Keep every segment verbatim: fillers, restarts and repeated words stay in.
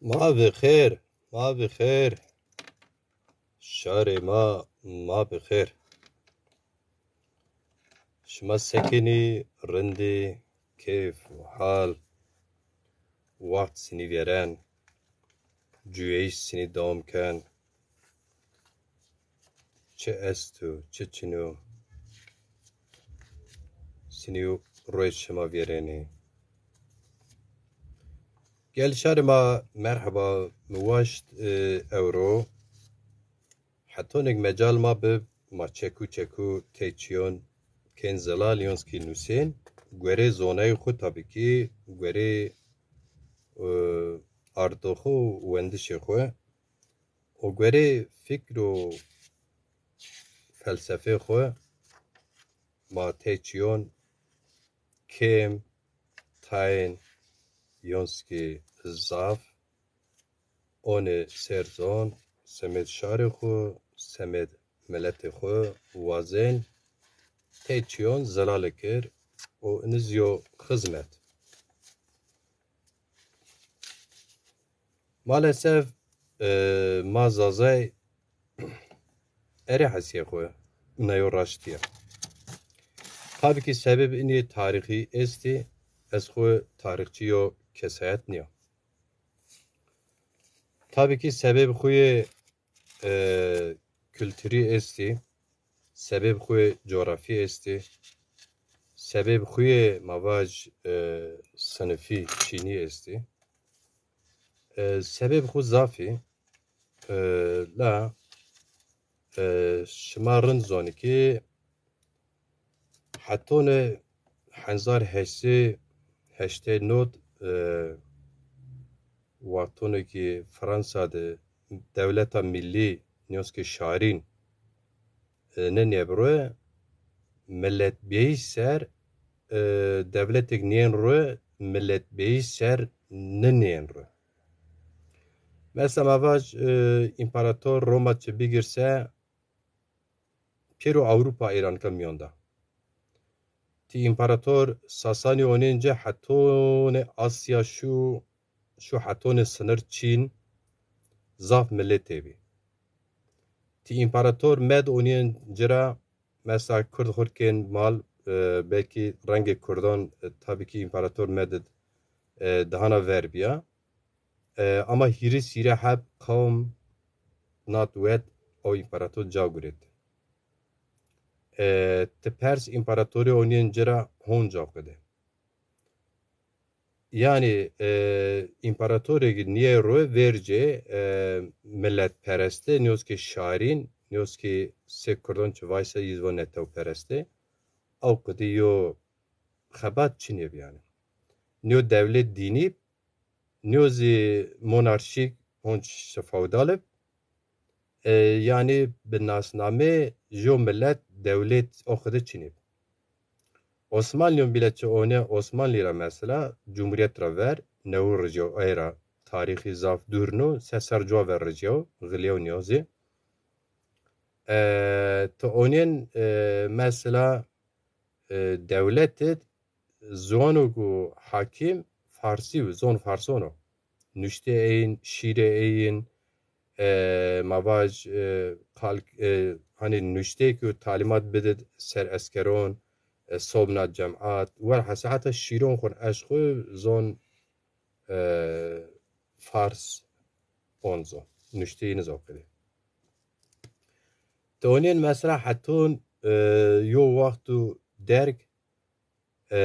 Ma bi xêr, ma bi xêr. Şarê ma, ma bi xêr. Şima sekinî, rindî, keyf û hal, waxt sinî vêren, cuyeyîş sinî dewam ken. Çi esto, çi çin o, sinî û royê şima vêrenî. Gel şarê ma, merheba, mi waşt, e, ewro. Hetonêk mecal ma bib, ma çekû çekû tey çîyon kên zelal, yonskî nusên, guerê zonayê xwu, tabî kî guerê, e, ardo xwu û wendişê xwu û guerê fikr û felsefê xwu ma tey çîyon kêm, tayên, yonskî zaf, onê ser zon, semêd şarê xwu, semêd miletê xwu wazên, tey çîyon zelale kir û ini zî yo xizmet. Maalesef, e, ma Zazay erê hesîyê xwu, ina yo raştî ya. Tabî kî sebeb inî tarîxî estî, ez xwu tarîxçî yo kesayet nîya. Tabî kî sebeb xwu yê, e, kulturî estî, sebeb xwu yê cografî estî, sebeb xwu yê ma vaj, e, sinifî, çînî estî. E, sebeb xwu zaf î, e, la, e, şima rind zonî kî hetonê hezar heşt sey heştay not, e, wextonê kî Fransa de dewleta millî, nîyoskê şarîn, e, ninê bi ro, miletbîyî ser, e, dewletêk nîyên ro, miletbîyî ser ninîyên ro. Mesela ma vaj, e, împarator Roma çi bigirse, pêro Ewropa êranika mîyon da. Ti împarator Sasanî onên ci hetonê Asya şu, şu hetonê sinir Çîn, zaf miletê bî. Ti împarator Med onîyên ci ra, mesela Kurd xwu kên mal, e, belkî rengê Kurdan, e, tabî kî împarator Med id, e, dahana ver bîya. E, ama hîris hîrê heb qewm, nat wet, o împarator ca guret. E, ti Pers împaratorî onîyên ci ra honca xwu de. Yanî, e, împaratorêk nîyê ro vercê, e, miletpereste, nîyoskê şarîn, nîyoskê sê Kurdan çi vayse yî zî va netewpereste. Ew qidî yo xebat çinê bi yanî. Nîyo dewlet dînî, nîyo zî monarşîk, honc feodal ib. E, yanî bi nasnamê jo milet dewlet o xide çinî bi. Osmanlîyon bîle çi onê Osmanlî ra mesela cumhuriyet ra ver, newi ricyo ey ra tarîxî zaf dûr no, se serr cuwa ver ricyo, xilyew nîyo zî. E, ti onên, e, mesela, e, dewlet id ziwano ku hakîm farsî yo, zon farson o. Nuştê eyin, şîrê eyin, e, ma vaj, e, qal-, e, hanî nuştê ku talîmat bidid ser eskeron, e, sobna cemat, welhasîl heta şîron xwu eşq xwu zon, e, fars on zon. Nuştê yin zon qidî. Ti onên mesela heton, e, yo wexto derg, e,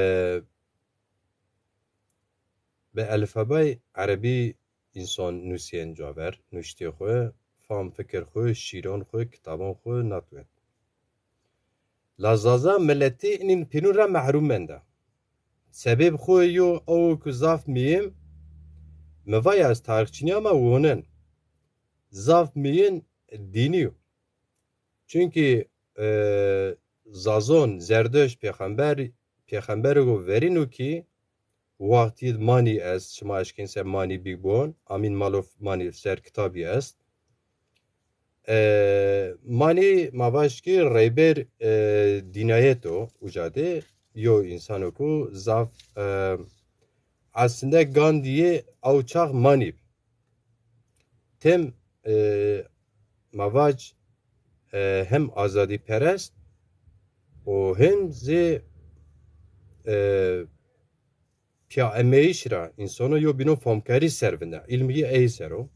bi elfabay erebî însan nusîyên caver, nuştê xwu, fam fikir xwu, şîron xwu, kitabon xwu nat wet. La Zaza miletî inîn pênûn ra mehrûm menda. Sebêb xwu yo ew ku zaf muhîm, mi va ya ez tarîxçî nîya ama wonin. Zaf muhîm dînî yo. Çunkî, e, Zazon, Zerdeşt, pêxember, pêxemberêko verîn o kî, wextî manî est, şima eşkên se manî bî bon, Amîn Malof manî ser kitabî est. E, manî ma vaj kî reyber, e, dînayet o, uca de yo însano ku zaf, e, aslinde Gandhî yê ew çax manî bi. tem, e, ma vac, e, hem azadîperest û hem zî, e, pîya emeyîş ra însano yo bînon famkerî ser vinde. Îlmî ey ser o.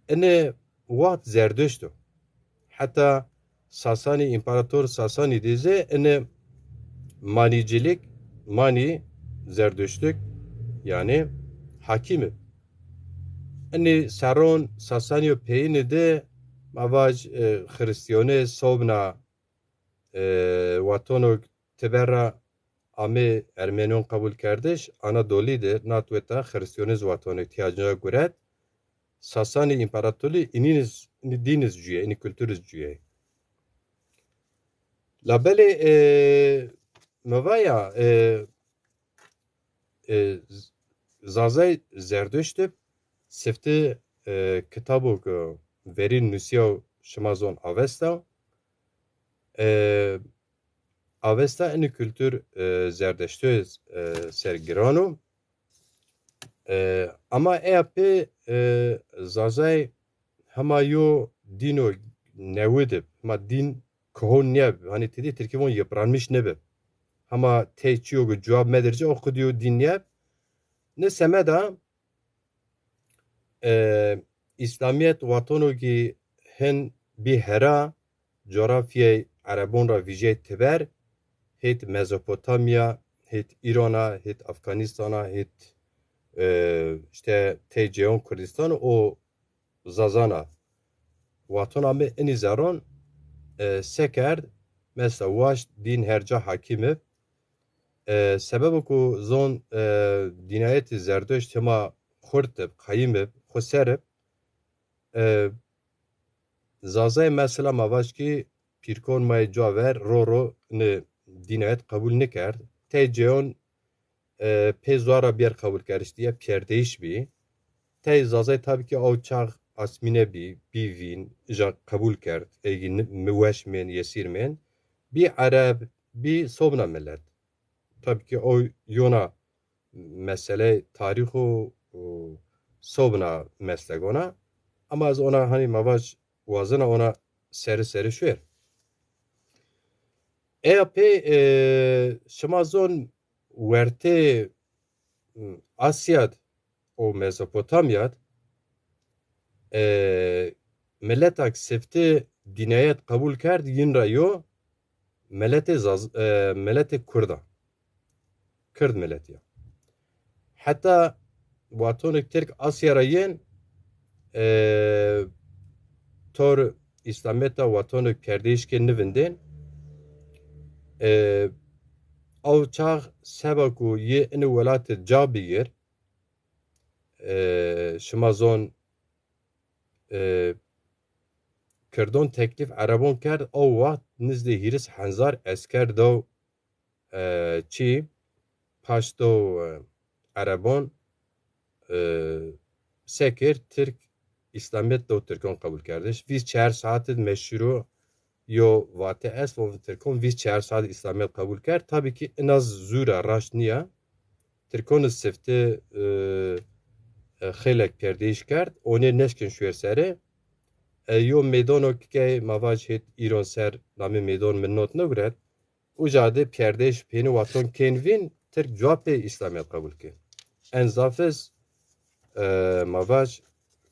Ene wext Zerdişt o. Heta Sasanî, împarator Sasanî de zî ene manîcilîk, manî zerdiştlik, yanî hakîm ib. Enî serron Sasanî yo peyînî de ma vac, e, xirîstîyonî sobna, e, watono teber ra amê Ermenîyon qebul kerdiş, Anadolî de, Natweta, xirîstîyonîz watono îhtîyacîna guret. Sasanî împaratorlî înîniz, înî dîniz cuyê, înî kulturiz cuyê. Labelê, e, mi va ya, e, e, Z-, Zazay Zerdişt ib sifte, e, kitabo ke verî nusîyaw şima zon Avesta. E, Avesta enî kultur, e, Zerdiştoyê, e, ser giran o. E, ama eya pê, e, Zazay hema yo dîno newi di, hema dîn koho nîyeb. Hanî tedî tirkî von yıpranmış nêbi. Hema tey çîyo ke cewab medirci o qidî yo dîn nîyeb. Nê semeda, e, Îslamîyet watono kî hin bî hera, coğrafyayê Erebon ra vîjey teber, hêt Mezopotamya, hêt Îrana, hêt Afganîstana, hêt, e, îşte tey cêyon Kurdîstan û Zazana. Waton ame inî zerron, e, se kerd, mesela waşt dîn her ca hakîm ib. E, sebebo ku zon, e, dînayetî Zerdişt hema xurt ib, qayîm ib, xwu ser ib, e, Zazay mesela ma vaj kî pîrkon ma yê ca ver ro ro ni dînayet qebul nikerd. Tey cêyon, e, pê zor ra bîyer qebul kerdiş diye pîyerdeyîş bî. Tey Zazay tabî kî aw çax asmîne bî, bî vîn, îja qebul kerd. Ey kî ni-, mi weş mênd, yesîr mênd. Bî Ereb, bî sobna milet. Tabî kî o yona meseleyê tarîx û, û sobna meslegon a. Ama ez ona hanî ma vaj wazena ona serî serî şuêr. Eya pê, e, şima zon wertê, m, Asyad û Mezopotamyad, e, miletak sifte dînayet qebul kerd, yin ra yo miletê Zaz-, e, miletê Kurd a. Kurd miletî ya. Heta watonik Tirk Asya ra yên, e, tor Îslamîyet de watonik perdeyîşkê nivindên, e, aw çax seba ku yê ini welatî ca bigir, e, şima zon, e, Kirdon teklîf Erebon kerd, aw wext nizdê hîris hezar esker dew, e, çî, paşt dew, e, Erebon, e, sekir, Tirk, Îslamîyet dew Tirkon qebul kerdiş. Vîst çar saet id meşhur o, yo vate est, von Tirkon vîst çar saet Îslamîyet qebul kerd. Tabî kî ina zû ra raşt nîya. Tirkon iz sifte, e, e, xeylek perdeyîş kerd. Onê neşkin şuêr serê. E, yo meydono kikey ma vaj hêt îron ser namê meydon min not niguret. Uca de perdeyîş pêni waton kên vîn, Tirk cuwa pê Îslamîyet qebul kên. En zaf iz, e, ma vaj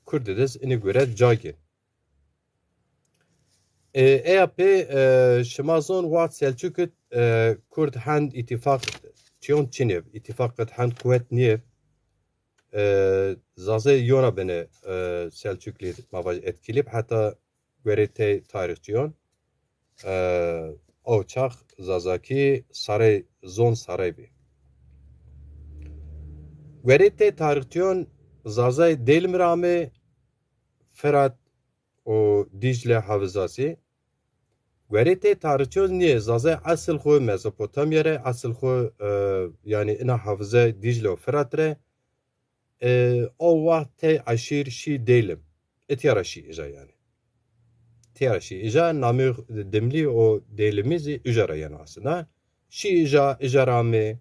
Kurd id iz ini guret ca gên. E, eya pê, e, şima zon wext Selçuk id, e, Kurd hend îtîfaq çiyon çinêb, îtîfaq id hend quwet nîyêb. E, Zazay yona binê, e, Selçuklî ma vaj etkîlîb, heta guerê tey tarîxçiyon, e, aw çax Zazakî sarey, zon sarey bî. Guerê tey tarîxçiyon Zazay Dêlim ra amê, Firat û Dîcle havizasî. Guerê tey tarîxçiyon nîyê, Zazay esil xwu Mezopotamya re, esil xwu, e, yanî ina havize Dîcle û Firat re, e, o wext tey eşîr şî Dêlim. Îtya ra şî îja yanî. Tîya ra şî îja, namê Dimlî û Dêlimî zî îja ra yeno aslında. Şî îja, îja ra amê,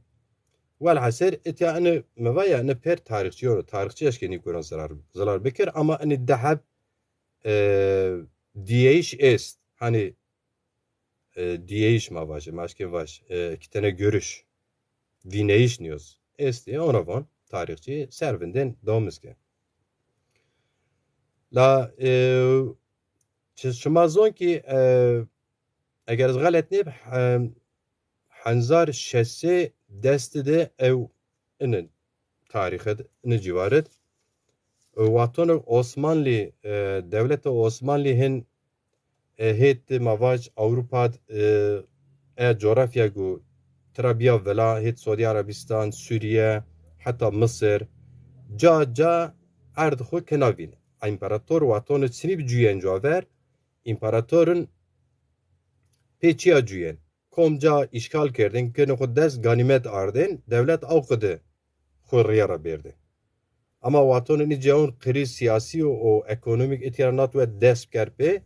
Welhasil, itya ini mi va ya, ini pêr tarîxçî yo, tarîxçî eşkenî kuran zirar, zirar bikir, ama ini di heb, e, dîyeyîş est. Hani, e, dîyeyîş ma vajê, ma eşkên vaj, e, iki tane görüş, vîneyîş nîyoz. Estê, ona von, tarîxçî ser vindên dewam ke. La, e, çi-, şima zon ki, e, eger ez xelet nêb, e, hezar şeş sey dest de ew ini tarîxid, ini cîwarid. E, wextano Osmanlî, e, dewleta Osmanlî hin, e, hêt ma vaj Ewropa d, e, e, coğrafya gu tira bîya vila, hêt Saudî Arabîstan, Sûrîye, heta Misir, ca ca erd xwu kena vîn. Împarator wextano çinî bi cuyên cuwa ver, împaratorun pê çîya cuyên. Kom ca îşgal kerdên, kenê xwu dest, ganîmet ardên, dewlet aw qide xwu rîye ra bêrdê. Ama wextano nî cewon krîz sîyasî û, û ekonomîk îtîya ra nat wet dest kerd pê,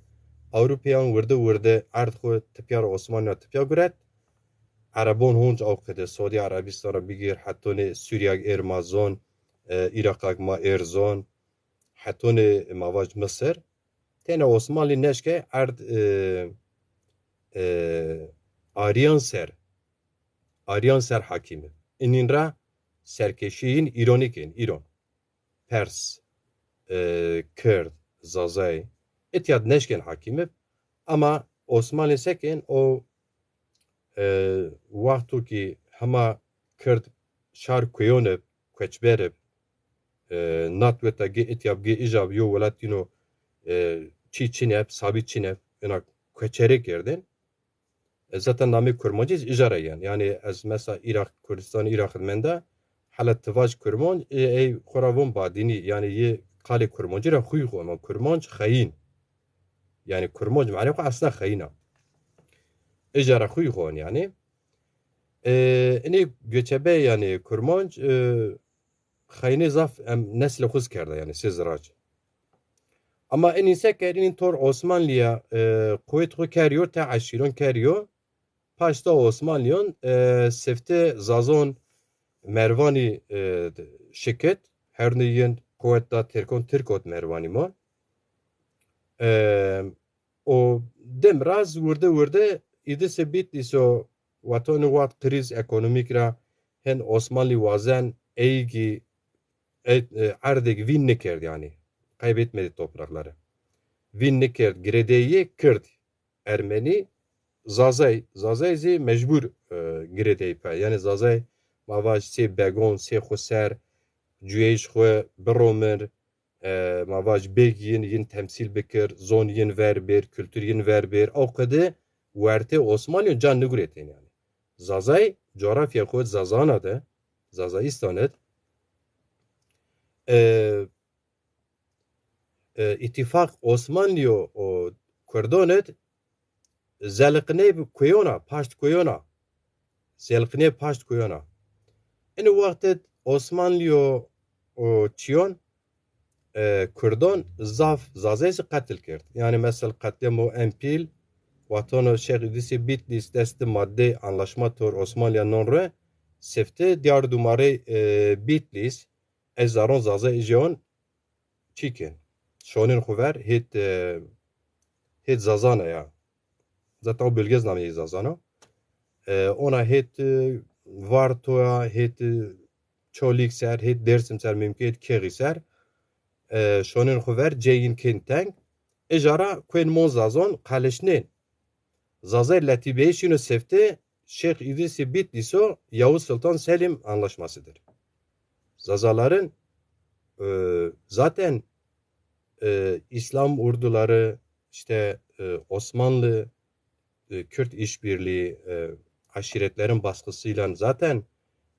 Ewropeyan wirdi wirdi erd xwu tipya ra Osmanlî ra tipya guret. Erebon honc aw qide, Saudî Arabîstan ra bigîr, hetonê Sûrîya êr ma zon, e, Îraqak ma êr zon, hetonê ma vaj Misir. Têne Osmanlî neşke erd, e, e, Aryan ser, Aryan ser hakîm bi. Inîn ra serkeşîyên Îronî kên, Îron. Pers, e, Kird, Zazay, itya d neşkên hakîm bi. Ama Osmanlî sekên o, e, wexto ki hema Kird şar kuyon ib, koçber ib, e, nat weta gê itya bi, gê ija bi, yo welat dîno, e, çî çin eb, sabît çin eb, ina koçerê kerdên. E, zaten namê Kurmancî zî ija ra yen. Yanî ez mesela Îraq, Kurdistan Îraq id menda, hela ti vaj Kurmanc, e, ey xwu ra von badînî, yanî yê qalê Kurmancî ra xuyî xo, ama Kurmanc xeyîn. Yanî Kurmanc manê xwu esla xeyîn a. Ija ra xuyî xo yanî. E, inê göçebe yanî Kurmanc, e, xeynê zaf em neslê xwu zî kerda, yanî sê zirac. Ama inî se kerd, inî tor Osmanlîya, e, quwet xwu kerîyo, te eşîron kerîyo. Paşta Osmanlîyon, e, sifte Zazon Mervanî, e, şikit, hernê yin quwet da Tirkon, Tirk ot Mervanî mon. E, o dim ra zî wirdi wirdi Îdrisê Bîtlîs o, wexto ini wext krîz ekonomîk ra hin Osmanlî wazen eygî, e, e, erdêk vîn nikerd yanî. Kaybetmedi toprakları. Vîn nikerd, girêdeyî yê Kird, Ermenî, Zazay. Zazay zî mecbur, e, girêdeyî pay. Yanî Zazay ma vaj sê begon, sê xwu ser, cuyeyîş xwu biromir, e, ma vaj bêg yin, yin temsîl bikir, zon yin ver bêr, kultur yin ver bêr. Ew qede wertê Osmanlîyon can niguretên yanî. Zazay, coğrafya xwu Zazana de, Zazaîstan id, e, e, îtîfaq Osmanlîyo û Kurdon id zeliqiney bi kuyona, paşt kuyona. Zeliqiney paşt kuyona. Ini wext id Osmanlîyo û çiyon, e, Kurdon zaf Zazay zî qetil kerd. Yanî mesela qetlîyamo en pîl, wextano Şêx Îdrîsê Bîtlîs dest di madde anlaşma tor Osmanlîya non re, sifte diyar dumarê, e, Bîtlîs, ej zaron Zazay ijeon çîkên. Şonên xwu ver hêt, e, hêt Zazana ya. Zaten o bölge zî nameyê Zazana. E, ona hêt, e, Vartoya, hêt, e, Çolîg ser, hêt Dêrsim ser, mimkun hêt Kêxî ser. E, şonên xwu ver ceyîn kên teng. Ija ra kuên mon Zazon qelişnên. Zazay letîbeyî şîno sifte Şêx Îdrîsê Bîtlîso Yavuz Sultan Selim Anlaşmasıdır. Zazaların, e, zaten, e, İslam orduları, işte, e, Osmanlı, e, Kürt işbirliği, e, aşiretlerin baskısıyla zaten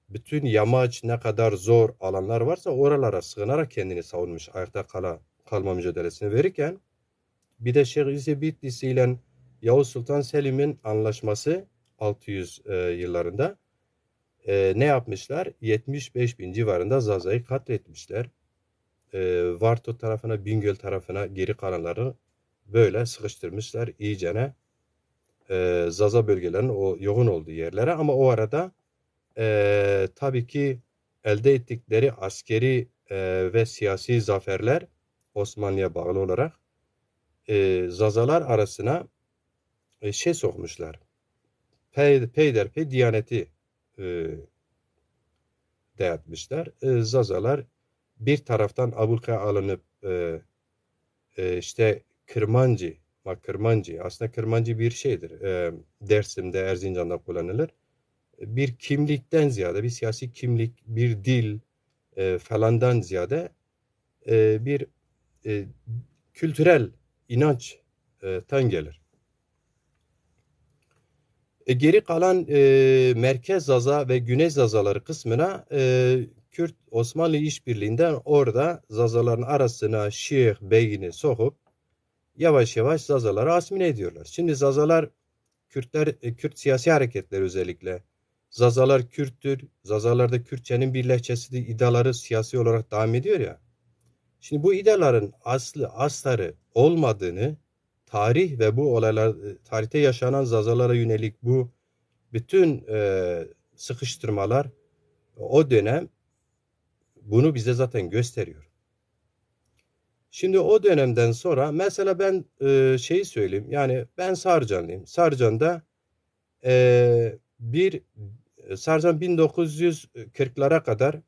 bütün yamaç, ne kadar zor alanlar varsa oralara sığınarak kendini savunmuş, ayakta kala, kalma mücadelesini verirken, bir de Şêx Îdrîsê Bîtlîsî ile Yavuz Sultan Selim'in anlaşması altı yüz, e, yıllarında, e, ne yapmışlar? Yetmiş beş bin civarında Zaza'yı katletmişler. E, Varto tarafına, Bingöl tarafına geri kalanları böyle sıkıştırmışlar iyicene, e, Zaza bölgelerinin o yoğun olduğu yerlere. Ama o arada E, tabii ki elde ettikleri askeri, e, ve siyasi zaferler Osmanlı'ya bağlı olarak, e, Zazalar arasına, e, şey sokmuşlar. Pey, peyderpey diyaneti, e, dayatmışlar. E, Zazalar bir taraftan abluka alınıp, e, e, işte Kırmancı, ma Kırmancı, aslında Kırmancı bir şeydir. E, Dersim'de, Erzincan'da kullanılır. Bir kimlikten ziyade, bir siyasi kimlik, bir dil, e, falandan ziyade, e, bir, e, kültürel inançtan gelir. E, geri kalan, e, Merkez Zaza ve Güney Zazaları kısmına, e, Kürt Osmanlı işbirliğinden orada Zazaların arasına Şiih Bey'ini sokup yavaş yavaş Zazaları asimile ediyorlar. Şimdi Zazalar, Kürtler, e, Kürt siyasi hareketleri özellikle, Zazalar Kürttür, Zazalarda Kürtçenin bir lehçesidir iddiaları siyasi olarak devam ediyor ya. Şimdi bu iddiaların aslı, astarı olmadığını, tarih ve bu olaylar, e, tarihte yaşanan Zazalara yönelik bu bütün, e, sıkıştırmalar o dönem bunu bize zaten gösteriyor. Şimdi o dönemden sonra mesela ben, e, şeyi söyleyeyim. Yani ben Sarcanlıyım. Sarcan'da, e, bir, Sarcan bin dokuz yüz kırklara kadar,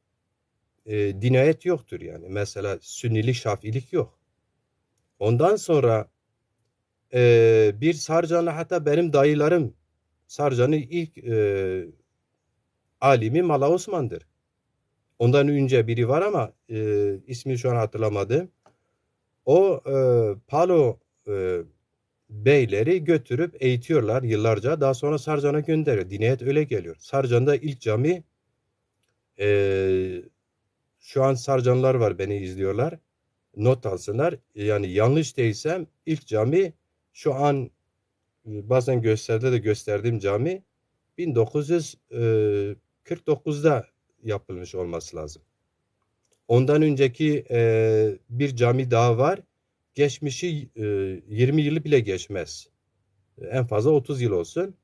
e, dinayet yoktur yani. Mesela Sünnilik, Şafiilik yok. Ondan sonra, e, bir Sarcanlı, hatta benim dayılarım, Sarcan'ın ilk, e, alimi Mala Osman'dır. Ondan önce biri var ama, e, ismini şu an hatırlamadım. O, e, Palo, e, beyleri götürüp eğitiyorlar yıllarca. Daha sonra Sarcan'a gönderiyor. Dinayet öyle geliyor. Sarcan'da ilk cami, e, şu an Sarcanlar var, beni izliyorlar. Not alsınlar. Yani yanlış değilsem ilk cami şu an, e, bazen gösteride de gösterdiğim cami bin dokuz yüz kırk dokuzda yapılmış olması lazım. Ondan önceki, e, bir cami daha var. Geçmişi, e, yirmi yılı bile geçmez. En fazla otuz yıl olsun.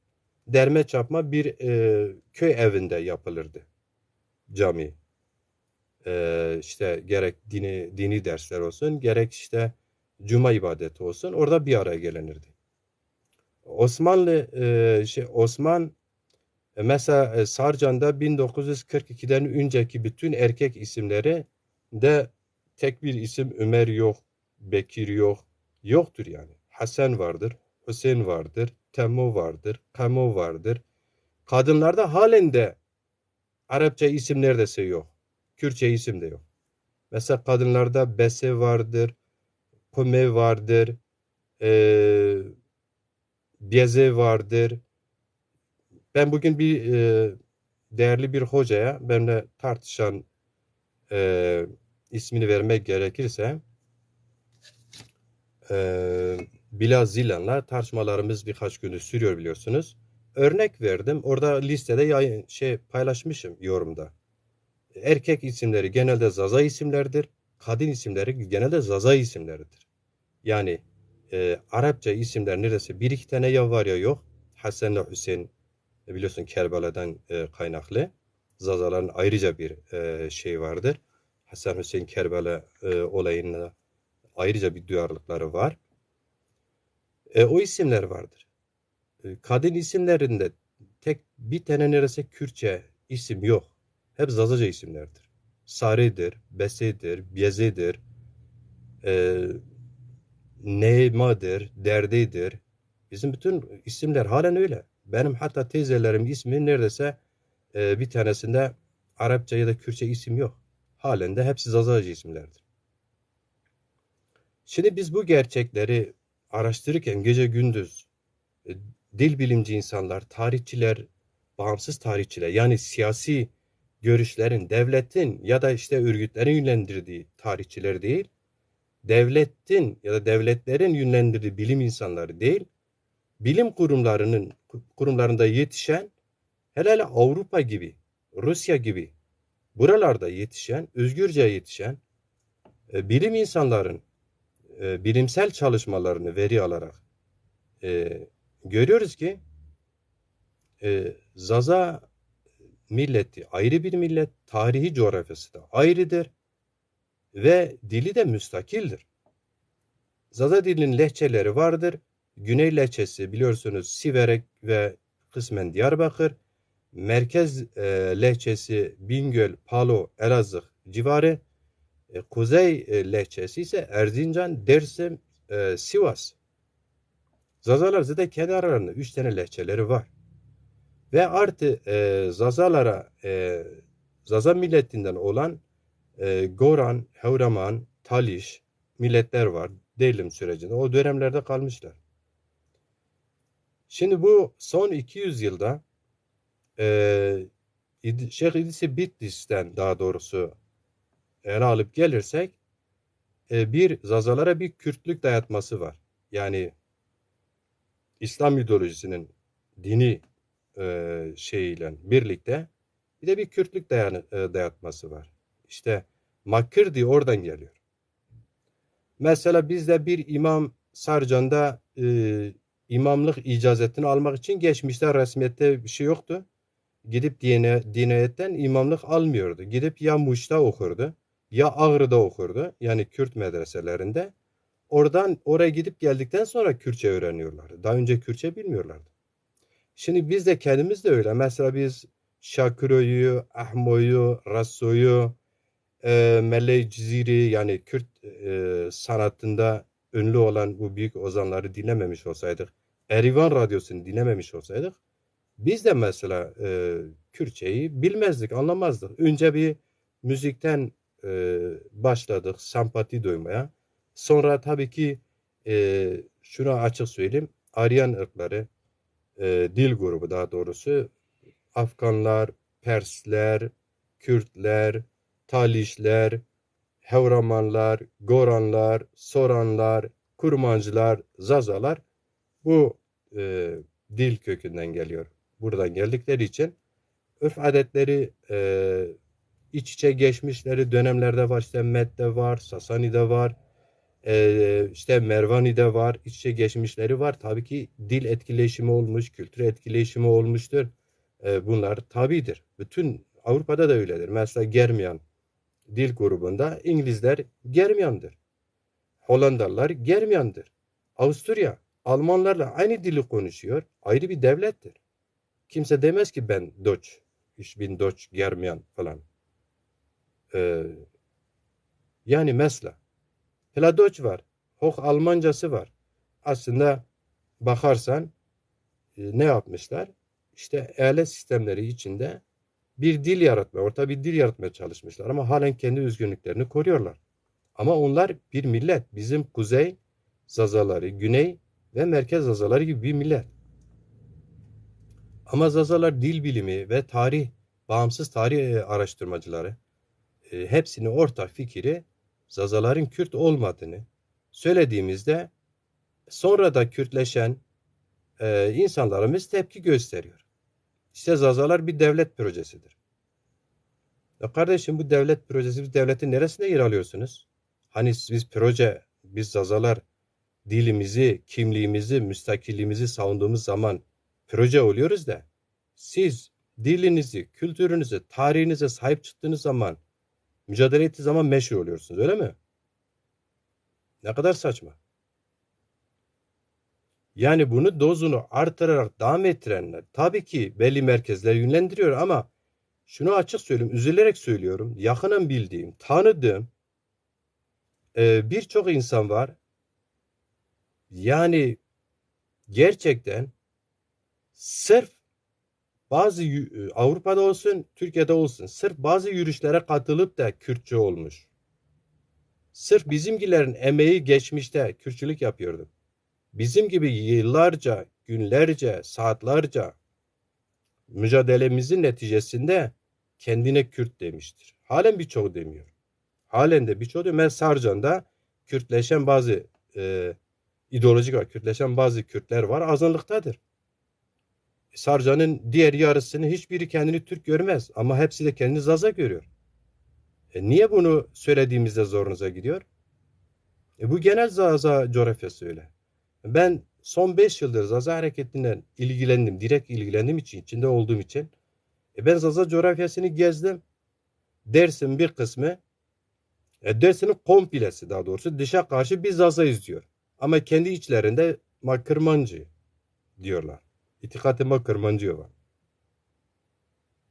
Derme çatma bir, e, köy evinde yapılırdı cami. E, işte gerek dini, dini dersler olsun, gerek işte cuma ibadeti olsun, orada bir araya gelinirdi. Osmanlı, e, şey, Osman, e, mesela, e, Sarcan'da bin dokuz yüz kırk ikiden önceki bütün erkek isimleri de tek bir isim Ömer yok, Bekir yok, yoktur yani. Hasan vardır, Hüseyin vardır, Temo vardır, Kamo vardır. Kadınlarda halen de Arapça isim neredeyse yok. Kürtçe isim de yok. Mesela kadınlarda Bese vardır, Kume vardır, e, Bieze vardır. Ben bugün bir, e, değerli bir hocaya, benimle tartışan, e, ismini vermek gerekirse, e, Bilal Zilan'la tartışmalarımız birkaç gündür sürüyor biliyorsunuz. Örnek verdim. Orada listede yayın, şey paylaşmışım yorumda. Erkek isimleri genelde Zaza isimleridir. Kadın isimleri genelde Zaza isimleridir. Yani, e, Arapça isimler neredeyse bir iki tane ya var ya yok. Hasan'la Hüseyin, e, biliyorsun Kerbela'dan, e, kaynaklı. Zazaların ayrıca bir, e, şey vardır. Hasan Hüseyin Kerbela, e, olayında ayrıca bir duyarlılıkları var. E, o isimler vardır. E, kadın isimlerinde tek bir tane neredeyse Kürtçe isim yok. Hep Zazaca isimlerdir. Sarı'dır, Bese'dir, Biyeze'dir, e, Neymadır, Derde'dir. Bizim bütün isimler halen öyle. Benim hatta teyzelerim ismi neredeyse, e, bir tanesinde Arapça ya da Kürtçe isim yok. Halen de hepsi Zazaca isimlerdir. Şimdi biz bu gerçekleri araştırırken gece gündüz, e, dil bilimci insanlar, tarihçiler, bağımsız tarihçiler, yani siyasi görüşlerin, devletin ya da işte örgütlerin yönlendirdiği tarihçiler değil, devletin ya da devletlerin yönlendirdiği bilim insanları değil, bilim kurumlarının, kurumlarında yetişen, hele hele Avrupa gibi, Rusya gibi buralarda yetişen, özgürce yetişen, e, bilim insanların, e, bilimsel çalışmalarını veri alarak, e, görüyoruz ki, e, Zaza milleti ayrı bir millet, tarihi coğrafyası da ayrıdır ve dili de müstakildir. Zaza dilinin lehçeleri vardır. Güney lehçesi biliyorsunuz Siverek ve kısmen Diyarbakır. Merkez e, lehçesi Bingöl, Palo, Elazığ civarı. E, kuzey e, lehçesi ise Erzincan, Dersim, e, Sivas. Zazalar zaten kendi aralarında üç tane lehçeleri var. Ve artı e, Zazalara, e, Zaza milletinden olan e, Goran, Hevraman, Taliş milletler var. Devrim sürecinde. O dönemlerde kalmışlar. Şimdi bu son iki yüz yılda e, İd- Şeyh İdrisi Bitlis'ten daha doğrusu ele alıp gelirsek e, bir Zazalara bir Kürtlük dayatması var. Yani İslam ideolojisinin dini e, şeyiyle birlikte bir de bir Kürtlük dayanı, e, dayatması var. İşte Makırdi oradan geliyor. Mesela bizde bir imam Sarcan'da e, imamlık icazetini almak için geçmişte resmiyette bir şey yoktu. Gidip dine, diyanetten imamlık almıyordu. Gidip ya Muş'ta okurdu, ya Ağrı'da okurdu. Yani Kürt medreselerinde. Oradan oraya gidip geldikten sonra Kürtçe öğreniyorlardı. Daha önce Kürtçe bilmiyorlardı. Şimdi biz de kendimiz de öyle. Mesela biz Şakiro'yu, Ahmo'yu, Rasso'yu, e, Mele-i Cizîrî, yani Kürt e, sanatında ünlü olan bu büyük ozanları dinlememiş olsaydık, Erivan Radyosu'nu dinlememiş olsaydık, biz de mesela e, Kürtçeyi bilmezdik, anlamazdık. Önce bir müzikten e, başladık, sempati duymaya. Sonra tabii ki e, şunu açık söyleyeyim, Aryan ırkları, e, dil grubu daha doğrusu, Afganlar, Persler, Kürtler, Talişler, Hevramanlar, Goranlar, Soranlar, Kurmancılar, Zazalar bu e, dil kökünden geliyor. Buradan geldikleri için örf adetleri, e, iç içe geçmişleri dönemlerde var. İşte Med'de var, Sasani'de var, e, işte Mervani'de var. İç içe geçmişleri var. Tabii ki dil etkileşimi olmuş, kültür etkileşimi olmuştur. E, bunlar tabidir. Bütün Avrupa'da da öyledir. Mesela Germiyan dil grubunda İngilizler Germiyandır. Hollandalılar Germiyandır. Avusturya, Almanlarla aynı dili konuşuyor. Ayrı bir devlettir. Kimse demez ki ben Deutsch, ich bin Deutsch, German falan. Ee, yani mesela Plattdeutsch var, Hoch Almancası var. Aslında bakarsan e, ne yapmışlar? İşte eyalet sistemleri içinde bir dil yaratmaya, orta bir dil yaratmaya çalışmışlar ama halen kendi özgünlüklerini koruyorlar. Ama onlar bir millet, bizim kuzey Zazaları, güney ve merkez Zazaları gibi bir millet. Ama Zazalar dil bilimi ve tarih, bağımsız tarih e, araştırmacıları, e, hepsinin ortak fikri Zazaların Kürt olmadığını söylediğimizde sonra da Kürtleşen e, insanlarımız tepki gösteriyor. İşte Zazalar bir devlet projesidir. Ya kardeşim, bu devlet projesi, bu devletin neresinde yer alıyorsunuz? Hani siz, biz proje, biz Zazalar dilimizi, kimliğimizi, müstakilliğimizi savunduğumuz zaman proje oluyoruz da siz dilinizi, kültürünüzü, tarihinize sahip çıktığınız zaman, mücadele ettiği zaman meşhur oluyorsunuz, öyle mi? Ne kadar saçma. Yani bunu dozunu artırarak devam ettirenler tabii ki belli merkezler yönlendiriyor ama şunu açık söyleyeyim, üzülerek söylüyorum. Yakından bildiğim, tanıdığım e, birçok insan var. Yani gerçekten sırf bazı yü- Avrupa'da olsun, Türkiye'de olsun, sırf bazı yürüyüşlere katılıp da Kürtçü olmuş. Sırf bizimkilerin emeği geçmişte Kürtçülük yapıyordu. Bizim gibi yıllarca, günlerce, saatlerce mücadelemizin neticesinde kendine Kürt demiştir. Halen birçoğu demiyor. Halen de birçoğu diyor. Mesela Sarcan'da Kürtleşen bazı e, ideolojik olarak Kürtleşen bazı Kürtler var, azınlıktadır. Sarcan'ın diğer yarısını hiçbiri kendini Türk görmez ama hepsi de kendini Zaza görüyor. E, niye bunu söylediğimizde zorunuza gidiyor? E, bu genel Zaza coğrafyası öyle. Ben son beş yıldır Zaza hareketinden ilgilendim, direkt ilgilendiğim için, içinde olduğum için E ben Zaza coğrafyasını gezdim. Dersim bir kısmı, e, Dersim'in komplesi daha doğrusu dışa karşı bir Zaza izliyor. Ama kendi içlerinde ma Kırmancı diyorlar. İtikatı ma Kırmancı var.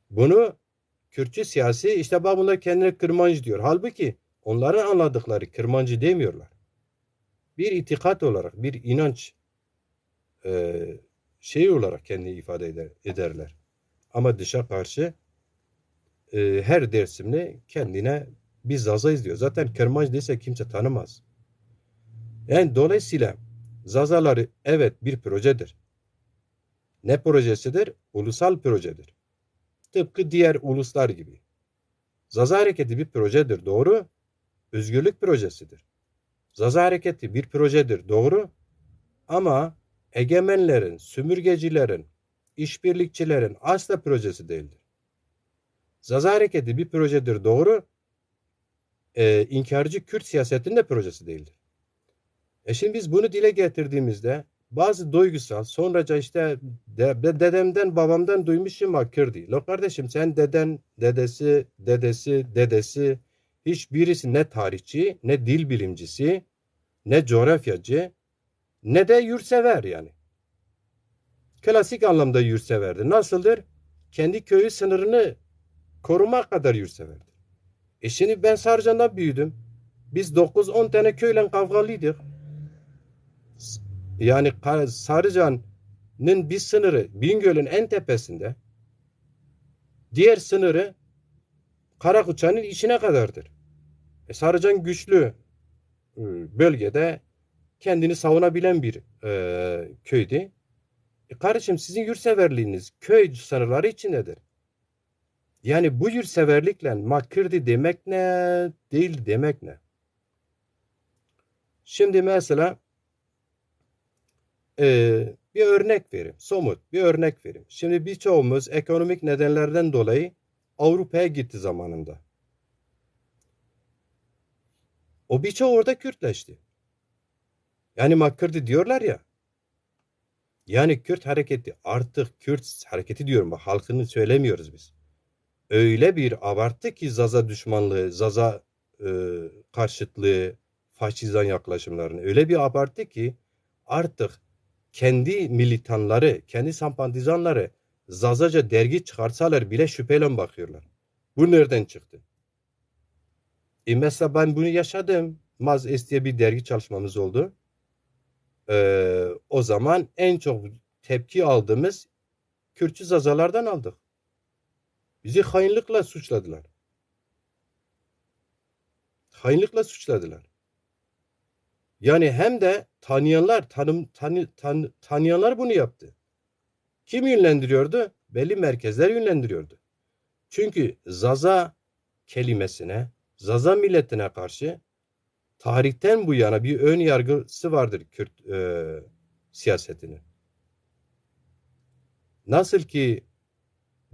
Bunu Kürtçü siyasi işte bak bunlar kendine Kırmancı diyor. Halbuki onların anladıkları Kırmancı demiyorlar. Bir itikat olarak, bir inanç e, şey olarak kendini ifade eder, ederler. Ama dışa karşı e, her Dersimli kendine bir Zaza izliyor. Zaten Kırmancı dese kimse tanımaz. Yani dolayısıyla Zazaları evet bir projedir. Ne projesidir? Ulusal projedir. Tıpkı diğer uluslar gibi. Zaza Hareketi bir projedir, doğru. Özgürlük projesidir. Zaza Hareketi bir projedir, doğru. Ama egemenlerin, sömürgecilerin, işbirlikçilerin asla projesi değildir. Zaza Hareketi bir projedir, doğru. E, inkarcı Kürt siyasetinin de projesi değildir. E şimdi biz bunu dile getirdiğimizde bazı duygusal, sonraca işte de, de- dedemden, babamdan duymuşum hakkırdı. Lo kardeşim, sen deden, dedesi, dedesi, dedesi, hiçbirisi ne tarihçi, ne dil bilimcisi, ne coğrafyacı, ne de yurtsever yani. Klasik anlamda yurtseverdir. Nasıldır? Kendi köyü sınırını korumak kadar yurtseverdir. E şimdi ben Sarıcan'da büyüdüm. Biz dokuz on tane köyle kavgalıydık. Yani Ka- Sarıcan'ın bir sınırı Bingöl'ün en tepesinde, diğer sınırı Karakuçan'ın içine kadardır. E, Sarıcan güçlü e, bölgede kendini savunabilen bir e, köydü. E, kardeşim, sizin yurtseverliğiniz köy sınırları içindedir. Yani bu yurtseverlikle ma Kürdi demek ne, değil demek ne? Şimdi mesela e, bir örnek vereyim, somut bir örnek vereyim. Şimdi birçoğumuz ekonomik nedenlerden dolayı Avrupa'ya gitti zamanında. O birçoğu orada Kürtleşti. Yani ma Kürdi diyorlar ya. Yani Kürt hareketi artık Kürt hareketi diyorum, bak, halkını söylemiyoruz biz. Öyle bir abarttı ki Zaza düşmanlığı, Zaza e, karşıtlığı, faşizan yaklaşımlarını öyle bir abarttı ki artık kendi militanları, kendi sempatizanları Zazaca dergi çıkarsalar bile şüpheyle bakıyorlar. Bu nereden çıktı? E mesela ben bunu yaşadım. Maz Es diye bir dergi çalışmamız oldu. E, o zaman en çok tepki aldığımız Kürtçü Zazalardan aldık. Bizi hainlikle suçladılar. Hainlikle suçladılar. Yani hem de tanıyanlar, tanım, tanı, tan- tanıyanlar bunu yaptı. Kim yönlendiriyordu? Belli merkezler yönlendiriyordu. Çünkü Zaza kelimesine, Zaza milletine karşı tarihten bu yana bir ön yargısı vardır Kürt e, siyasetinin. Nasıl ki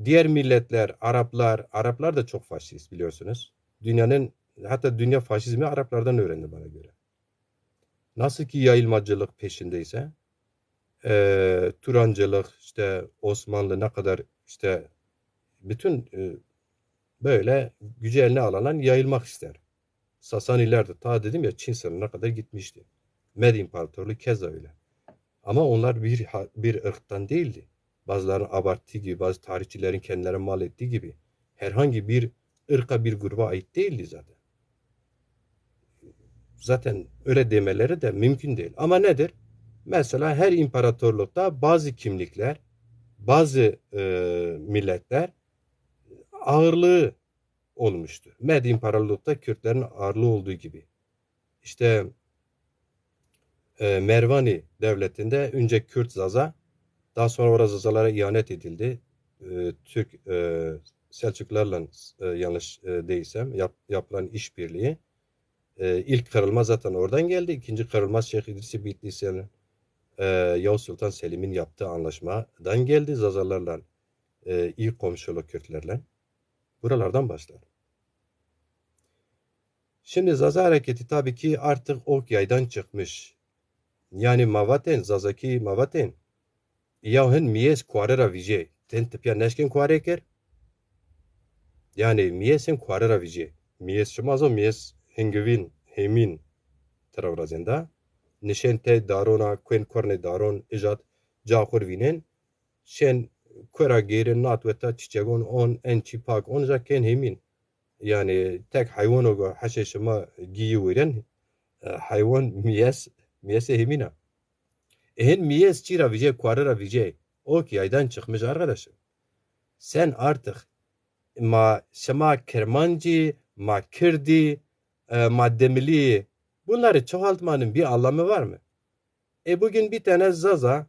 diğer milletler, Araplar, Araplar da çok faşist biliyorsunuz. Dünyanın, hatta dünya faşizmi Araplardan öğrendi bana göre. Nasıl ki yayılmacılık peşindeyse, e, Turancılık, işte Osmanlı ne kadar işte bütün e, böyle gücü eline alan yayılmak ister. Sasaniler de ta dedim ya Çin sınırına kadar gitmişti. Med İmparatorluğu keza öyle. Ama onlar bir ha- bir ırktan değildi. Bazılarının abarttığı gibi, bazı tarihçilerin kendilerine mal ettiği gibi herhangi bir ırka, bir gruba ait değildi zaten. Zaten öyle demeleri de mümkün değil. Ama nedir? Mesela her imparatorlukta bazı kimlikler, bazı e, milletler ağırlığı olmuştu. Med İmparatorlukta Kürtlerin ağırlığı olduğu gibi. İşte e, Mervani devletinde önce Kürt Zaza, daha sonra orada Zazalara ihanet edildi. E, Türk e, Selçuklarla e, yanlış e, değilsem yap- yapılan işbirliği. E, ilk kırılma zaten oradan geldi. İkinci kırılma Şeyh İdrisi Bitlis'in e, Yavuz Sultan Selim'in yaptığı anlaşmadan geldi. Zazalarla e, iyi komşuluk Kürtlerle. Buralardan başlar. Şimdi Zaza hareketi tabii ki artık ok yaydan çıkmış. Yani ma vatên, Zazakî ma vatên, ya hin mîyê ez kuare ra vîjê. Tên tipîya neşkên kuare kir. Yanî mîyesên kuare ra vîcê. Mîyes şima zo, mîyes hingivîn, hêmîn tira virazên da. Nişên tey darona, kuên kornê daron, ijad ca xur vînên. Şên kue ra gêrên nat weta çîçegon on, en çî pak on ja kên hêmîn. Yanî tek heywono go heşê şima gîyî wêren, e, heywon mîyes, mîyesê hêmîn a. E, hin mîyes çî ra vîcê, kuare ra vîcê? O ki yaydan çıkmış arkadaşım. Sen artık ma, şima Kirmancî, ma Kirdî, e, ma Dimilî, bunları çoğaltmanın bir anlamı var mı? E, bugün bir tane Zaza,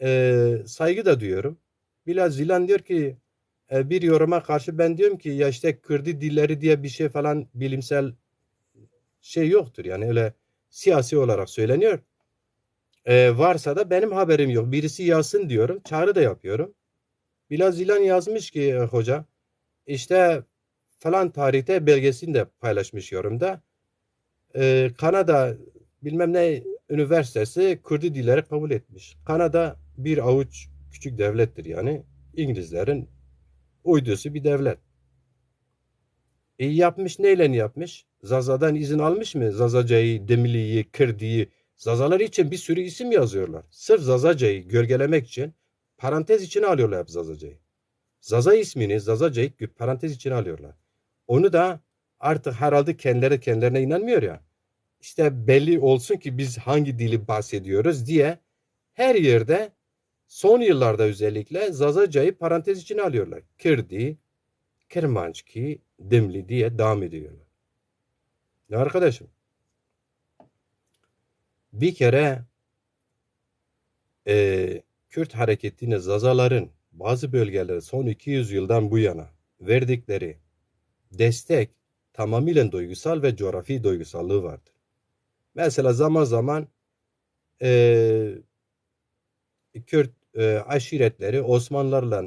e, saygı da duyuyorum. Bilal Zilan diyor ki, e, bir yoruma karşı ben diyorum ki, ya işte Kürdi dilleri diye bir şey falan bilimsel şey yoktur. Yani öyle siyasi olarak söyleniyor. E, varsa da benim haberim yok. Birisi yazsın diyorum. Çağrı da yapıyorum. Bilal Zilan yazmış ki, e, hoca, işte falan tarihte belgesini de paylaşmış yorumda. E, Kanada bilmem ne üniversitesi Kürdi dilleri kabul etmiş. Kanada bir avuç küçük devlettir yani. İngilizlerin uydusu bir devlet. E, yapmış, neyle yapmış? Zazadan izin almış mı? Zazacayı, Dimiliyi, Kirdiyi. Zazalar için bir sürü isim yazıyorlar. Sırf Zazacayı gölgelemek için parantez içine alıyorlar hep Zazacayı. Zaza ismini, Zazacayı gö-, parantez içine alıyorlar. Onu da artık herhalde kendileri kendilerine inanmıyor ya. İşte belli olsun ki biz hangi dili bahsediyoruz diye her yerde son yıllarda özellikle Zazacayı parantez içine alıyorlar. Kirdi, Kirmançki, Dimli diye devam ediyorlar. Ya arkadaşım, bir kere, e, Kürt hareketine Zazaların bazı bölgelerde son iki yüz yıldan bu yana verdikleri destek tamamıyla duygusal ve coğrafi duygusallığı vardır. Mesela zaman zaman, e, Kürt, e, aşiretleri Osmanlılarla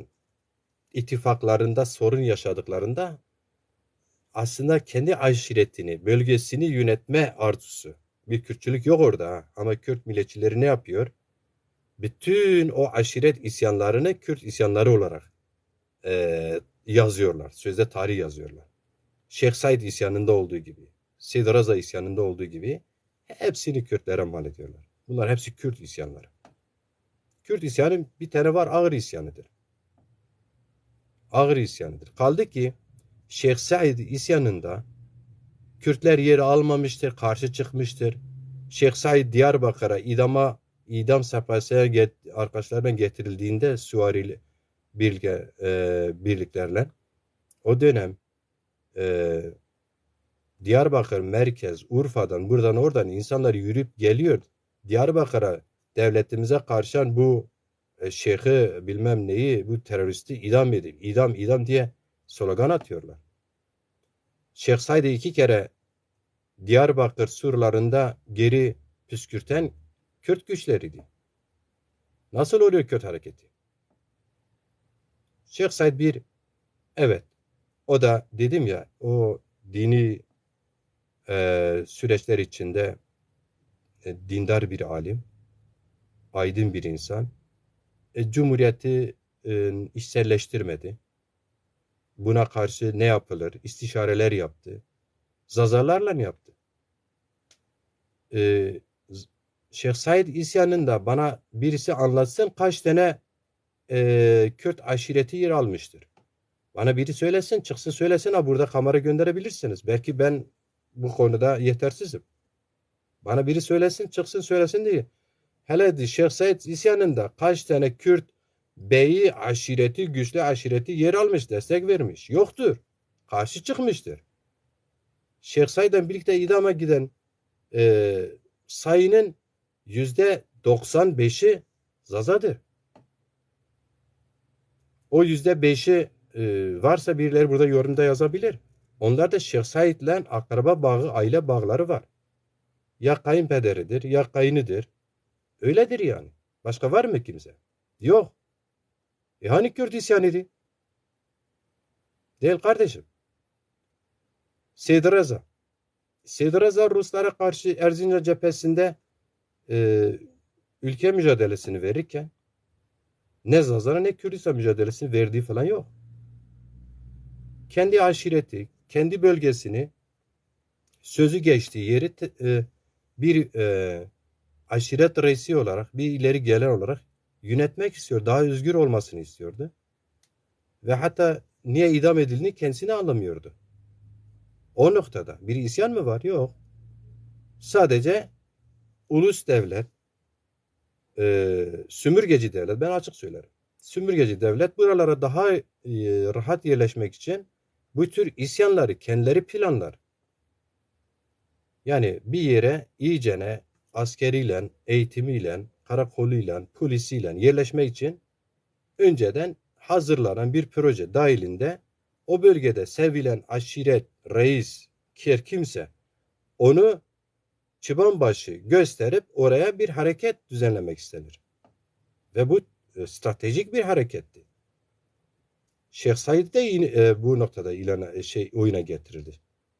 ittifaklarında sorun yaşadıklarında aslında kendi aşiretini, bölgesini yönetme arzusu. Bir Kürtçülük yok orada ha. Ama Kürt milliyetçileri ne yapıyor? Bütün o aşiret isyanlarını Kürt isyanları olarak, e, yazıyorlar. Sözde tarih yazıyorlar. Şeyh Said isyanında olduğu gibi, Seyid Raza isyanında olduğu gibi hepsini Kürtlere mal ediyorlar. Bunlar hepsi Kürt isyanları. Kürt isyanı bir tane var, Ağrı isyanıdır. Ağrı isyanıdır. Kaldı ki Şeyh Said isyanında Kürtler yer almamıştır, karşı çıkmıştır. Şeyh Said Diyarbakır'a idama, idam sehpasına get-, arkadaşlarla getirildiğinde süvari birlikte, e, birliklerle o dönem, e, Diyarbakır merkez, Urfa'dan, buradan, oradan insanlar yürüyüp geliyor. Diyarbakır'a, devletimize karışan bu, e, şeyhi bilmem neyi, bu teröristi idam edin, idam, idam diye slogan atıyorlar. Şeyh Said'i iki kere Diyarbakır surlarında geri püskürten Kürt güçleriydi. Nasıl oluyor Kürt hareketi? Şeyh Said bir, evet, o da dedim ya, o dini, e, süreçler içinde, e, dindar bir alim, aydın bir insan, e, Cumhuriyeti, e, içselleştirmedi. Buna karşı ne yapılır? İstişareler yaptı. Zazalarla yaptı. E, Z-, Şeyh Said isyanında bana birisi anlatsın kaç tane, e, Kürt aşireti yer almıştır. Bana biri söylesin, çıksın söylesin ha, burada kamera gönderebilirsiniz. Belki ben bu konuda yetersizim. Bana biri söylesin, çıksın söylesin diye. Hele de Şeyh Said isyanında kaç tane Kürt beyi, aşireti, güçlü aşireti yer almış, destek vermiş? Yoktur. Karşı çıkmıştır. Şeyh Said'le birlikte idama giden, e, sayının yüzde doksan beşi Zazadır. O yüzde beşi, e, varsa birileri burada yorumda yazabilir. Onlar da Şeyh Said'le akraba bağı, aile bağları var. Ya kayınpederidir, ya kayınıdır. Öyledir yani. Başka var mı kimse? Yok. E hani Kürt isyanıydı? Değil kardeşim. Seydi Reza. Seydi Reza Ruslara karşı Erzincan cephesinde, e, ülke mücadelesini verirken ne Zazana ne Kürdistan mücadelesini verdiği falan yok. kendi aşireti, kendi bölgesini, sözü geçtiği yeri te- e, bir e, aşiret reisi olarak, bir ileri gelen olarak yönetmek istiyor. Daha özgür olmasını istiyordu. Ve hatta niye idam edildiğini kendisi de anlamıyordu. O noktada bir isyan mı var? Yok. Sadece ulus devlet, e, sömürgeci devlet, ben açık söylerim. Sömürgeci devlet buralara daha e, rahat yerleşmek için bu tür isyanları kendileri planlar. Yani bir yere iyicene askeriyle, eğitimiyle, karakoluyla, polisiyle yerleşmek için önceden hazırlanan bir proje dahilinde o bölgede sevilen aşiret, reis, her kimse onu çıban başı gösterip oraya bir hareket düzenlemek istenir. Ve bu e, stratejik bir hareketti. Şeyh Said de yine, e, bu noktada ilana, e, şey oyuna getirildi.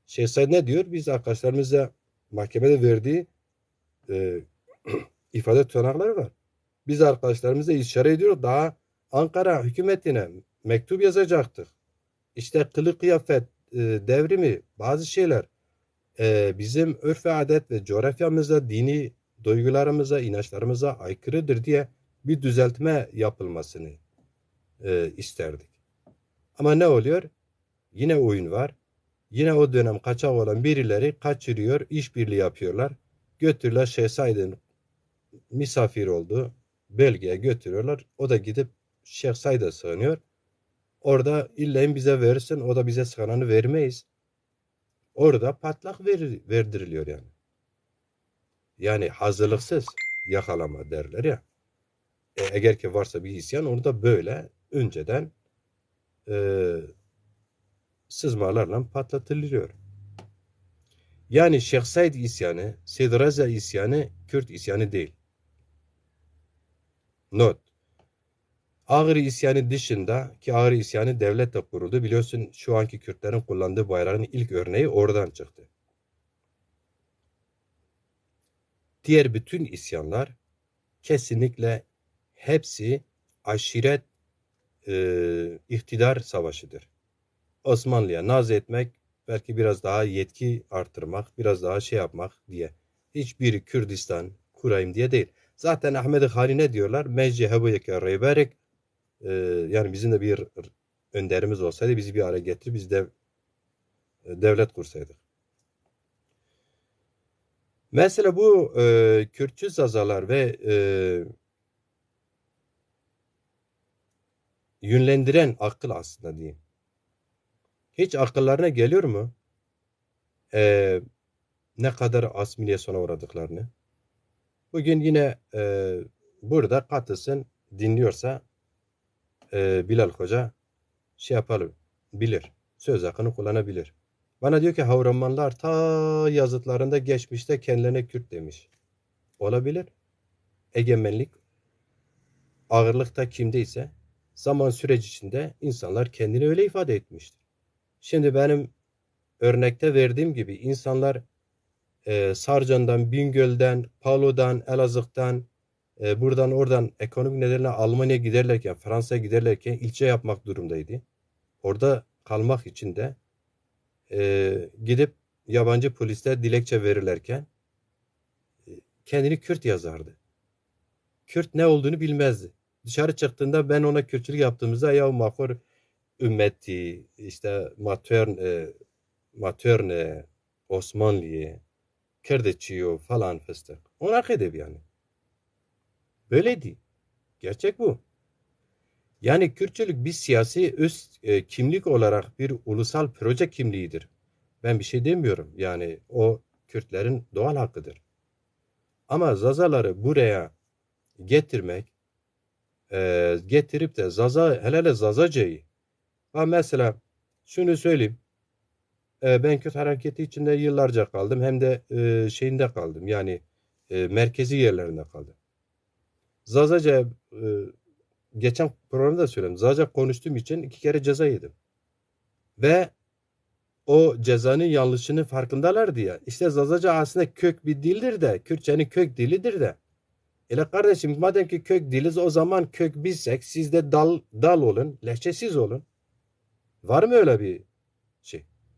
Şeyh Said ne diyor? Biz arkadaşlarımızla mahkemede verdiği e, ifade tutanakları var. Biz arkadaşlarımızla istişare ediyoruz. Daha Ankara hükümetine mektup yazacaktık. İşte kılık kıyafet e, devrimi, bazı şeyler e, bizim örf ve adet ve coğrafyamıza, dini duygularımıza, inançlarımıza aykırıdır diye bir düzeltme yapılmasını e, isterdik. Ama ne oluyor? Yine oyun var. Yine o dönem kaçak olan birileri kaçırıyor, işbirliği yapıyorlar. Götürüyorlar Şeyh Said'in misafir olduğu bölgeye götürüyorlar. O da gidip Şeyh Said'e sığınıyor. Orada illeyin bize verirsin, o da bize sığınanı vermeyiz. Orada patlak verir, verdiriliyor yani. Yani hazırlıksız yakalama derler ya. E, eğer ki varsa bir isyan, onu da böyle önceden e, sızmalarla patlatılıyor. Yani Şeyh Said isyanı, Seyd Reza isyanı Kürt isyanı değil. Not. Ağrı isyanı dışında ki Ağrı isyanı devletle kuruldu. Biliyorsun şu anki Kürtlerin kullandığı bayrağın ilk örneği oradan çıktı. Diğer bütün isyanlar kesinlikle hepsi aşiret e, iktidar savaşıdır. Osmanlı'ya naz etmek, belki biraz daha yetki artırmak, biraz daha şey yapmak diye. Hiçbiri Kürdistan kurayım diye değil. Zaten Ahmet Hali ne diyorlar? Mecci heboyeke reyberek, e, yani bizim de bir önderimiz olsaydı bizi bir araya getirip biz de e, devlet kursaydık. Mesela bu e, Kürtçü Zazalar ve e, yönlendiren akıl aslında diyeyim. Hiç akıllarına geliyor mu? E, ne kadar asimilasyona uğradıklarını. Bugün yine e, burada katılsın, dinliyorsa e, Bilal Hoca şey yapalım, bilir. Söz hakkını kullanabilir. Bana diyor ki Havramanlar ta yazıtlarında geçmişte kendilerine Kürt demiş. Olabilir. Egemenlik ağırlıkta kimdeyse zaman süreç içinde insanlar kendini öyle ifade etmiştir. Şimdi benim örnekte verdiğim gibi insanlar e, Sarcan'dan, Bingöl'den, Palu'dan, Elazığ'dan, e, buradan oradan ekonomik nedenle Almanya'ya giderlerken, Fransa'ya giderlerken ilçe yapmak durumdaydı. Orada kalmak için de e, gidip yabancı poliste dilekçe verirlerken e, kendini Kürt yazardı. Kürt ne olduğunu bilmezdi. Dışarı çıktığında ben ona Kürtçülük yaptığımızda ya Mahur ümmeti, işte matern, e, materne, Osmanlı'yı, Kırdıçıyo falan fıstık. Ona kıdev yani. Böyle değil. Gerçek bu. Yani Kürtçülük bir siyasi üst e, kimlik olarak bir ulusal proje kimliğidir. Ben bir şey demiyorum. Yani o Kürtlerin doğal hakkıdır. Ama Zazaları buraya getirmek, e, getirip de Zaza, hele hele Zazacayı. Ha mesela şunu söyleyeyim. E, ben Kürt hareketi içinde yıllarca kaldım. Hem de e, şeyinde kaldım. Yani e, merkezi yerlerinde kaldım. Zazaca e, geçen programda da söyledim. Zazaca konuştuğum için iki kere ceza yedim. Ve o cezanın yanlışının farkındalardı ya. İşte Zazaca aslında kök bir dildir de, Kürtçenin kök dilidir de. Ele kardeşim, madem ki kök diliz, o zaman kök bizsek, siz de dal, dal olun, lehçesiz olun. Var mı öyle bir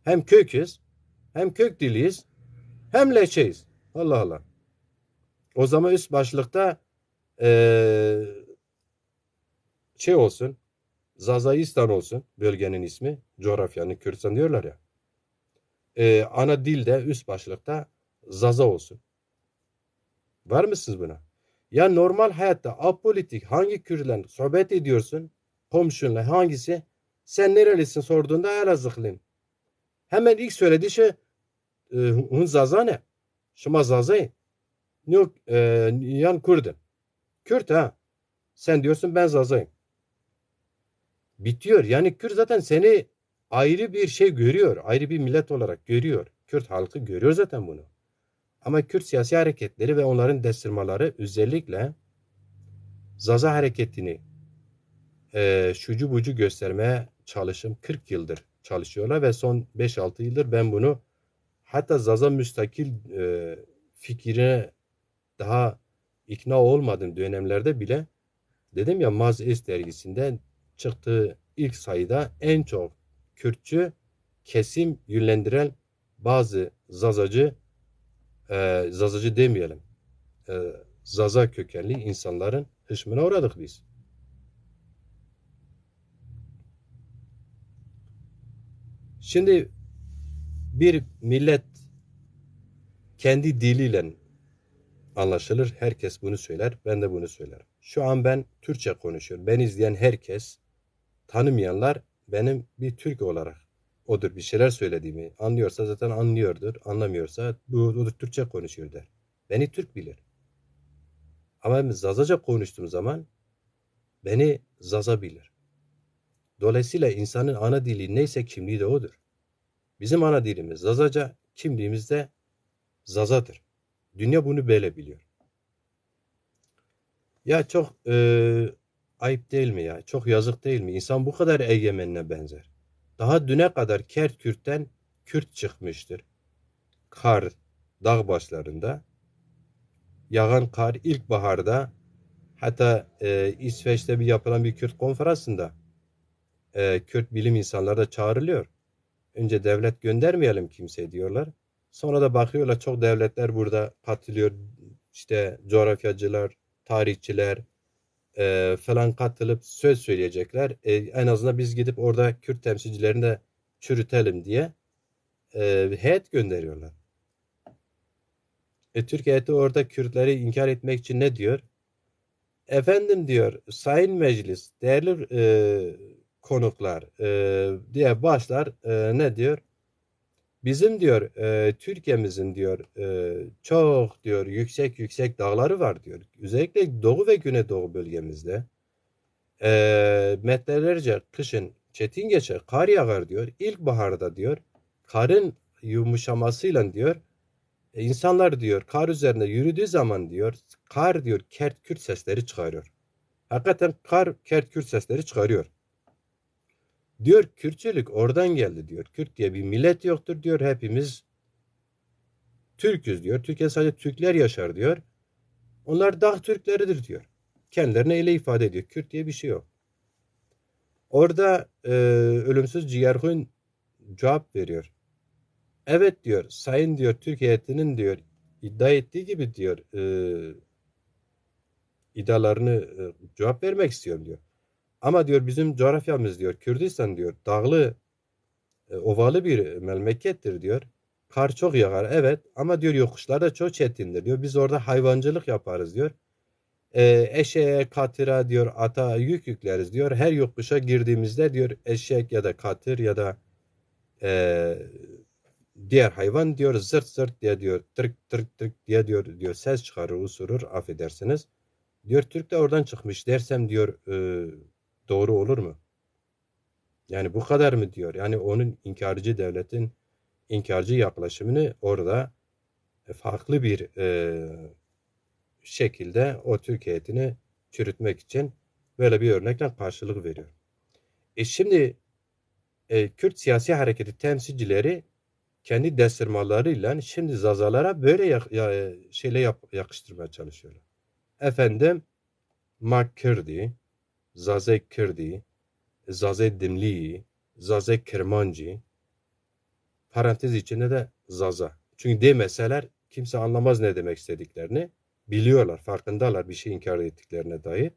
Hem köküz, hem kök diliyiz, hem leçeyiz. Allah Allah. O zaman üst başlıkta e, şey olsun, Zazaistan olsun, bölgenin ismi, coğrafyanın Kürdistan diyorlar ya. E, ana dil de üst başlıkta Zaza olsun. Var mısınız buna? Ya normal hayatta apolitik hangi Kürt'le sohbet ediyorsun, komşunla hangisi, sen nerelisin sorduğunda Elazığlıyım. Hemen ilk söylediği şey, e, hun Zaza ne? Şima Zazayın. Yok, e, yan Kürdün. Kürt ha. Sen diyorsun ben Zazayım. Bitiyor. Yani Kürt zaten seni ayrı bir şey görüyor. Ayrı bir millet olarak görüyor. Kürt halkı görüyor zaten bunu. Ama Kürt siyasi hareketleri ve onların destirmaları özellikle Zaza hareketini e, şucu bucu göstermeye çalışım. kırk yıldır çalışıyorlar ve son beş altı yıldır ben bunu hatta Zaza müstakil e, fikrine daha ikna olmadığım dönemlerde bile dedim ya Maz Es dergisinde çıktığı ilk sayıda en çok Kürtçü kesim yönlendiren bazı Zazacı, e, Zazacı demeyelim, e, Zaza kökenli insanların hışmına uğradık biz. Şimdi bir millet kendi diliyle anlaşılır. Herkes bunu söyler. Ben de bunu söylerim. Şu an ben Türkçe konuşuyorum. Beni izleyen herkes, tanımayanlar benim bir Türk olarak odur bir şeyler söylediğimi anlıyorsa zaten anlıyordur. Anlamıyorsa bu odur Türkçe konuşuyor der. Beni Türk bilir. Ama ben Zazaca konuştuğum zaman beni Zaza bilir. Dolayısıyla insanın ana dili neyse kimliği de odur. Bizim ana dilimiz Zazaca, kimliğimiz de Zazadır. Dünya bunu böyle biliyor. Ya çok e, ayıp değil mi ya? Çok yazık değil mi? İnsan bu kadar egemenine benzer. Daha düne kadar Kert Kürt'ten Kürt çıkmıştır. Kar, dağ başlarında. Yağan kar ilkbaharda hatta e, İsveç'te bir yapılan bir Kürt konferansında e, Kürt bilim insanları da çağrılıyor. Önce devlet göndermeyelim kimseyi diyorlar. Sonra da bakıyorlar çok devletler burada katılıyor. İşte coğrafyacılar, tarihçiler e, falan katılıp söz söyleyecekler. E, en azından biz gidip orada Kürt temsilcilerini de çürütelim diye e, heyet gönderiyorlar. E, Türkiye heyeti orada Kürtleri inkar etmek için ne diyor? Efendim diyor, sayın meclis, değerli e, konuklar e, diye başlar. E, ne diyor? Bizim diyor e, Türkiye'mizin diyor e, çok diyor yüksek yüksek dağları var diyor. Özellikle doğu ve güneydoğu bölgemizde. E, metrelerce kışın çetin geçer, kar yağar diyor. İlkbaharda diyor karın yumuşamasıyla diyor e, insanlar diyor kar üzerinde yürüdüğü zaman diyor kar diyor Kert Kürt sesleri çıkarıyor. Hakikaten kar Kert Kürt sesleri çıkarıyor. Diyor Kürtçülük oradan geldi diyor. Kürt diye bir millet yoktur diyor. Hepimiz Türküz diyor. Türkiye'de sadece Türkler yaşar diyor. Onlar dağ Türkleridir diyor. Kendilerine öyle ifade ediyor. Kürt diye bir şey yok. Orada e, ölümsüz Cigerhun cevap veriyor. Evet diyor, sayın diyor, Türkiye heyetinin diyor, iddia ettiği gibi diyor, e, iddialarını e, cevap vermek istiyorum diyor. Ama diyor bizim coğrafyamız diyor, Kürdistan diyor, dağlı, e, ovalı bir memlekettir diyor. Kar çok yağar, evet, ama diyor yokuşlar da çok çetindir diyor. Biz orada hayvancılık yaparız diyor. E, eşeğe, katıra diyor, ata yük yükleriz diyor. Her yokuşa girdiğimizde diyor eşek ya da katır ya da e, diğer hayvan diyor zırt zırt diye diyor, tırk tırk tırk diye diyor diyor ses çıkarır, usurur, affedersiniz. Diyor Türk de oradan çıkmış dersem diyor e, doğru olur mu? Yani bu kadar mı diyor? Yani onun inkarcı devletin inkarcı yaklaşımını orada e, farklı bir e, şekilde o Türk heyetini çürütmek için böyle bir örnekle karşılık veriyor. E şimdi e, Kürt siyasi hareketi temsilcileri kendi destirmalarıyla şimdi Zazalara böyle yak, ya, şeyle yap, yakıştırmaya çalışıyorlar. Efendim, ma Kirdî, Zazê Kirdî, Zazê Dimlîyî, Zazê Kirmancî. parantez içinde de Zaza. Çünkü demeseler kimse anlamaz ne demek istediklerini. Biliyorlar, farkındalar bir şey inkar ettiklerine dair.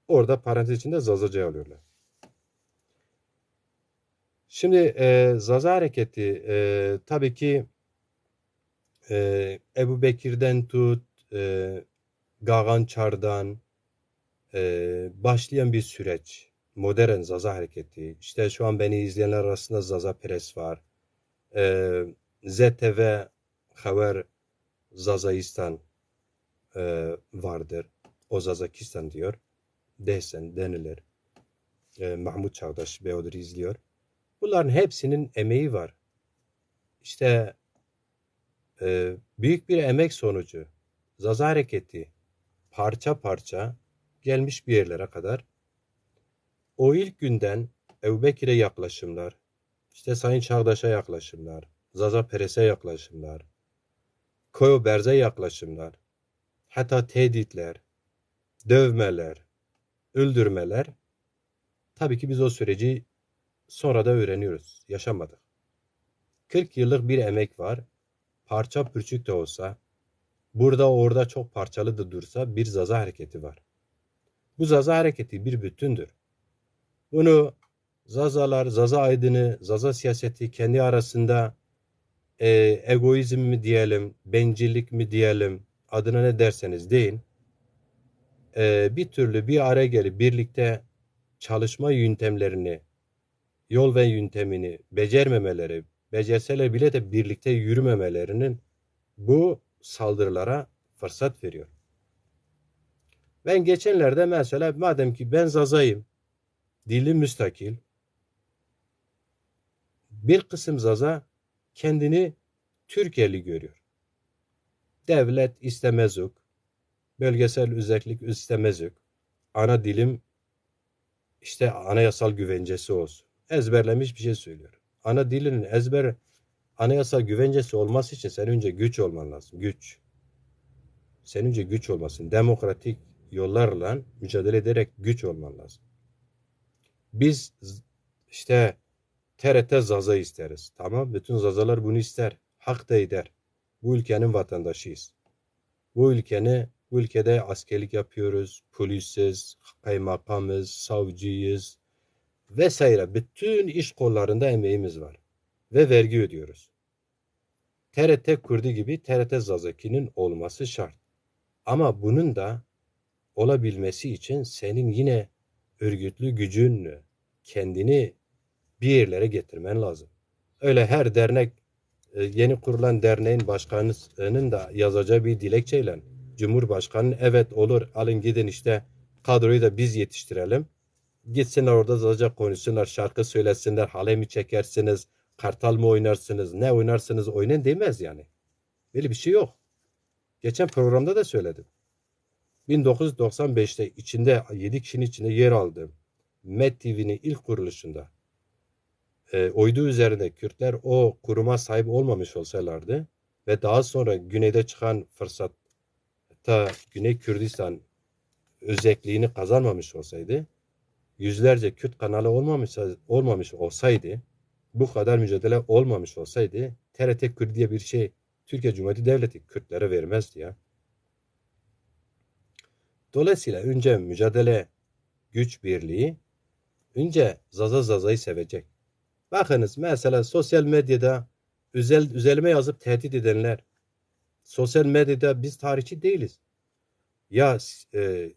Orada parantez içinde Zazacayı alıyorlar. Şimdi e, Zaza hareketi e, tabii ki e, Ebu Bekir'den tut, e, Gagan Çar'dan e, başlayan bir süreç. Modern Zaza hareketi. İşte şu an beni izleyenler arasında Zaza Peres var. E, Z T V Haber Zazaistan e, vardır. O Zazakistan diyor. Desen denilir. E, Mahmut Çağdaş Beyoğlu'dur izliyor. Bunların hepsinin emeği var. İşte e, büyük bir emek sonucu Zaza hareketi parça parça gelmiş bir yerlere kadar. O ilk günden Ebu Bekir'e yaklaşımlar, işte Sayın Çağdaş'a yaklaşımlar, Zaza Peres'e yaklaşımlar, Koyo Berz'e yaklaşımlar, hatta tehditler, dövmeler, öldürmeler, tabii ki biz o süreci sonra da öğreniyoruz, yaşamadık. kırk yıllık bir emek var. Parça pürçük de olsa, burada orada çok parçalı da dursa bir Zaza hareketi var. Bu Zaza hareketi bir bütündür. Bunu Zazalar, Zaza aydını, Zaza siyaseti kendi arasında e, egoizm mi diyelim, bencillik mi diyelim, adına ne derseniz deyin, e, bir türlü bir araya gelip birlikte çalışma yöntemlerini, yol ve yöntemini becermemeleri, becerseler bile de birlikte yürümemelerinin bu saldırılara fırsat veriyor. Ben geçenlerde mesela madem ki ben Zazayım, dili müstakil, bir kısım Zaza kendini Türkiye'li görüyor. Devlet istemezük, bölgesel özellik istemezük, ana dilim işte anayasal güvencesi olsun. Ezberlemiş bir şey söylüyor. Ana dilinin ezber anayasal güvencesi olması için sen önce güç olman lazım. Güç. Sen önce güç olmasın. Demokratik yollarla mücadele ederek güç olman lazım. Biz z- işte T R T Zaza isteriz. Tamam, bütün Zazalar bunu ister. Hak da eder. Bu ülkenin vatandaşıyız. Bu ülkeni, bu ülkede askerlik yapıyoruz, polisiz, kaymakamız, savcıyız vesaire. Bütün iş kollarında emeğimiz var ve vergi ödüyoruz. T R T Kürdi gibi T R T Zazakî'nin olması şart. Ama bunun da olabilmesi için senin yine örgütlü gücünle kendini bir yerlere getirmen lazım. Öyle her dernek, e, yeni kurulan derneğin başkanının da yazacağı bir dilekçeyle Cumhurbaşkanı'nın evet olur, alın gidin işte kadroyu da biz yetiştirelim. Gitsinler orada Zaza konuşsunlar, şarkı söylesinler, halay mı çekersiniz, kartal mı oynarsınız, ne oynarsınız oynayın demez yani. Böyle bir şey yok. Geçen programda da söyledim. bin dokuz yüz doksan beşte içinde, yedi kişinin içinde yer aldığım Med T V'nin ilk kuruluşunda e, uydu üzerinde Kürtler o kuruma sahip olmamış olsalardı ve daha sonra güneyde çıkan fırsatta Güney Kürdistan özelliğini kazanmamış olsaydı, yüzlerce Kürt kanalı olmamış, olmamış olsaydı, bu kadar mücadele olmamış olsaydı T R T Kürt diye bir şey Türkiye Cumhuriyeti Devleti Kürtlere vermezdi ya. Dolayısıyla önce mücadele, güç birliği, önce Zaza Zaza'yı sevecek. Bakınız mesela sosyal medyada özel, üzerime yazıp tehdit edenler, sosyal medyada biz tarihçi değiliz. Ya e,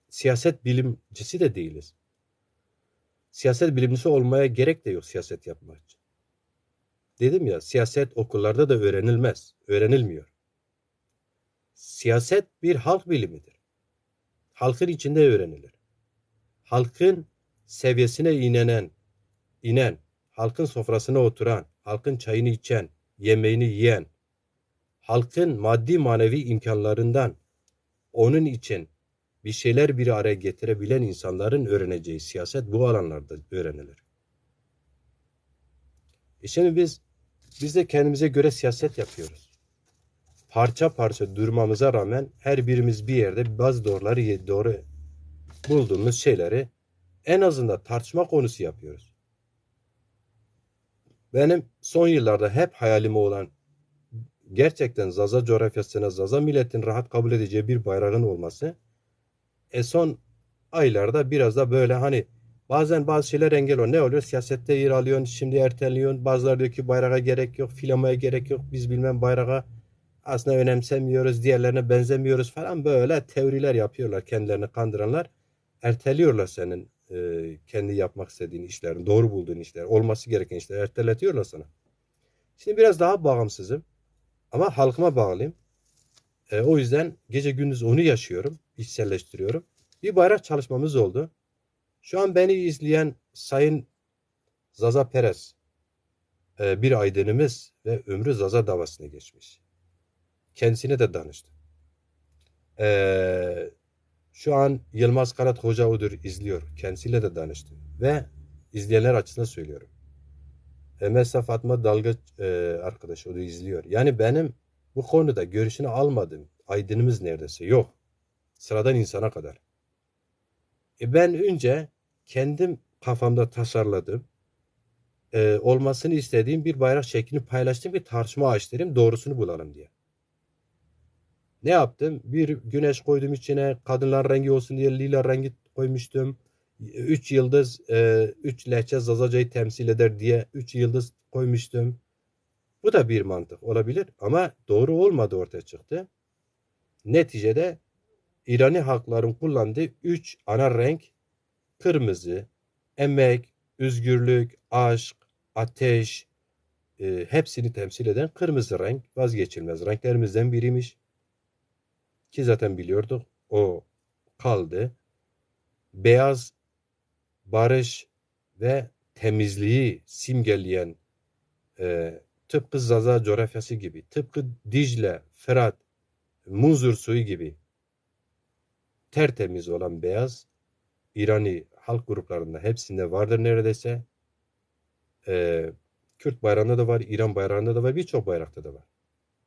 siyaset bilimcisi de değiliz. Siyaset bilimcisi olmaya gerek de yok siyaset yapmak için. Dedim ya, siyaset okullarda da öğrenilmez, öğrenilmiyor. Siyaset bir halk bilimidir. Halkın içinde öğrenilir. Halkın seviyesine inenen, inen, halkın sofrasına oturan, halkın çayını içen, yemeğini yiyen, halkın maddi manevi imkanlarından onun için bir şeyler bir araya getirebilen insanların öğreneceği siyaset bu alanlarda öğrenilir. E şimdi biz biz de kendimize göre siyaset yapıyoruz. Parça parça durmamıza rağmen her birimiz bir yerde bazı doğruları doğru bulduğumuz şeyleri en azından tartışma konusu yapıyoruz. Benim son yıllarda hep hayalimi olan, gerçekten Zaza coğrafyasına, Zaza milletin rahat kabul edeceği bir bayrağın olması, e, son aylarda biraz da böyle, hani, bazen bazı şeyler engel oluyor. Ne oluyor? Siyasette yer alıyorsun, şimdi erteliyorsun. Bazıları diyor ki bayrağa gerek yok, filamaya gerek yok. Biz bilmem bayrağa aslında önemsemiyoruz, diğerlerine benzemiyoruz falan, böyle teoriler yapıyorlar, kendilerini kandıranlar. Erteliyorlar senin, e, kendi yapmak istediğin işlerin, doğru bulduğun işler, olması gereken işleri erteletiyorlar sana. Şimdi biraz daha bağımsızım ama halkıma bağlıyım. E, o yüzden gece gündüz onu yaşıyorum, içselleştiriyorum. Bir bayrak çalışmamız oldu. Şu an beni izleyen Sayın Zaza Perez, e, bir aydınımız ve ömrü Zaza davasına geçmiş. Kendisine de danıştım. E, şu an Yılmaz Kanat Hoca odur, izliyor. Kendisiyle de danıştım. Ve izleyenler açısından söylüyorum. E, mesela Fatma Dalga, e, arkadaş, o da izliyor. Yani benim bu konuda görüşünü almadığım aydınımız neredeyse yok. Sıradan insana kadar. E, ben önce kendim kafamda tasarladım. E, olmasını istediğim bir bayrak şeklini paylaştım ki tartışma açtırayım, doğrusunu bulalım diye. Ne yaptım? Bir güneş koydum içine, kadınlar rengi olsun diye lila rengi koymuştum. Üç yıldız, e, üç lehçe Zazacayı temsil eder diye üç yıldız koymuştum. Bu da bir mantık olabilir ama doğru olmadı ortaya çıktı. Neticede İrani halkların kullandığı üç ana renk, kırmızı, emek, özgürlük, aşk, ateş, e, hepsini temsil eden kırmızı renk vazgeçilmez renklerimizden biriymiş. Ki zaten biliyorduk, o kaldı. Beyaz, barış ve temizliği simgeleyen, e, tıpkı Zaza coğrafyası gibi, tıpkı Dicle, Fırat, Munzur suyu gibi tertemiz olan beyaz, İrani halk gruplarında hepsinde vardır neredeyse. E, Kürt bayrağında da var, İran bayrağında da var, birçok bayrakta da var.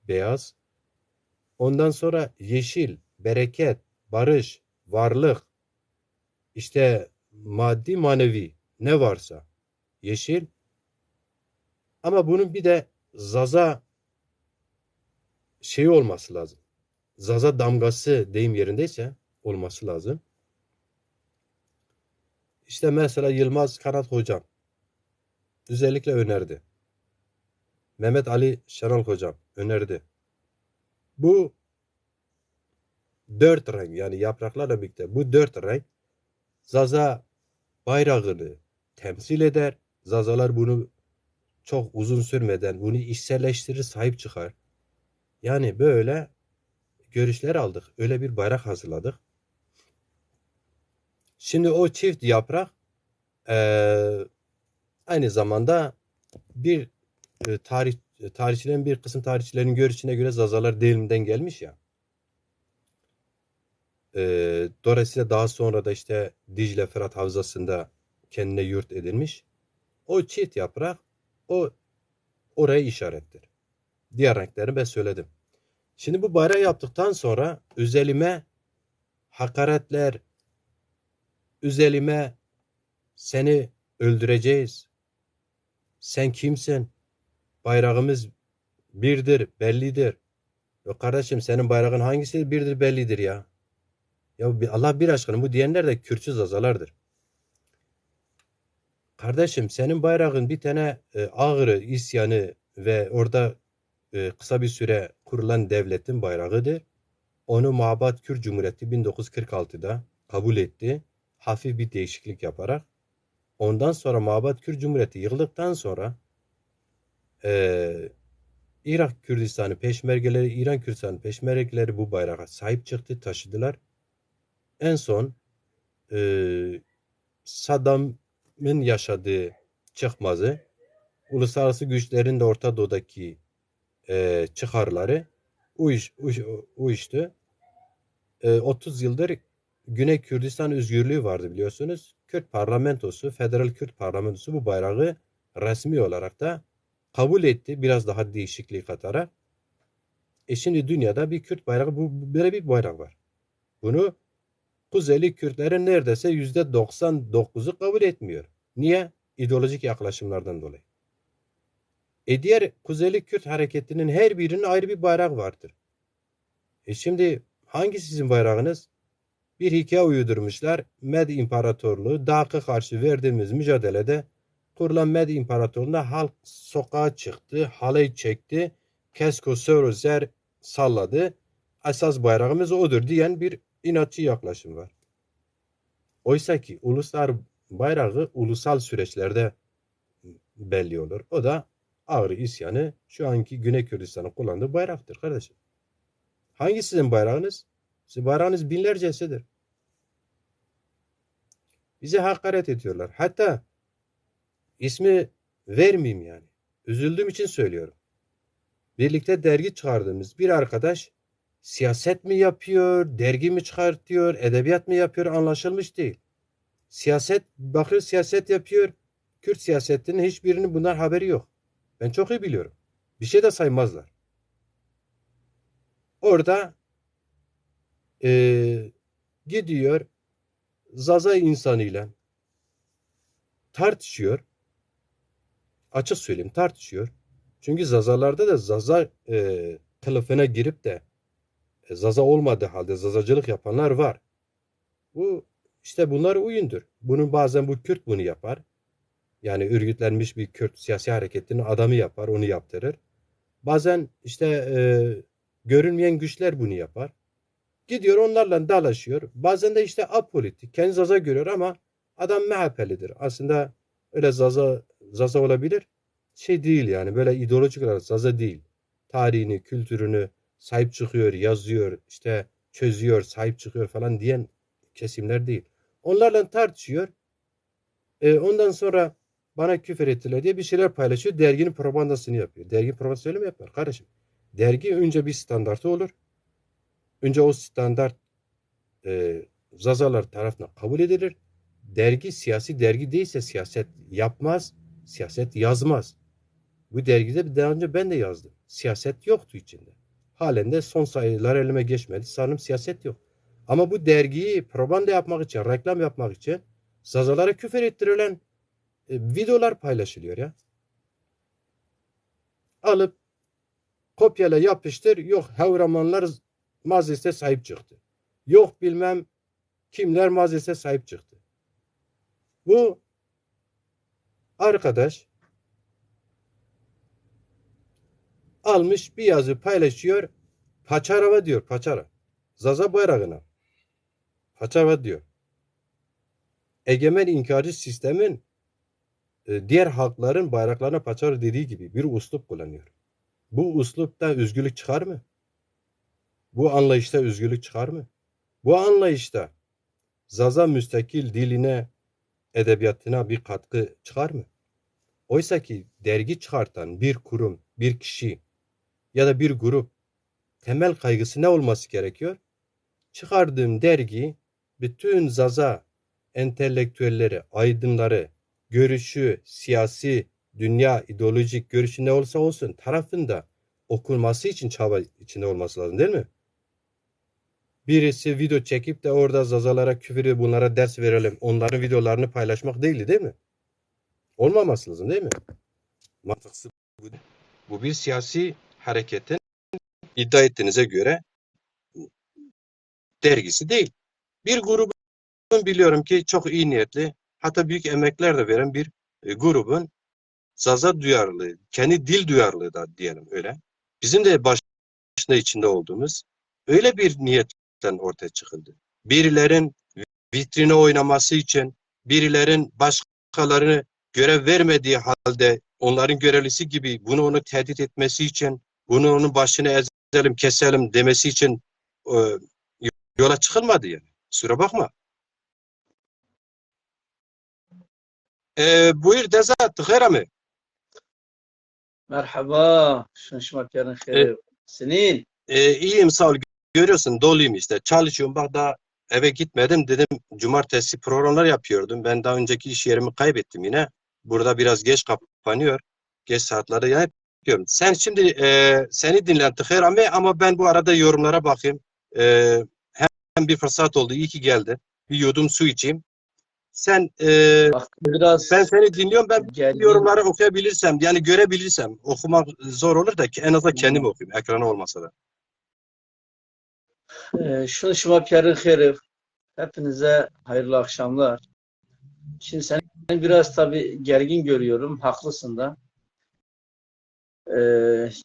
Beyaz. Ondan sonra yeşil, bereket, barış, varlık, işte maddi manevi ne varsa yeşil. Ama bunun bir de Zaza şeyi olması lazım. Zaza damgası deyim yerindeyse olması lazım. İşte mesela Yılmaz Kanat hocam özellikle önerdi. Mehmet Ali Şenol hocam önerdi. Bu dört renk, yani yapraklarla birlikte bu dört renk Zaza bayrağını temsil eder. Zazalar bunu çok uzun sürmeden bunu içselleştirir, sahip çıkar. Yani böyle görüşler aldık. Öyle bir bayrak hazırladık. Şimdi o çift yaprak, e, aynı zamanda bir, e, tarih, tarihçilerin, bir kısım tarihçilerin görüşüne göre Zazalar devrimden gelmiş ya. E, dolayısıyla daha sonra da işte Dicle Fırat Havzası'nda kendine yurt edinmiş. O çift yaprak o oraya işarettir. Diğer renklerini ben söyledim. Şimdi bu bayrağı yaptıktan sonra özelime hakaretler, özelime seni öldüreceğiz. Sen kimsin? Bayrağımız birdir, bellidir. Ya kardeşim, senin bayrağın hangisi birdir, bellidir ya? Ya bir, Allah bir aşkına, bu diyenler de Kürtçü Zazalardır. Kardeşim, senin bayrağın bir tane, e, Ağrı isyanı ve orada, e, kısa bir süre kurulan devletin bayrağıdır. Onu Mabat Kürt Cumhuriyeti bin dokuz yüz kırk altıda kabul etti. Hafif bir değişiklik yaparak. Ondan sonra Mabat Kürt Cumhuriyeti yıkıldıktan sonra, e, Irak Kürdistanı Peşmergeleri, İran Kürdistanı Peşmergeleri bu bayrağa sahip çıktı, taşıdılar. En son, e, Saddam'ın yaşadığı çıkmazı, uluslararası güçlerin de Orta Doğu'daki, e, çıkarları uyuş-, uyuş-, uyuştu. E, otuz yıldır Güney Kürdistan özgürlüğü vardı biliyorsunuz. Kürt parlamentosu, Federal Kürt Parlamentosu bu bayrağı resmi olarak da kabul etti. Biraz daha değişikliği katarak. E şimdi dünyada bir Kürt bayrağı, bu, bu- böyle bir bayrak var. Bunu Kuzeyli Kürtlerin neredeyse yüzde doksan dokuzu kabul etmiyor. Niye? İdeolojik yaklaşımlardan dolayı. E, diğer Kuzeyli Kürt hareketinin her birinin ayrı bir bayrağı vardır. E, şimdi hangisi sizin bayrağınız? Bir hikaye uydurmuşlar. Med İmparatorluğu, DAK'a karşı verdiğimiz mücadelede kurulan Med İmparatorluğu'nda halk sokağa çıktı, halay çekti, kesko, sero, zer salladı. Esas bayrağımız odur diyen bir inatçı yaklaşım var. Oysa ki uluslar bayrağı ulusal süreçlerde belli olur. O da Ağrı isyanı, şu anki Güney Kürdistan'ın kullandığı bayraktır kardeşim. Hangi sizin bayrağınız? Sizin bayrağınız binlercesidir. Bize hakaret ediyorlar. Hatta ismi vermeyeyim yani. Üzüldüğüm için söylüyorum. Birlikte dergi çıkardığımız bir arkadaş siyaset mi yapıyor, dergi mi çıkartıyor, edebiyat mı yapıyor anlaşılmış değil. Siyaset, bakıyor siyaset yapıyor. Kürt siyasetinin hiçbirinin bundan haberi yok. Ben çok iyi biliyorum. Bir şey de saymazlar. Orada e, gidiyor Zaza insanıyla tartışıyor. Açık söyleyeyim, tartışıyor. Çünkü Zazalarda da Zaza e, kılıfına girip de e, Zaza olmadığı halde Zazacılık yapanlar var. Bu işte bunlar oyundur. Bunun bazen bu Kürt bunu yapar. Yani örgütlenmiş bir Kürt siyasi hareketinin adamı yapar, onu yaptırır. Bazen işte e, görünmeyen güçler bunu yapar. Gidiyor onlarla dalaşıyor. Bazen de işte apolitik, kendi Zaza görüyor ama adam M H P'lidir. Aslında öyle Zaza, Zaza olabilir. Şey değil yani, böyle ideolojik olarak Zaza değil. Tarihini, kültürünü sahip çıkıyor, yazıyor, işte çözüyor, sahip çıkıyor falan diyen kesimler değil. Onlarla tartışıyor. E, ondan sonra bana küfür ettiler diye bir şeyler paylaşıyor. Derginin propagandasını yapıyor. Dergi propagandası öyle mi yapar kardeşim? Dergi önce bir standartı olur. Önce o standart e, Zazalar tarafından kabul edilir. Dergi siyasi dergi değilse siyaset yapmaz, siyaset yazmaz. Bu dergide bir daha önce ben de yazdım. Siyaset yoktu içinde. Halen de son sayılar elime geçmedi. Sanırım siyaset yok. Ama bu dergiyi propaganda yapmak için, reklam yapmak için Zazalara küfür ettirilen e, videolar paylaşılıyor ya. Alıp kopyala yapıştır, yok Hewramanlar Mazis'e sahip çıktı. Yok bilmem kimler Mazis'e sahip çıktı. Bu arkadaş almış bir yazı paylaşıyor. Paçarava diyor, paçara. Zaza bayrağına. Paçava diyor. Egemen inkarcı sistemin e, diğer halkların bayraklarına paçav dediği gibi bir üslup kullanıyor. Bu üslupta özgürlük çıkar mı? Bu anlayışta özgürlük çıkar mı? Bu anlayışta Zaza müstakil diline, edebiyatına bir katkı çıkar mı? Oysa ki dergi çıkartan bir kurum, bir kişi ya da bir grup temel kaygısı ne olması gerekiyor? Çıkardığım dergi bütün Zaza entelektüelleri, aydınları, görüşü, siyasi, dünya, ideolojik görüşü ne olsa olsun tarafında okunması için çaba içinde olması lazım değil mi? Birisi video çekip de orada Zazalara küfür ediyor, bunlara ders verelim, onların videolarını paylaşmak değildi değil mi? Olmaması lazım değil mi? Mantıksız bu. Bu bir siyasi hareketin iddia ettiğinize göre dergisi değil. Bir grubun biliyorum ki çok iyi niyetli, hatta büyük emekler de veren bir e, grubun Zaza duyarlılığı, kendi dil duyarlılığı da diyelim öyle. Bizim de başında içinde olduğumuz öyle bir niyetten ortaya çıkıldı. Birilerin vitrine oynaması için, birilerin başkalarını görev vermediği halde onların görevlisi gibi bunu onu tehdit etmesi için, bunu onun başını ezelim, keselim demesi için e, yola çıkılmadı yani. Kusura bakma. E, buyur Deza, ti xêr amê. Merhaba, şun şima kerin E, xêr. Sinîn. E, iyiyim, sağ ol. Görüyorsun, doluyum işte. Çalışıyorum. Bak, daha eve gitmedim. Dedim, cumartesi programlar yapıyordum. Ben daha önceki iş yerimi kaybettim yine. Burada biraz geç kapanıyor. Geç saatlerde yayın yapıyorum. Sen şimdi, e, seni dinlen, ti xêr amê, ama ben bu arada yorumlara bakayım. E, hem bir fırsat oldu. İyi ki geldi. Bir yudum su içeyim. Sen e, Bak, biraz ben seni dinliyorum, ben gergin. Yorumları okuyabilirsem, yani görebilirsem, okumak zor olur da ki en azından kendim okuyayım, ekrana olmasa da. E, şunu şima piyarı xerif. Hepinize hayırlı akşamlar. Şimdi seni biraz tabii gergin görüyorum. Haklısın da. E,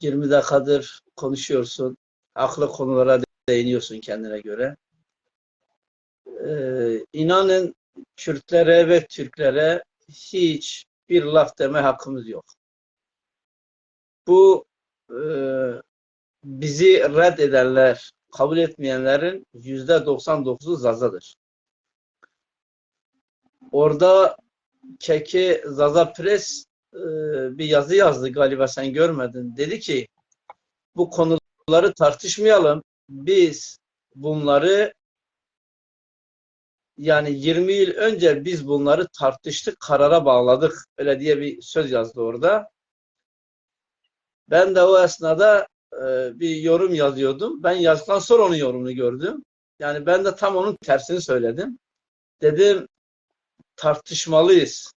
yirmi dakikadır konuşuyorsun. Haklı konulara değiniyorsun kendine göre. E, inanın Kürtlere ve Türklere hiç bir laf deme hakkımız yok. Bu e, bizi red edenler, kabul etmeyenlerin yüzde doksan dokuzu Zazadır. Orada Keke Zaza Press e, bir yazı yazdı, galiba sen görmedin. Dedi ki bu konuları tartışmayalım. Biz bunları, yani yirmi yıl önce biz bunları tartıştık, karara bağladık. Öyle diye bir söz yazdı orada. Ben de o esnada e, bir yorum yazıyordum. Ben yazdıktan sonra onun yorumunu gördüm. Yani ben de tam onun tersini söyledim. Dedim tartışmalıyız.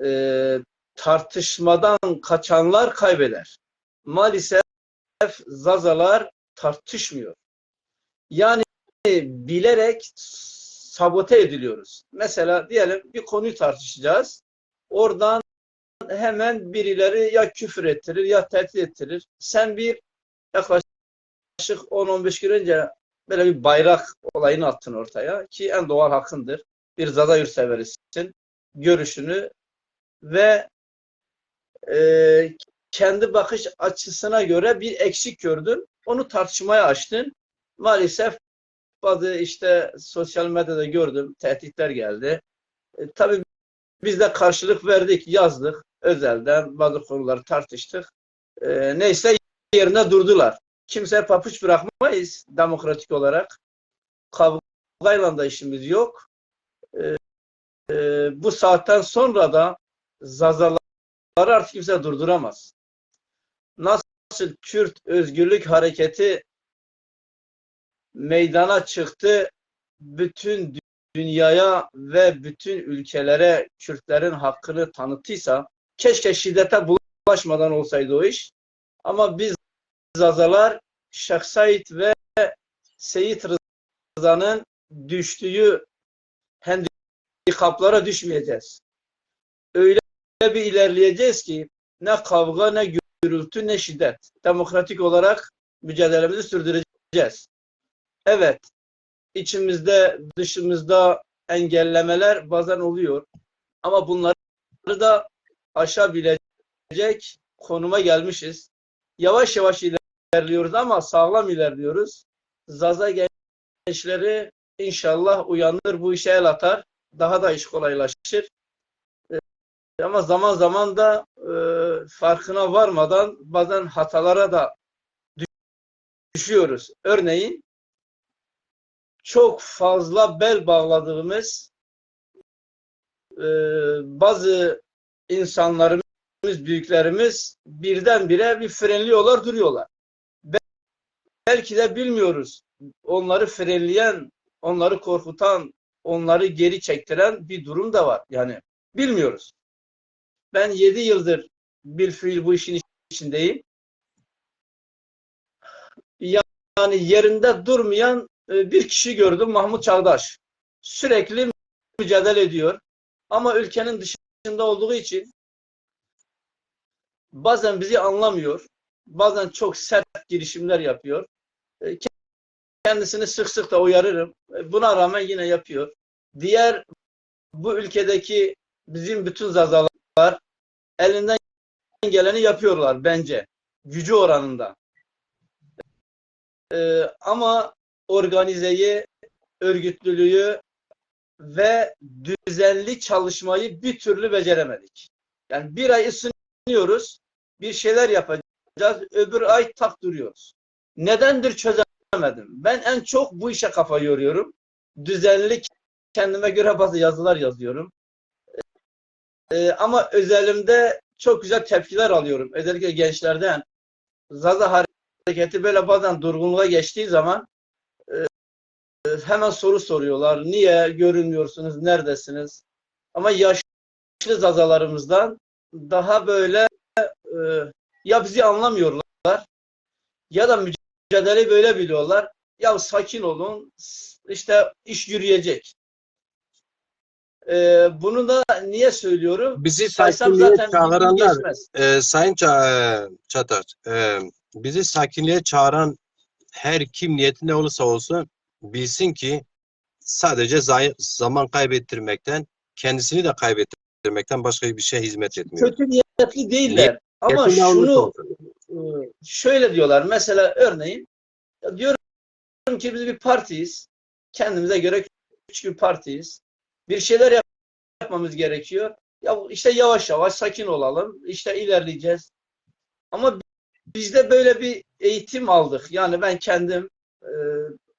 E, tartışmadan kaçanlar kaybeder. Maalesef Zazalar tartışmıyor. Yani bilerek sabote ediliyoruz. Mesela diyelim bir konuyu tartışacağız. Oradan hemen birileri ya küfür ettirir ya tehdit ettirir. Sen bir yaklaşık on on beş gün önce böyle bir bayrak olayını attın ortaya ki en doğal hakkındır. Bir Zaza yurtseverisin. Görüşünü ve e, kendi bakış açısına göre bir eksik gördün. Onu tartışmaya açtın. Maalesef bazı işte sosyal medyada gördüm, tehditler geldi. E, tabii biz de karşılık verdik, yazdık. Özelden bazı konuları tartıştık. E, neyse yerine durdular. Kimseye papuç bırakmayız demokratik olarak. Kavgayla da işimiz yok. E, e, bu saatten sonra da Zazaları artık kimse durduramaz. Nasıl Kürt özgürlük hareketi meydana çıktı, bütün dünyaya ve bütün ülkelere Kürtlerin hakkını tanıttıysa, keşke şiddete bulaşmadan olsaydı o iş. Ama biz Zazalar Şeyh Said ve Seyit Rıza'nın düştüğü handikaplara düşmeyeceğiz. Öyle bir ilerleyeceğiz ki ne kavga, ne gürültü, ne şiddet. Demokratik olarak mücadelemizi sürdüreceğiz. Evet, içimizde, dışımızda engellemeler bazen oluyor. Ama bunları da aşabilecek konuma gelmişiz. Yavaş yavaş ilerliyoruz ama sağlam ilerliyoruz. Zaza gençleri inşallah uyanır, bu işe el atar. Daha da iş kolaylaşır. E, ama zaman zaman da e, farkına varmadan bazen hatalara da düşüyoruz. Örneğin çok fazla bel bağladığımız e, bazı insanlarımız, büyüklerimiz birdenbire bir frenliyorlar, duruyorlar. Be- Belki de bilmiyoruz. Onları frenleyen, onları korkutan, onları geri çektiren bir durum da var. Yani bilmiyoruz. Ben yedi yıldır bilfiil bu işin içindeyim. Yani yerinde durmayan e, bir kişi gördüm, Mahmut Çağdaş. Sürekli mücadele ediyor. Ama ülkenin dışında olduğu için bazen bizi anlamıyor. Bazen çok sert girişimler yapıyor. E, kendisini sık sık da uyarırım. E, buna rağmen yine yapıyor. Diğer bu ülkedeki bizim bütün Zazalar elinden geleni yapıyorlar bence. Gücü oranında. Ee, ama organizeyi, örgütlülüğü ve düzenli çalışmayı bir türlü beceremedik. Yani bir ay ısınıyoruz, bir şeyler yapacağız, öbür ay tak duruyoruz. Nedendir çözemedim. Ben en çok bu işe kafa yoruyorum. Düzenli kendime göre bazı yazılar yazıyorum. Ee, ama özelimde çok güzel tepkiler alıyorum. Özellikle gençlerden. Zaza hareketi böyle bazen durgunluğa geçtiği zaman e, e, hemen soru soruyorlar. Niye görünmüyorsunuz, neredesiniz? Ama yaşlı Zazalarımızdan daha böyle e, ya bizi anlamıyorlar ya da mücadeleyi böyle biliyorlar. Ya sakin olun, işte iş yürüyecek. E, bunu da niye söylüyorum? Bizi sakinliğe zaten çağıranlar, geçmez. E, Sayın Ça- e, Çatar, e, bizi sakinliğe çağıran her kim niyeti ne olursa olsun bilsin ki sadece zay- zaman kaybettirmekten, kendisini de kaybettirmekten başka bir şey hizmet etmiyor. Kötü niyetli değiller. Ama şunu e, şöyle diyorlar. Mesela örneğin ya diyorum ki biz bir partiyiz. Kendimize göre küçük bir partiyiz. Bir şeyler yapmamız gerekiyor. Ya işte yavaş yavaş sakin olalım. İşte ilerleyeceğiz. Ama bizde böyle bir eğitim aldık. Yani ben kendim e,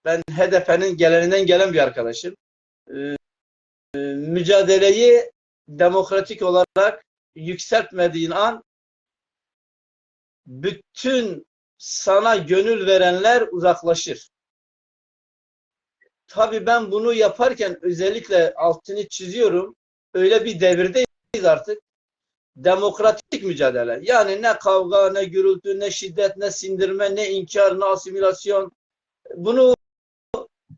ben H D P'nin geleneğinden gelen bir arkadaşım. E, mücadeleyi demokratik olarak yükseltmediğin an bütün sana gönül verenler uzaklaşır. Tabii ben bunu yaparken özellikle altını çiziyorum. Öyle bir devirdeyiz artık. Demokratik mücadele. Yani ne kavga, ne gürültü, ne şiddet, ne sindirme, ne inkar, ne asimilasyon. Bunu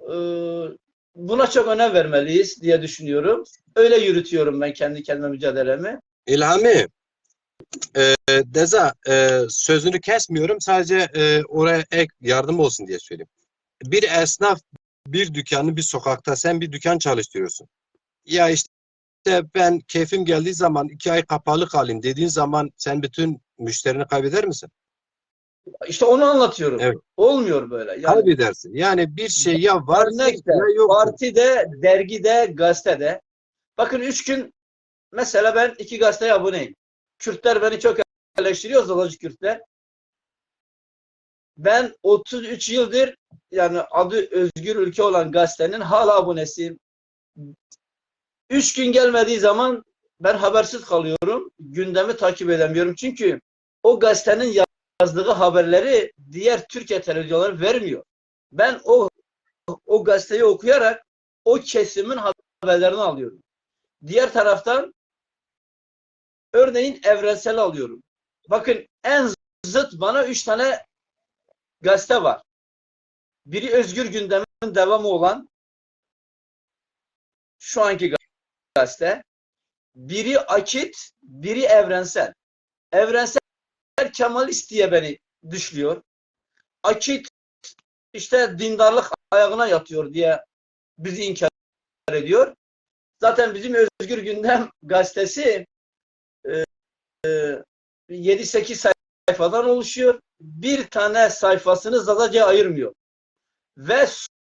e, buna çok önem vermeliyiz diye düşünüyorum. Öyle yürütüyorum ben kendi kendime mücadelemi. İlhami, e, Deza, e, sözünü kesmiyorum. Sadece e, oraya ek yardım olsun diye söyleyeyim. Bir esnaf bir dükkanı bir sokakta sen bir dükkan çalıştırıyorsun. Ya işte ben keyfim geldiği zaman iki ay kapalı kalayım dediğin zaman sen bütün müşterini kaybeder misin? İşte onu anlatıyorum. Evet. Olmuyor böyle. Yani, kaybedersin. Yani bir şey ya var, örnekte, ya yok. Partide, dergide, gazetede. Bakın üç gün mesela ben iki gazeteye aboneyim. Kürtler beni çok eleştiriyor, Zazacı Kürtler. Ben otuz üç yıldır yani adı Özgür Ülke olan gazetenin hala abonesiyim. Üç gün gelmediği zaman ben habersiz kalıyorum. Gündemi takip edemiyorum. Çünkü o gazetenin yazdığı haberleri diğer Türkiye televizyonları vermiyor. Ben o o gazeteyi okuyarak o kesimin haberlerini alıyorum. Diğer taraftan örneğin Evrensel alıyorum. Bakın en zıt bana üç tane gazete var. Biri Özgür Gündem'in devamı olan şu anki gazete. Biri Akit, biri Evrensel. Evrensel Kemalist diye beni dışlıyor. Akit işte dindarlık ayağına yatıyor diye bizi inkar ediyor. Zaten bizim Özgür Gündem gazetesi e, e, yedi sekiz sayfadan oluşuyor. Bir tane sayfasını Zazaca'ya ayırmıyor. Ve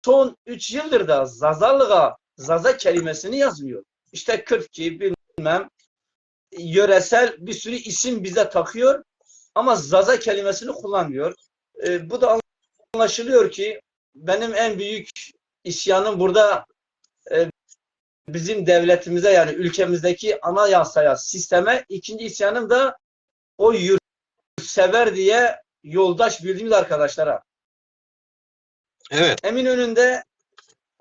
son üç yıldır da Zazalığa Zaza kelimesini yazmıyor. İşte Kürtçi, bilmem, yöresel bir sürü isim bize takıyor ama Zaza kelimesini kullanmıyor. E, bu da anlaşılıyor ki benim en büyük isyanım burada e, bizim devletimize, yani ülkemizdeki anayasaya, sisteme, ikinci isyanım da o yurtsever diye yoldaş bildiğimiz arkadaşlara. Evet. Eminönü'nde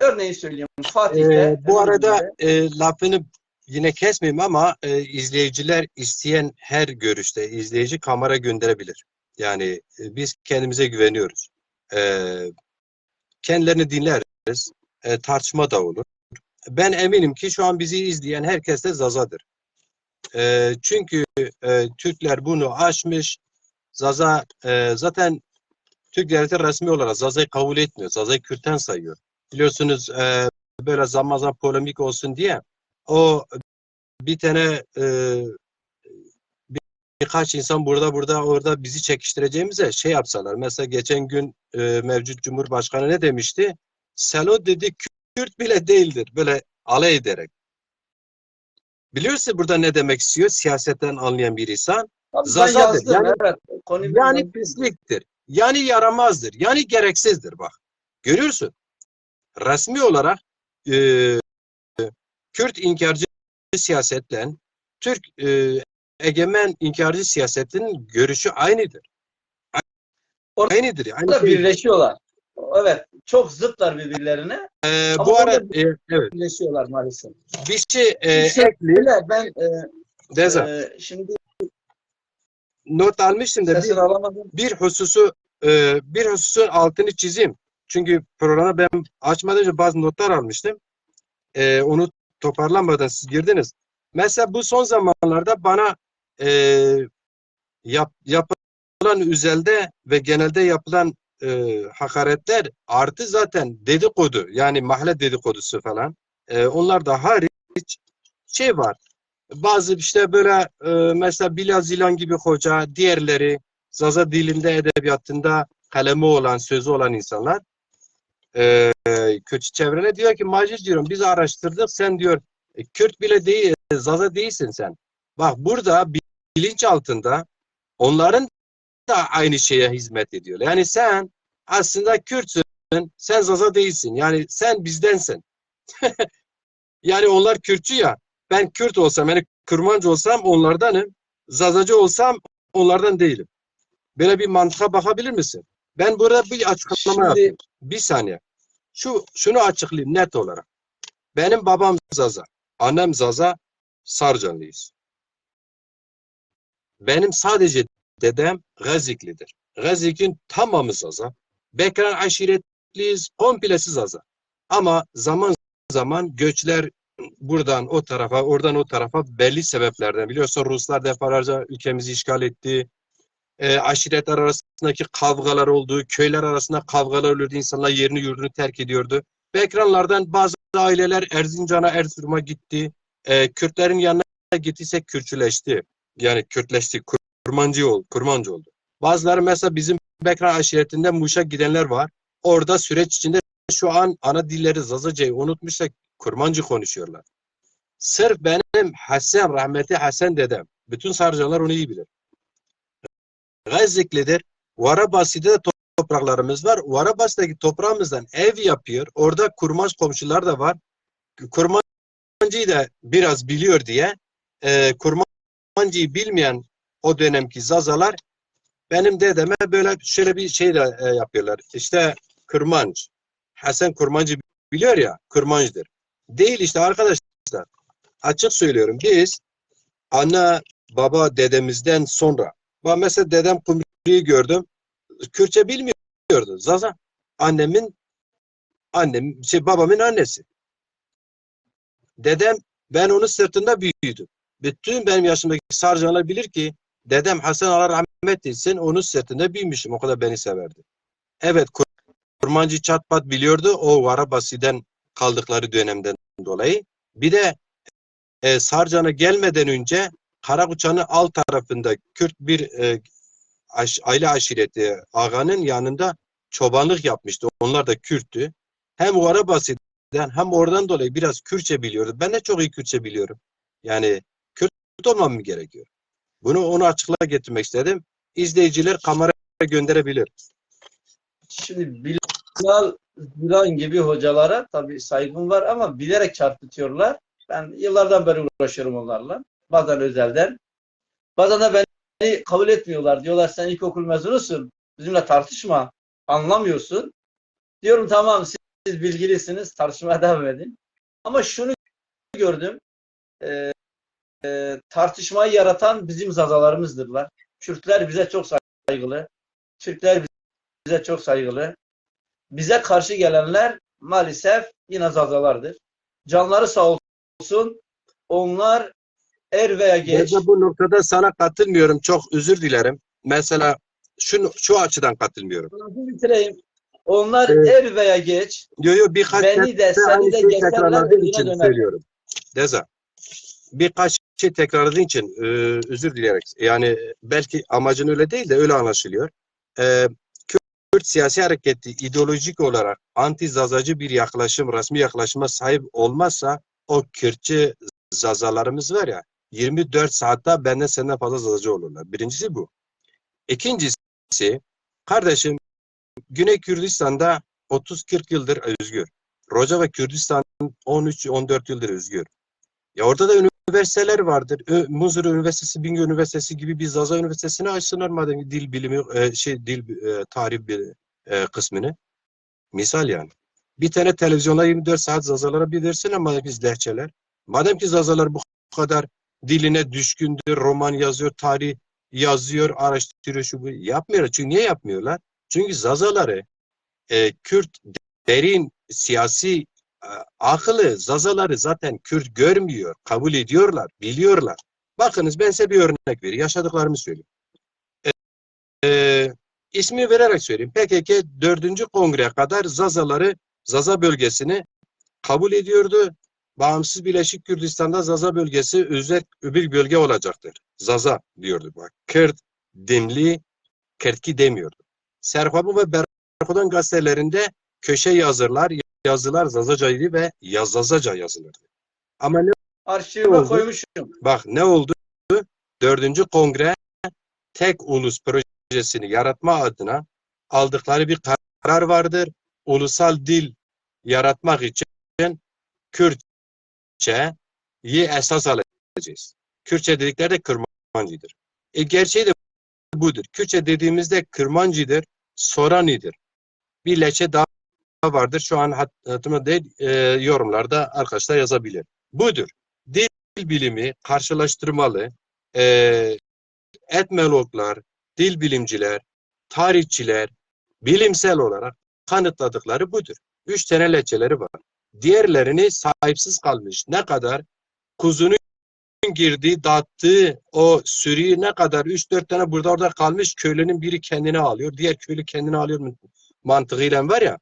örneğin söyleyeyim, Fatih'te. Ee, bu arada e, lafını yine kesmeyeyim ama e, izleyiciler isteyen her görüşte izleyici kamera gönderebilir. Yani e, biz kendimize güveniyoruz. E, kendilerini dinleriz. E, tartışma da olur. Ben eminim ki şu an bizi izleyen herkes de Zazadır. E, çünkü e, Türkler bunu aşmış. Zaza e, zaten Türk devleti resmi olarak Zaza'yı kabul etmiyor. Zaza'yı Kürt'ten sayıyor. Biliyorsunuz e, böyle zaman zaman polemik olsun diye o bir tane e, birkaç insan burada burada orada bizi çekiştireceğimize şey yapsalar. Mesela geçen gün e, mevcut Cumhurbaşkanı ne demişti? Selo dedi Kürt bile değildir. Böyle alay ederek. Biliyorsun burada ne demek istiyor siyasetten anlayan bir insan? Zazadır. Yani, yani pisliktir. Yani yaramazdır. Yani gereksizdir bak. Görüyorsun. Resmi olarak e, Kürt inkarcı siyasetle Türk e, egemen inkarcı siyasetin görüşü aynıdır. Orada aynıdır. Aynı şey. Birleşiyorlar. Evet. çok zıtlar birbirlerine. Ee, Ama bu ara orada e, evet. Birleşiyorlar maalesef. Bir şey e, Şöyle, ekleyeyim. Ben e, Deza. e, şimdi Not almıştım da bir, sesini alamadım. Bir hususu e, bir hususun altını çizeyim. Çünkü programı ben açmadan önce bazı notlar almıştım. E, onu toparlamadan siz girdiniz. Mesela bu son zamanlarda bana e, yap, yapılan özelde ve genelde yapılan e, hakaretler artı zaten dedikodu, yani mahalle dedikodusu falan. E, onlar da hariç şey var. Bazı işte böyle e, mesela Bilal Zilan gibi hoca, diğerleri Zaza dilinde, edebiyatında kalemi olan, sözü olan insanlar e, kötü çevrene diyor ki Macir diyorum biz araştırdık, sen diyor e, Kürt bile değil, e, Zaza değilsin sen. Bak burada bilinç altında onların da aynı şeye hizmet ediyor. Yani sen aslında Kürtsün, sen Zaza değilsin. Yani sen bizdensin. Yani onlar Kürtçü ya. Ben Kürt olsam, yani Kurmanc olsam onlardanım. Zazacı olsam onlardan değilim. Böyle bir mantığa bakabilir misin? Ben burada bir açıklama Şimdi- yapayım. Bir saniye. Şu şunu açıklayayım net olarak. Benim babam Zaza, annem Zaza, Sarcanlıyız. Benim sadece dedem Gaziklidir. Gazik'in tamamı Zaza. Bekran aşiretliyiz, komplesi Zaza. Ama zaman zaman göçler buradan o tarafa, oradan o tarafa belli sebeplerden. Biliyorsun Ruslar defalarca ülkemizi işgal etti. E, aşiretler arasındaki kavgalar oldu, köyler arasında kavgalar olurdu, insanlar yerini yurdunu terk ediyordu. Ve ekranlardan bazı aileler Erzincan'a, Erzurum'a gitti. E, Kürtlerin yanına gittiyse Kürtçüleşti. Yani Kürtleşti, Kurmancı oldu, Kurmancı oldu. Bazıları mesela bizim Bekran aşiretinde Muş'a gidenler var. Orada süreç içinde şu an ana dilleri Zazacayı unutmuşsa Kurmancı konuşuyorlar. Sırf benim Hasan, rahmetli Hasan dedem, bütün Sarıcanlar onu iyi bilir. Gaziklidir. Varabasi'de de topraklarımız var. Varabasi'deki toprağımızdan ev yapıyor. Orada Kurmanc komşular da var. Kurmancı'yı da biraz biliyor diye e, Kurmancı'yı bilmeyen o dönemki Zazalar benim dedeme böyle şöyle bir şey de e, yapıyorlar. İşte Kurmanc. Hasan Kurmancı biliyor ya, Kurmancı'dır. Değil işte arkadaşlar. Açık söylüyorum. Biz ana, baba, dedemizden sonra. Bak mesela dedem Kumru'yu gördüm. Kürtçe bilmiyordu. Zaza. Annemin, annem, şey, babamın annesi. Dedem, ben onun sırtında büyüdüm. Bütün benim yaşımdaki Sarıcanlar bilir ki dedem Hasan, Allah rahmet etsin, onun sırtında büyümüşüm. O kadar beni severdi. Evet, Kurmancı çat pat biliyordu. O Varabasi'den kaldıkları dönemden dolayı. Bir de e, Sarcan'a gelmeden önce Karakuçan'ın alt tarafında Kürt bir e, aş- aile aşireti ağanın yanında çobanlık yapmıştı. Onlar da Kürttü. Hem Varabasi'den hem oradan dolayı biraz Kürtçe biliyordu. Ben de çok iyi Kürtçe biliyorum. Yani Kürt olmam mı gerekiyor? Bunu onu açıklığa getirmek istedim. İzleyiciler kamera gönderebilir. Şimdi Bilal Zilan gibi hocalara tabii saygım var ama bilerek çarpıtıyorlar. Ben yıllardan beri uğraşıyorum onlarla. Bazen özelden. Bazen de beni kabul etmiyorlar. Diyorlar sen ilkokul mezunusun. Bizimle tartışma. Anlamıyorsun. Diyorum tamam siz bilgilisiniz. Tartışmaya devam edin. Ama şunu gördüm. E, e, tartışmayı yaratan bizim Zazalarımızdırlar. Kürtler bize çok saygılı. Türkler bize çok saygılı. Bize karşı gelenler maalesef yine Zazalardır. Canları sağ olsun. Onlar er veya geç. Ben de bu noktada sana katılmıyorum. Çok özür dilerim. Mesela şu, şu açıdan katılmıyorum. Lafı bitireyim. Onlar Evet. Er veya geç Yo yo birkaç beni kere de seni aynı de şeyi geçerler, tekrarladığın özüne için dönerler. Söylüyorum. Deza. Birkaç şey tekrarladığın için e, özür dileyerek. Yani belki amacın öyle değil de öyle anlaşılıyor. E, Kürt siyasi hareketi ideolojik olarak anti-Zazacı bir yaklaşım, resmi yaklaşıma sahip olmazsa o Kürtçü Zazalarımız var ya yirmi dört saatte benden senden fazla Zazacı olurlar. Birincisi bu. İkincisi kardeşim Güney Kürdistan'da otuz kırk yıldır özgür. Rojava Kürdistan on üç on dört yıldır özgür. Ya orada da üniversiteler vardır. Ö- Munzur Üniversitesi, Bingöl Üniversitesi gibi bir Zaza Üniversitesi'ni açsınlar madem dil bilimi, e, şey dil e, tarih bir e, kısmını. Misal yani. Bir tane televizyonda yirmi dört saat Zazalara bir versene madem ki lehçeler. Madem ki Zazalar bu kadar diline düşkündür, roman yazıyor, tarih yazıyor, araştırıyor, şu bu yapmıyorlar. Çünkü niye yapmıyorlar? Çünkü Zazaları e, Kürt derin siyasi e, akıllı Zazaları zaten Kürt görmüyor, kabul ediyorlar, biliyorlar. Bakınız ben size bir örnek vereyim, yaşadıklarımı söyleyeyim. E, e, ismi vererek söyleyeyim. P K K dördüncü kongreye kadar Zazaları, Zaza bölgesini kabul ediyordu. Bağımsız Birleşik Kürdistan'da Zaza bölgesi özel bir bölge olacaktır. Zaza diyordu. Bak, Kürt, Dimli, Kürtki demiyordu. Serxwebûn ve Berxwedan gazetelerinde köşe yazılar, yazılar Zazacaydı ve ya Zazaca yazılırdı. Ama ne Arşivime oldu? Koymuşum. Bak ne oldu? Dördüncü kongre tek ulus projesini yaratma adına aldıkları bir karar vardır. Ulusal dil yaratmak için Kürtçeyi esas alacağız. Kürtçe dedikleri de Kürmancıdır. E, gerçeği de budur. Kürtçe dediğimizde Kürmancıdır, Soranidir. Bir lehçe daha vardır. Şu an hat- hatırımda değil. E, yorumlarda arkadaşlar yazabilir. Budur. Dil bilimi karşılaştırmalı, e, etnologlar, dil bilimciler, tarihçiler bilimsel olarak kanıtladıkları budur. Üç tane lehçeleri var. Diğerlerini sahipsiz kalmış. Ne kadar kuzunun girdiği, dağıttığı o sürüyü ne kadar üç dört tane burada orada kalmış köylünün biri kendine alıyor, diğer köylü kendine alıyor mantığıyla var ya.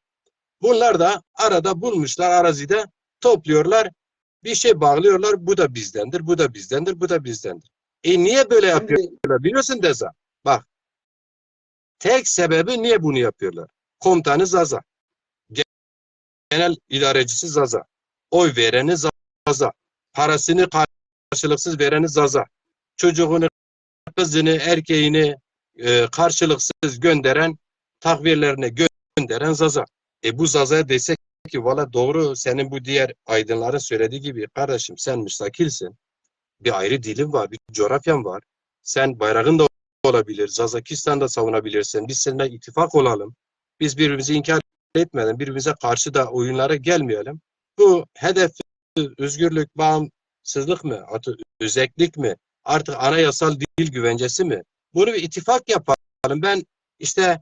Bunlar da arada bulmuşlar, arazide topluyorlar, bir şey bağlıyorlar. Bu da bizdendir, bu da bizdendir, bu da bizdendir. E niye böyle Şimdi yapıyorlar biliyorsun Deza? Bak, tek sebebi niye bunu yapıyorlar? Komutanı Zaza. Genel idarecisi Zaza. Oy vereni Zaza. Parasını karşılıksız vereni Zaza. Çocuğunu, kızını, erkeğini e, karşılıksız gönderen, takviyelerine gönderen Zaza. E bu Zaza'ya desek ki valla doğru senin bu diğer aydınların söylediği gibi kardeşim sen müstakilsin. Bir ayrı dilin var, bir coğrafyan var. Sen bayrağın da olabilir, Zazakistan da savunabilirsin. Biz seninle ittifak olalım. Biz birbirimizi inkar etmeden birbirimize karşı da oyunlara gelmeyelim. Bu hedef özgürlük, bağımsızlık mı, artık özellik mi, artık anayasal dil güvencesi mi? Bunu bir ittifak yapalım. Ben işte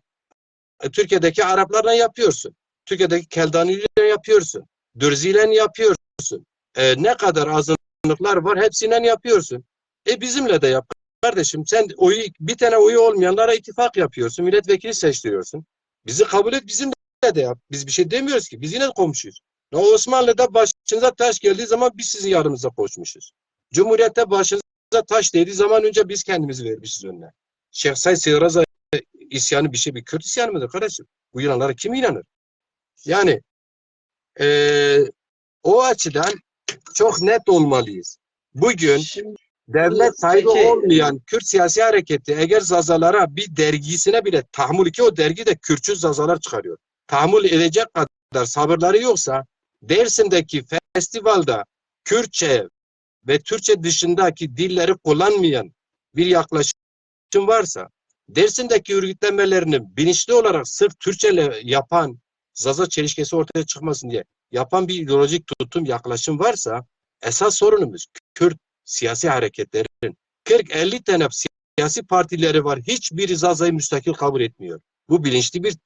e, Türkiye'deki Araplarla yapıyorsun. Türkiye'deki Keldanilerle yapıyorsun. Dürziyle yapıyorsun. E, ne kadar azınlıklar var hepsiyle yapıyorsun. E bizimle de yap kardeşim. Sen oyu, bir tane oyu olmayanlara ittifak yapıyorsun. Milletvekili seçtiriyorsun. Bizi kabul et, bizimle de yap. Biz bir şey demiyoruz ki. Biz yine de komşuyuz. Ya Osmanlı'da başınıza taş geldiği zaman biz sizin yanınıza koşmuşuz. Cumhuriyette başınıza taş değdiği zaman önce biz kendimizi vermişiz önüne. Şeyh Said Seyraza isyanı bir şey, bir Kürt isyanı mıdır kardeşim? Bu yılanlara kim inanır? Yani e, o açıdan çok net olmalıyız. Bugün Şimdi devlet sahibi peki olmayan Kürt siyasi hareketi eğer Zazalara bir dergisine bile tahammül ki o dergi de Kürtçü Zazalar çıkarıyor. Tahammül edecek kadar sabırları yoksa Dersim'deki festivalda Kürtçe ve Türkçe dışındaki dilleri kullanmayan bir yaklaşım varsa, Dersim'deki örgütlenmelerini bilinçli olarak sırf Türkçeyle yapan, Zaza çelişkisi ortaya çıkmasın diye yapan bir ideolojik tutum, yaklaşım varsa esas sorunumuz Kürt siyasi hareketlerin kırk elli tane siyasi partileri var. Hiçbiri Zaza'yı müstakil kabul etmiyor. Bu bilinçli bir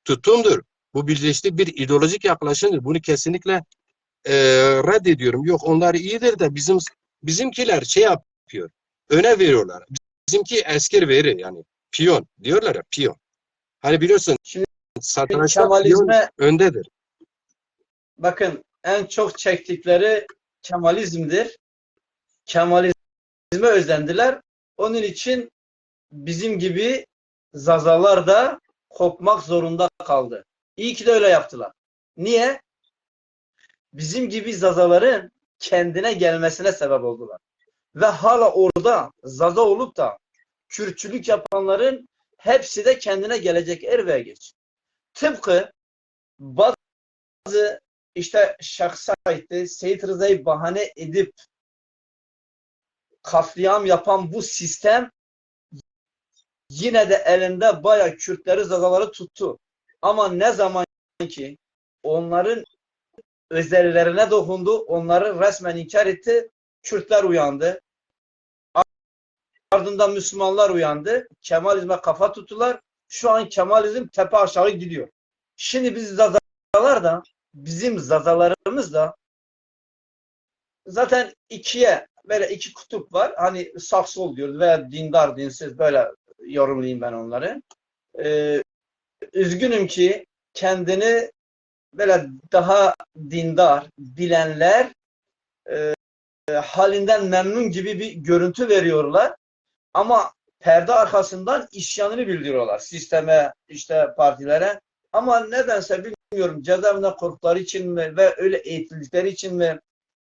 tutumdur. Bu bilinçli bir ideolojik yaklaşımdır. Bunu kesinlikle e, reddediyorum. Yok, onlar iyidir de bizim bizimkiler şey yapıyor. Öne veriyorlar. Bizimki esker veri yani piyon diyorlar ya, piyon. Hani biliyorsun Şimdi satrançta piyon Kemalizme öndedir. Bakın en çok çektikleri Kemalizm'dir. Kemalizme özendiler. Onun için bizim gibi Zazalar da kopmak zorunda kaldı. İyi ki de öyle yaptılar. Niye? Bizim gibi Zazaların kendine gelmesine sebep oldular. Ve hala orada Zaza olup da Kürtçülük yapanların hepsi de kendine gelecek er ve geç. Tıpkı bazı işte Şahsayt'ı, Seyit Rıza'yı bahane edip katliam yapan bu sistem yine de elinde bayağı Kürtleri, Zazaları tuttu. Ama ne zaman ki onların özellerine dokundu, onları resmen inkar etti. Kürtler uyandı. Ardından Müslümanlar uyandı. Kemalizme kafa tuttular. Şu an Kemalizm tepe aşağı gidiyor. Şimdi biz Zazalar da, bizim Zazalarımız da zaten ikiye, böyle iki kutup var. Hani sağ sol diyoruz veya dindar dinsiz, böyle yorumlayayım ben onları. Ee, üzgünüm ki kendini böyle daha dindar bilenler e, halinden memnun gibi bir görüntü veriyorlar. Ama perde arkasından isyanını bildiriyorlar sisteme, işte partilere. Ama nedense bilmiyorum, cezaevinden korktukları için mi ve öyle eğitildikleri için mi,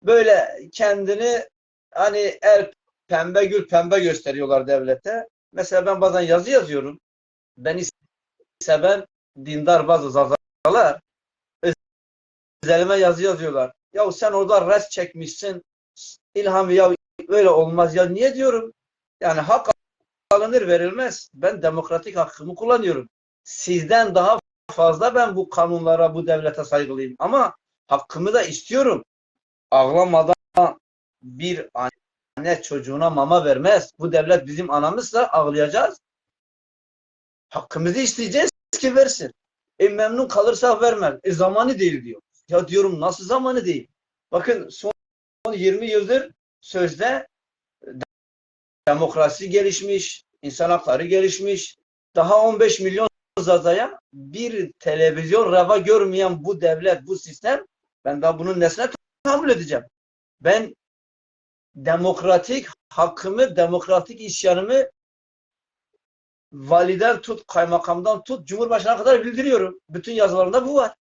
böyle kendini hani el pembe gül pembe gösteriyorlar devlete. Mesela ben bazen yazı yazıyorum. Beni seven dindar bazı Zazalar özelime yazı yazıyorlar. Ya sen orada rest çekmişsin, İlhami, ya öyle olmaz. Ya niye diyorum? Yani hak alınır verilmez. Ben demokratik hakkımı kullanıyorum. Sizden daha fazla ben bu kanunlara, bu devlete saygılıyım. Ama hakkımı da istiyorum. Ağlamadan bir anne çocuğuna mama vermez. Bu devlet bizim anamızsa ağlayacağız. Hakkımızı isteyeceğiz ki versin. E, memnun kalırsa vermez. E, zamanı değil diyor. Ya diyorum, nasıl zamanı değil? Bakın, son yirmi yıldır sözde demokrasi gelişmiş, insan hakları gelişmiş. Daha on beş milyon Zaza'ya bir televizyon reva görmeyen bu devlet, bu sistem, ben daha bunun nesine tahammül edeceğim? Ben demokratik hakkımı, demokratik isyanımı validen tut, kaymakamdan tut, cumhurbaşkanına kadar bildiriyorum. Bütün yazılarında bu var.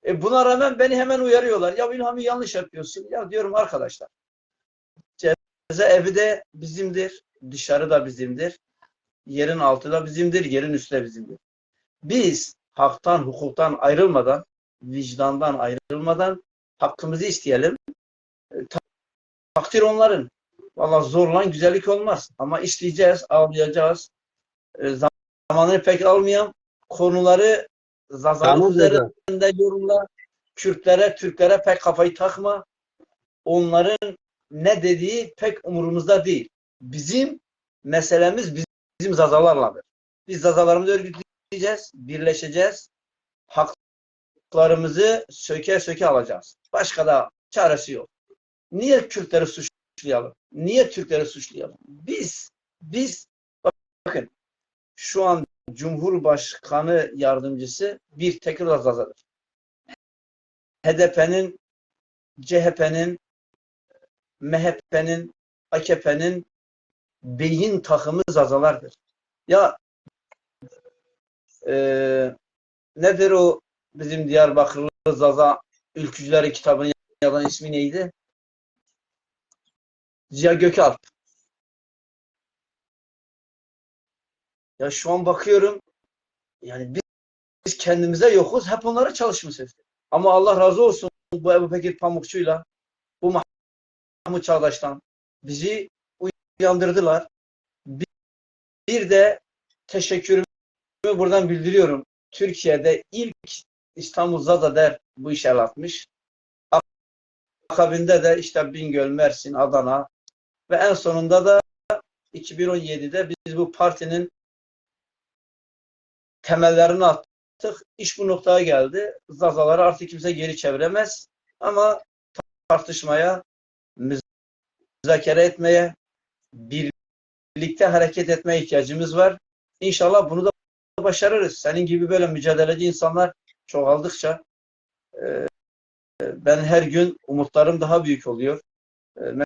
E, buna rağmen beni hemen uyarıyorlar. Ya İlhami, yanlış yapıyorsun. Ya diyorum, arkadaşlar, cezaevi de bizimdir, dışarı da bizimdir, yerin altı da bizimdir, yerin üstü de bizimdir. Biz haktan, hukuktan ayrılmadan, vicdandan ayrılmadan hakkımızı isteyelim. E, ta- takdir onların. Valla zorlan güzellik olmaz. Ama isteyeceğiz, ağlayacağız. E, zamanını pek almayayım. Konuları Zazalar üzerinde yorumla. Kürtlere, Türklere pek kafayı takma. Onların ne dediği pek umurumuzda değil. Bizim meselemiz bizim Zazalarladır. Biz Zazalarımızı örgütleyeceğiz, birleşeceğiz. Haklarımızı söke söke alacağız. Başka da çaresi yok. Niye Kürtleri suçlayalım? Niye Türkleri suçlayalım? Biz, biz, bakın, şu an Cumhurbaşkanı yardımcısı bir tek Zazadır. H D P'nin, C H P'nin, M H P'nin, A K P'nin beyin takımı Zazalardır. Ya e, nedir o bizim Diyarbakırlı Zaza ülkücüleri kitabını yazan, ismi neydi? Ziya Gökalp. Ya şu an bakıyorum, yani biz, biz kendimize yokuz, hep onlara çalışmışız. Ama Allah razı olsun bu Ebu Bekir Pamukçu'yla, bu Mahmut Çağdaş'tan bizi uyandırdılar. Bir, bir de teşekkürümü buradan bildiriyorum. Türkiye'de ilk İstanbul Zaza Der bu işe el atmış. Akabinde de işte Bingöl, Mersin, Adana ve en sonunda da iki bin on yedide biz bu partinin temellerini attık. İş bu noktaya geldi. Zazaları artık kimse geri çeviremez. Ama tartışmaya, müzakere etmeye, birlikte hareket etmeye ihtiyacımız var. İnşallah bunu da başarırız. Senin gibi böyle mücadeleci insanlar çoğaldıkça e, ben her gün umutlarım daha büyük oluyor. E, me-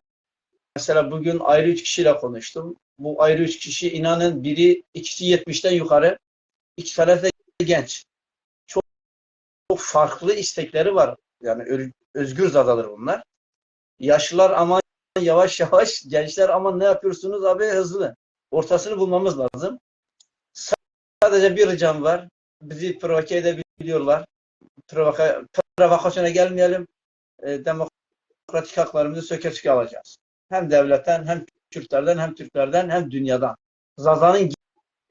Mesela bugün ayrı üç kişiyle konuştum. Bu ayrı üç kişi, inanın, biri, ikisi yetmişten yukarı, iki tanesi de genç. Çok, çok farklı istekleri var. Yani ö- özgür Zadadır bunlar. Yaşlılar aman yavaş yavaş, gençler aman ne yapıyorsunuz abi, hızlı. Ortasını bulmamız lazım. Sadece bir ricam var. Bizi provoke edebiliyorlar. Provoka provokasyona gelmeyelim. E, demokratik haklarımızı söke söke alacağız. Hem devletten, hem Kürtlerden, hem Türklerden, hem dünyadan. Zaza'nın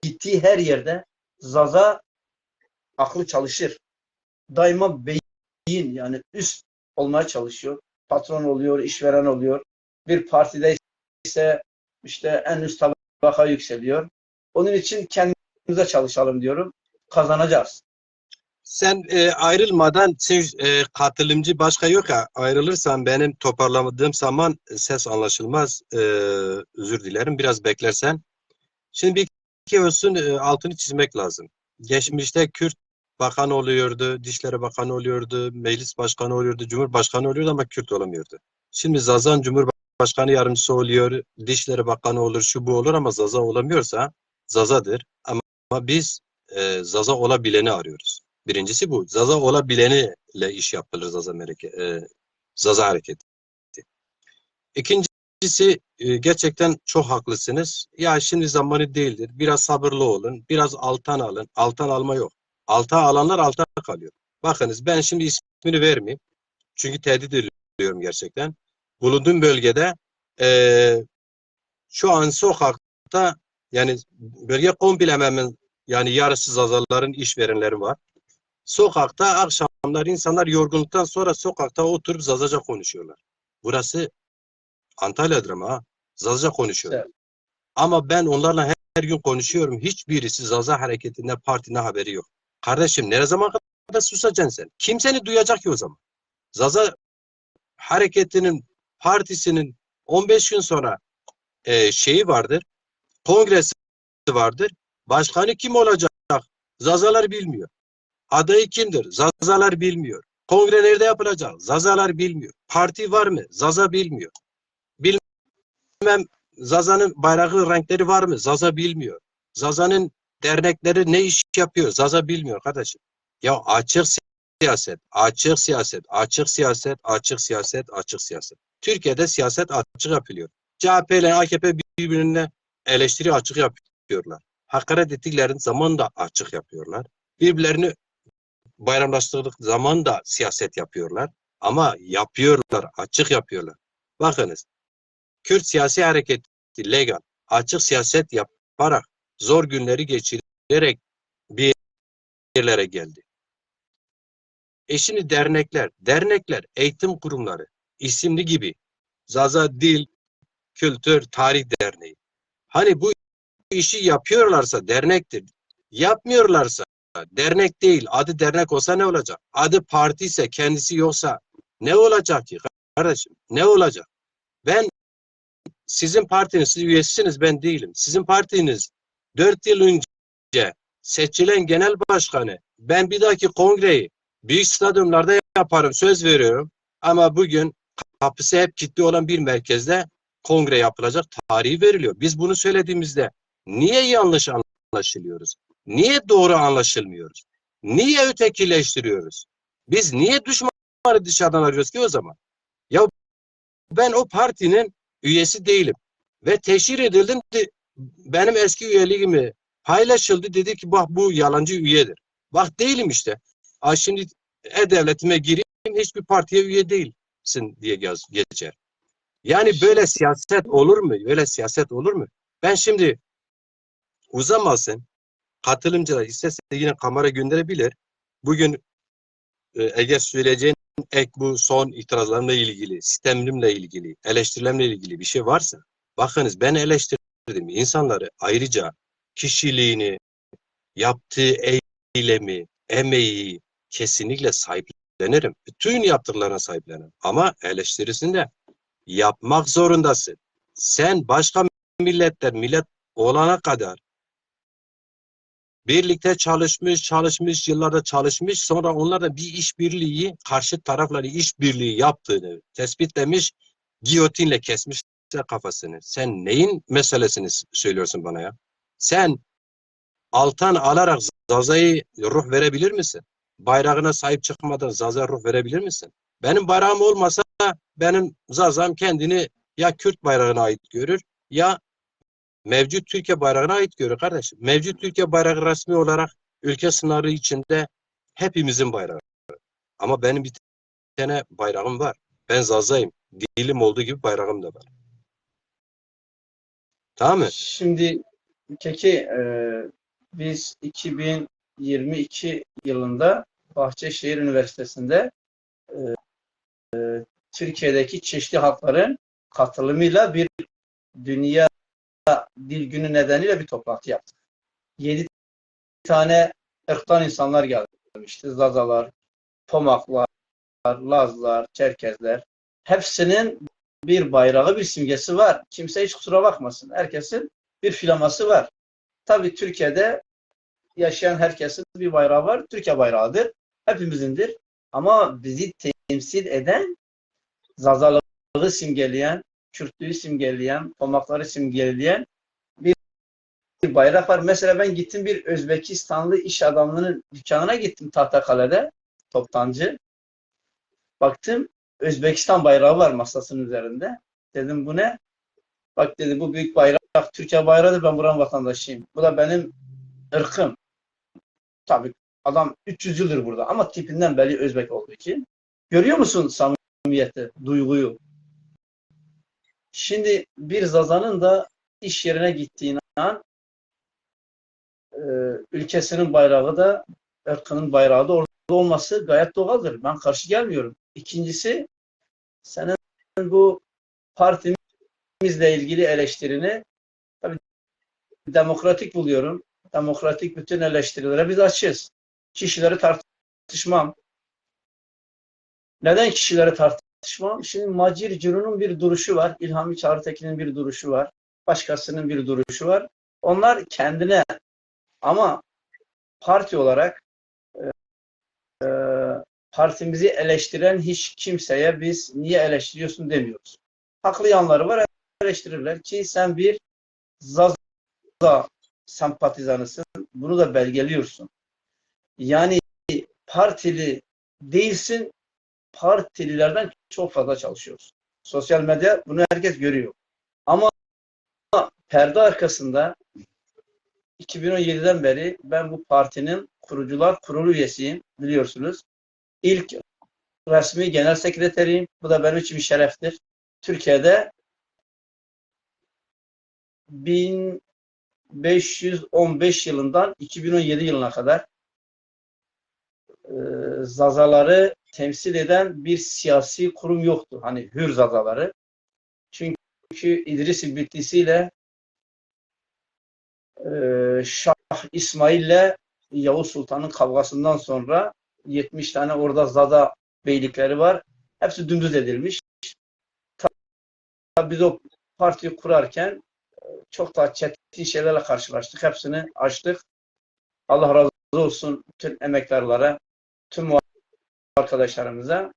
gittiği her yerde Zaza aklı çalışır. daima beyin, yani üst olmaya çalışıyor. Patron oluyor, işveren oluyor. Bir partide ise işte en üst tabaka yükseliyor. Onun için kendimize çalışalım diyorum. Kazanacağız. Sen e, ayrılmadan, sen, e, katılımcı başka yok ya, ayrılırsan benim toparlamadığım zaman ses anlaşılmaz. E, özür dilerim, biraz beklersen. Şimdi bir kere olsun, e, altını çizmek lazım. Geçmişte Kürt bakan oluyordu, Dışişleri Bakanı oluyordu, Meclis Başkanı oluyordu, Cumhurbaşkanı oluyordu ama Kürt olamıyordu. Şimdi Zazan Cumhurbaşkanı yardımcısı oluyor, Dışişleri Bakanı olur, şu bu olur ama Zaza olamıyorsa Zazadır. Ama biz e, Zaza olabileni arıyoruz. Birincisi bu. Zaza olabileniyle iş yapılır Zaza mereke, e, Zaza hareketi. İkincisi, e, gerçekten çok haklısınız. Ya şimdi zamanı değildir. Biraz sabırlı olun. Biraz alttan alın. Alttan alma yok. Alta alanlar alta kalıyor. Bakınız, ben şimdi ismini vermeyeyim. Çünkü tehdit ediliyorum gerçekten. Bulunduğum bölgede e, şu an sokakta, yani bölge komple hemen hemen, yani yarısı Zazaların işverenleri var. Sokakta akşamlar insanlar yorgunluktan sonra sokakta oturup Zazaca konuşuyorlar. Burası Antalya'dır ama ha. Zazaca konuşuyorlar. Evet. Ama ben onlarla her, her gün konuşuyorum. Hiçbirisi Zaza hareketinde, partide haberi yok. Kardeşim, ne zaman kadar susacaksın sen? Kim seni duyacak ki o zaman? Zaza hareketinin, partisinin on beş gün sonra e, şeyi vardır, kongresi vardır. Başkanı kim olacak? Zazalar bilmiyor. Adayı kimdir? Zazalar bilmiyor. Kongre nerede yapılacak? Zazalar bilmiyor. Parti var mı? Zaza bilmiyor. Bilmem, Zaza'nın bayrağı, renkleri var mı? Zaza bilmiyor. Zaza'nın dernekleri ne iş yapıyor? Zaza bilmiyor kardeşim. Ya açık siyaset, açık siyaset, açık siyaset, açık siyaset, açık siyaset. Türkiye'de siyaset açık yapılıyor. C H P ile A K P birbirine eleştiri açık yapıyorlar. Hakaret ettikleri zaman da açık yapıyorlar. Birbirlerini bayramlaştırdık zaman da siyaset yapıyorlar. Ama yapıyorlar, açık yapıyorlar. Bakınız, Kürt siyasi hareketi legal, açık siyaset yaparak, zor günleri geçirerek bir yerlere geldi. E şimdi dernekler, dernekler, eğitim kurumları, isimli gibi, Zaza Dil, Kültür, Tarih Derneği. Hani bu işi yapıyorlarsa dernektir, yapmıyorlarsa dernek değil, adı dernek olsa ne olacak? Adı parti ise, kendisi yoksa ne olacak ki kardeşim? Ne olacak? Ben sizin partiniz, siz üyesisiniz, ben değilim. Sizin partiniz dört yıl önce seçilen genel başkanı, ben bir dahaki kongreyi büyük stadyumlarda yaparım, söz veriyorum. Ama bugün kapısı hep kilitli olan bir merkezde kongre yapılacak tarihi veriliyor. Biz bunu söylediğimizde niye yanlış anlaşılıyoruz? Niye doğru anlaşılmıyoruz? Niye ötekileştiriyoruz? Biz niye düşmanı dışarıdan arıyoruz ki o zaman? Ya ben o partinin üyesi değilim. Ve teşhir edildim. De, benim eski üyeliğimi paylaşıldı. Dedi ki bak bu yalancı üyedir. Bak değilim işte. A şimdi e-devletime gireyim, hiçbir partiye üye değilsin diye yaz, geçer. Yani böyle siyaset olur mu? Böyle siyaset olur mu? Ben şimdi uzamasın. Katılımcılar isterse yine kamera gönderebilir. Bugün e, eğer söyleyeceğin ek bu son itirazlarımla ilgili, sistemimle ilgili, eleştirilerimle ilgili bir şey varsa, bakınız ben eleştirdim insanları ayrıca kişiliğini, yaptığı eylemi, emeği kesinlikle sahiplenirim. Bütün yaptıklarına sahiplenirim. Ama eleştirisini de yapmak zorundasın. Sen başka milletler, millet olana kadar birlikte çalışmış, çalışmış, yıllarda çalışmış, sonra onlarla bir işbirliği, karşı tarafla işbirliği yaptığını tespitlemiş, giyotinle kesmişler kafasını. Sen neyin meselesini s- söylüyorsun bana ya? Sen altan alarak Zaza'yı ruh verebilir misin? Bayrağına sahip çıkmadan Zaza'ya ruh verebilir misin? Benim bayrağım olmasa benim Zaza'm kendini ya Kürt bayrağına ait görür ya mevcut Türkiye bayrağına ait görür kardeşim. Mevcut Türkiye bayrağı resmi olarak ülke sınırı içinde hepimizin bayrağı. Ama benim bir tane bayrağım var. Ben Zaza'yım. Dilim olduğu gibi bayrağım da var. Tamam mı? Şimdi peki e, biz iki bin yirmi iki yılında Bahçeşehir Üniversitesi'nde e, e, Türkiye'deki çeşitli halkların katılımıyla bir dünya dil günü nedeniyle bir toplantı yaptık. Yedi tane ırktan insanlar gelmişti. Zazalar, Pomaklar, Lazlar, Çerkezler. Hepsinin bir bayrağı, bir simgesi var. Kimse hiç kusura bakmasın. Herkesin bir flaması var. Tabii Türkiye'de yaşayan herkesin bir bayrağı var. Türkiye bayrağıdır. Hepimizindir. Ama bizi temsil eden, Zazalığı simgeleyen, Kürtlüğü simgeleyen, Pomakları simgeleyen bir bayrak var. Mesela ben gittim, bir Özbekistanlı iş adamının dükkanına gittim Tahtakale'de, toptancı. Baktım, Özbekistan bayrağı var masasının üzerinde. Dedim, "Bu ne?" "Bak," dedi, "bu büyük bayrak Türkiye bayrağıdır, ben buranın vatandaşıyım. Bu da benim ırkım." Tabii adam üç yüz yıldır burada ama tipinden belli Özbek olduğu için. Görüyor musun samimiyeti, duyguyu? Şimdi bir Zaza'nın da iş yerine gittiğin an e, ülkesinin bayrağı da, ırkının bayrağı da orada olması gayet doğaldır. Ben karşı gelmiyorum. İkincisi, senin bu partimizle ilgili eleştirini tabii demokratik buluyorum. Demokratik bütün eleştirilere biz açığız. Kişileri tartışmam. Neden kişileri tartışmam? Şimdi Macir Cürü'nün bir duruşu var, İlhami Çağrıtekin'in bir duruşu var, başkasının bir duruşu var. Onlar kendine, ama parti olarak e, e, partimizi eleştiren hiç kimseye biz niye eleştiriyorsun demiyoruz. Haklı yanları var, eleştirirler ki sen bir Zaza sempatizanısın, bunu da belgeliyorsun. Yani partili değilsin, partililerden çok fazla çalışıyorsun. Sosyal medya bunu herkes görüyor. Ama perde arkasında iki bin on yediden beri ben bu partinin kurucular kurulu üyesiyim, biliyorsunuz. İlk resmi genel sekreteriyim. Bu da benim için bir şereftir. Türkiye'de bin beş yüz on beş yılından iki bin on yedi yılına kadar e, Zazaları temsil eden bir siyasi kurum yoktu. Hani hür Zazaları. Çünkü İdris-i Bitlisi ile e, Şah İsmail ile Yavuz Sultan'ın kavgasından sonra yetmiş tane orada Zaza beylikleri var. Hepsi dümdüz edilmiş. Tabii biz o partiyi kurarken e, çok daha çetin şeylerle karşılaştık. Hepsini aştık. Allah razı olsun bütün emektarlara, tüm arkadaşlarımıza.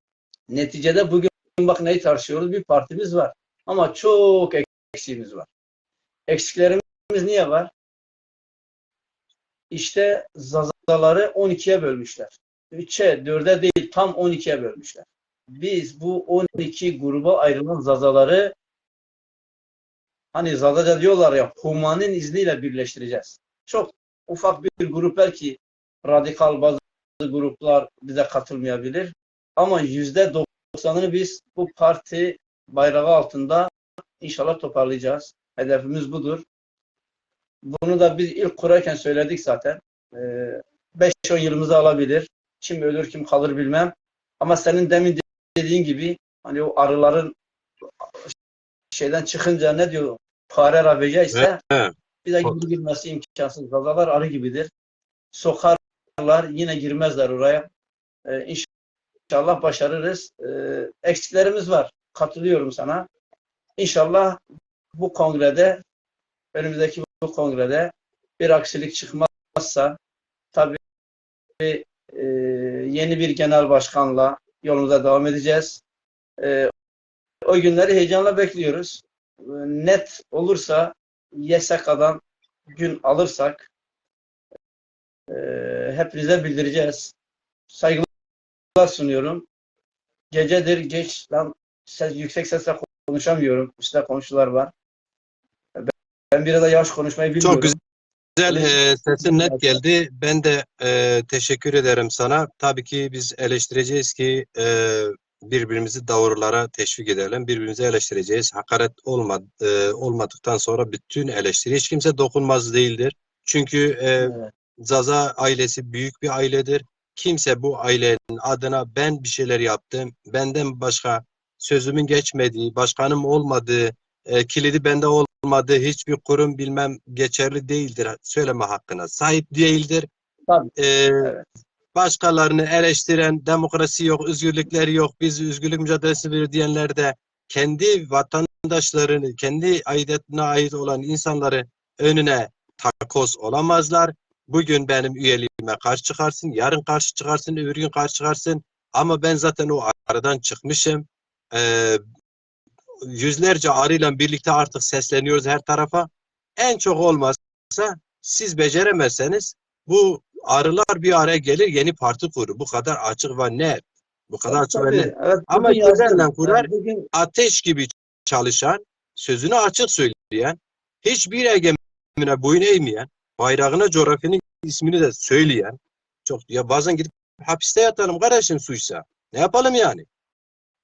Neticede bugün bak neyi tartışıyoruz? Bir partimiz var. Ama çok eksiğimiz var. Eksiklerimiz niye var? İşte Zazaları on ikiye bölmüşler. Üçe, dörde değil, tam on ikiye bölmüşler. Biz bu on iki gruba ayrılan Zazaları, hani Zazaca diyorlar ya, Huma'nın izniyle birleştireceğiz. Çok ufak bir grup, belki radikal bazı gruplar bize katılmayabilir. Ama yüzde doksanını biz bu parti bayrağı altında inşallah toparlayacağız. Hedefimiz budur. Bunu da biz ilk kurarken söyledik zaten. Ee, beş on yılımızı alabilir. Kim ölür, kim kalır bilmem. Ama senin demin dediğin gibi, hani o arıların şeyden çıkınca ne diyor? Fare ra vejayse bir de geri girmesi imkansız. Zazalar arı gibidir. Sokarlar, yine girmezler oraya. Ee, inşallah başarırız. Ee, eksiklerimiz var. Katılıyorum sana. İnşallah bu kongrede, önümüzdeki bu kongrede bir aksilik çıkmazsa, tabii e, yeni bir genel başkanla yolumuza devam edeceğiz. E, o günleri heyecanla bekliyoruz. E, net olursa, Y S K'dan gün alırsak, e, hepinize bildireceğiz. Saygılar sunuyorum. Gecedir geç, ben ses, yüksek sesle konuşamıyorum. Üstte komşular var. Ben biraz da yavaş konuşmayı bilmiyorum. Çok güzel, e, sesin net geldi. Ben de e, teşekkür ederim sana. Tabii ki biz eleştireceğiz ki e, birbirimizi doğrulara teşvik edelim. Birbirimizi eleştireceğiz. Hakaret olma, e, olmadıktan sonra bütün eleştiri, hiç kimse dokunmaz değildir. Çünkü e, Zaza ailesi büyük bir ailedir. kimse bu ailenin adına ben bir şeyler yaptım, benden başka sözümün geçmediği, başkanım olmadığı, e, kilidi bende olmadığı hiçbir kurum bilmem geçerli değildir söyleme hakkına sahip değildir. Tabii. E, Evet. Başkalarını eleştiren, demokrasi yok, özgürlükleri yok, biz özgürlük mücadelesi veriyor diyenler de kendi vatandaşlarını, kendi aidiyetine ait olan insanları önüne takoz olamazlar. Bugün benim üyeliğime karşı çıkarsın, yarın karşı çıkarsın, öbür gün karşı çıkarsın. Ama ben zaten o aradan çıkmışım. Ee, yüzlerce arıyla birlikte artık sesleniyoruz her tarafa. En çok olmazsa siz beceremezseniz bu arılar bir araya gelir, yeni parti kurur. Bu kadar açık ve net. Bu kadar açık ve net. Tabii, evet, Ama bugün yazdım. kimlerle kurar? Yani bugün Ateş gibi çalışan, sözünü açık söyleyen, hiçbir egemine boyun eğmeyen, bayrağına, coğrafyanın ismini de söyleyen, çok ya bazen gidip hapiste yatalım kardeşim suysa. Ne yapalım yani?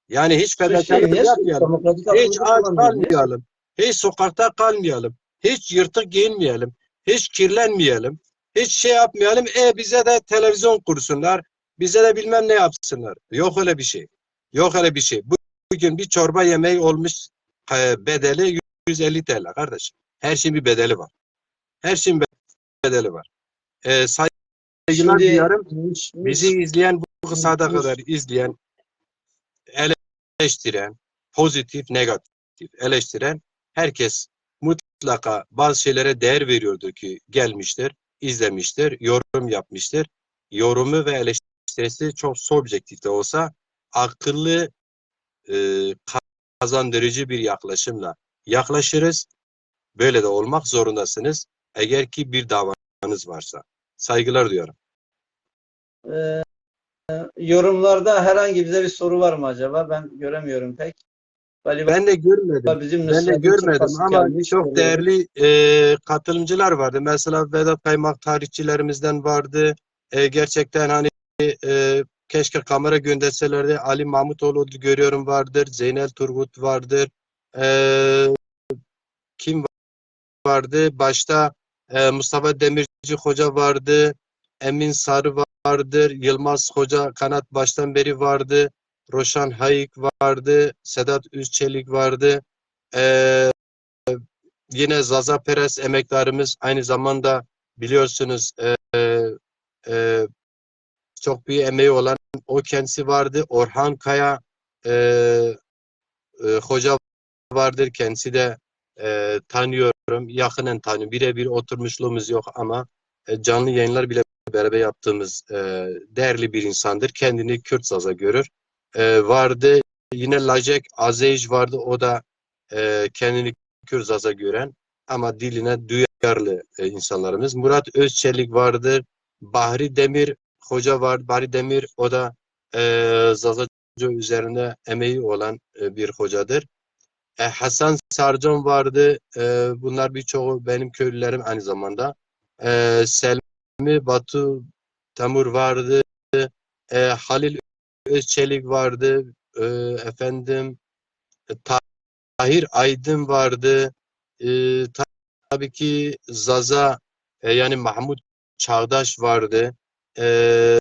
Yani hiç şey, fedakarlık niye yapmayalım. demokratik Hiç hakkımızı aç kullanmıyor? Niye? Kalmayalım. Hiç sokakta kalmayalım. Hiç yırtık giyinmeyelim. Hiç kirlenmeyelim. Hiç şey yapmayalım. E bize de televizyon kursunlar. Bize de bilmem ne yapsınlar. Yok öyle bir şey. Yok öyle bir şey. Bu- Bugün bir çorba yemeği olmuş e, bedeli yüz elli T L kardeşim. Her şeyin bir bedeli var. Her şeyin bedeli var. E, saygılar Şimdi duyarım. Müs- Müs- Bizi izleyen, bu kısada Müs- kadar izleyen, eleştiren, pozitif, negatif eleştiren herkes mutlaka bazı şeylere değer veriyordur ki gelmiştir, izlemiştir, yorum yapmıştır. Yorumu ve eleştirisi çok subjektif de olsa akıllı, e, kazandırıcı bir yaklaşımla yaklaşırız. Böyle de olmak zorundasınız. Eğer ki bir davanız varsa. Saygılar duyarım. Ee, yorumlarda herhangi bize bir soru var mı acaba? Ben göremiyorum pek. Galiba Ben de görmedim. bizim Ben de Nusret'in görmedim çıkması ama gelmiş çok oluyor. Değerli e, katılımcılar vardı. Mesela Vedat Kaymak tarihçilerimizden vardı. E, gerçekten hani e, keşke kamera gönderselerdi. Ali Mahmutoğlu görüyorum vardır. Zeynel Turgut vardır. E, kim vardı? Başta e, Mustafa Demirci Hoca vardı. Emin Sarı vardır. Yılmaz Hoca Kanat baştan beri vardı. Roşan Hayik vardı. Sedat Üzçelik vardı. E, yine Zaza Peres emektarımız aynı zamanda biliyorsunuz e, e, çok büyük emeği olan o kendisi vardı. Orhan Kaya e, e, hoca vardır. Kendisi de e, tanıyorum. Yakinen tanıyorum. Birebir oturmuşluğumuz yok ama e, canlı yayınlar bile beraber yaptığımız e, değerli bir insandır. Kendini Kürt Zaza görür. E, vardı. Yine Lajek Azeyj vardı. O da e, kendini Kürt Zaza gören ama diline duyarlı e, insanlarımız. Murat Özçelik vardır. Bahri Demir Hoca var. Bahri Demir o da e, Zazaca üzerinde emeği olan e, bir hocadır. E, Hasan Sarcan vardı. E, bunlar birçoğu benim köylülerim aynı zamanda. E, Selmi Batu Temur vardı. E, Halil Özçelik vardı. E, efendim e, Tahir Aydın vardı. E, tabii ki Zaza e, yani Mahmut Çağdaş vardı. E,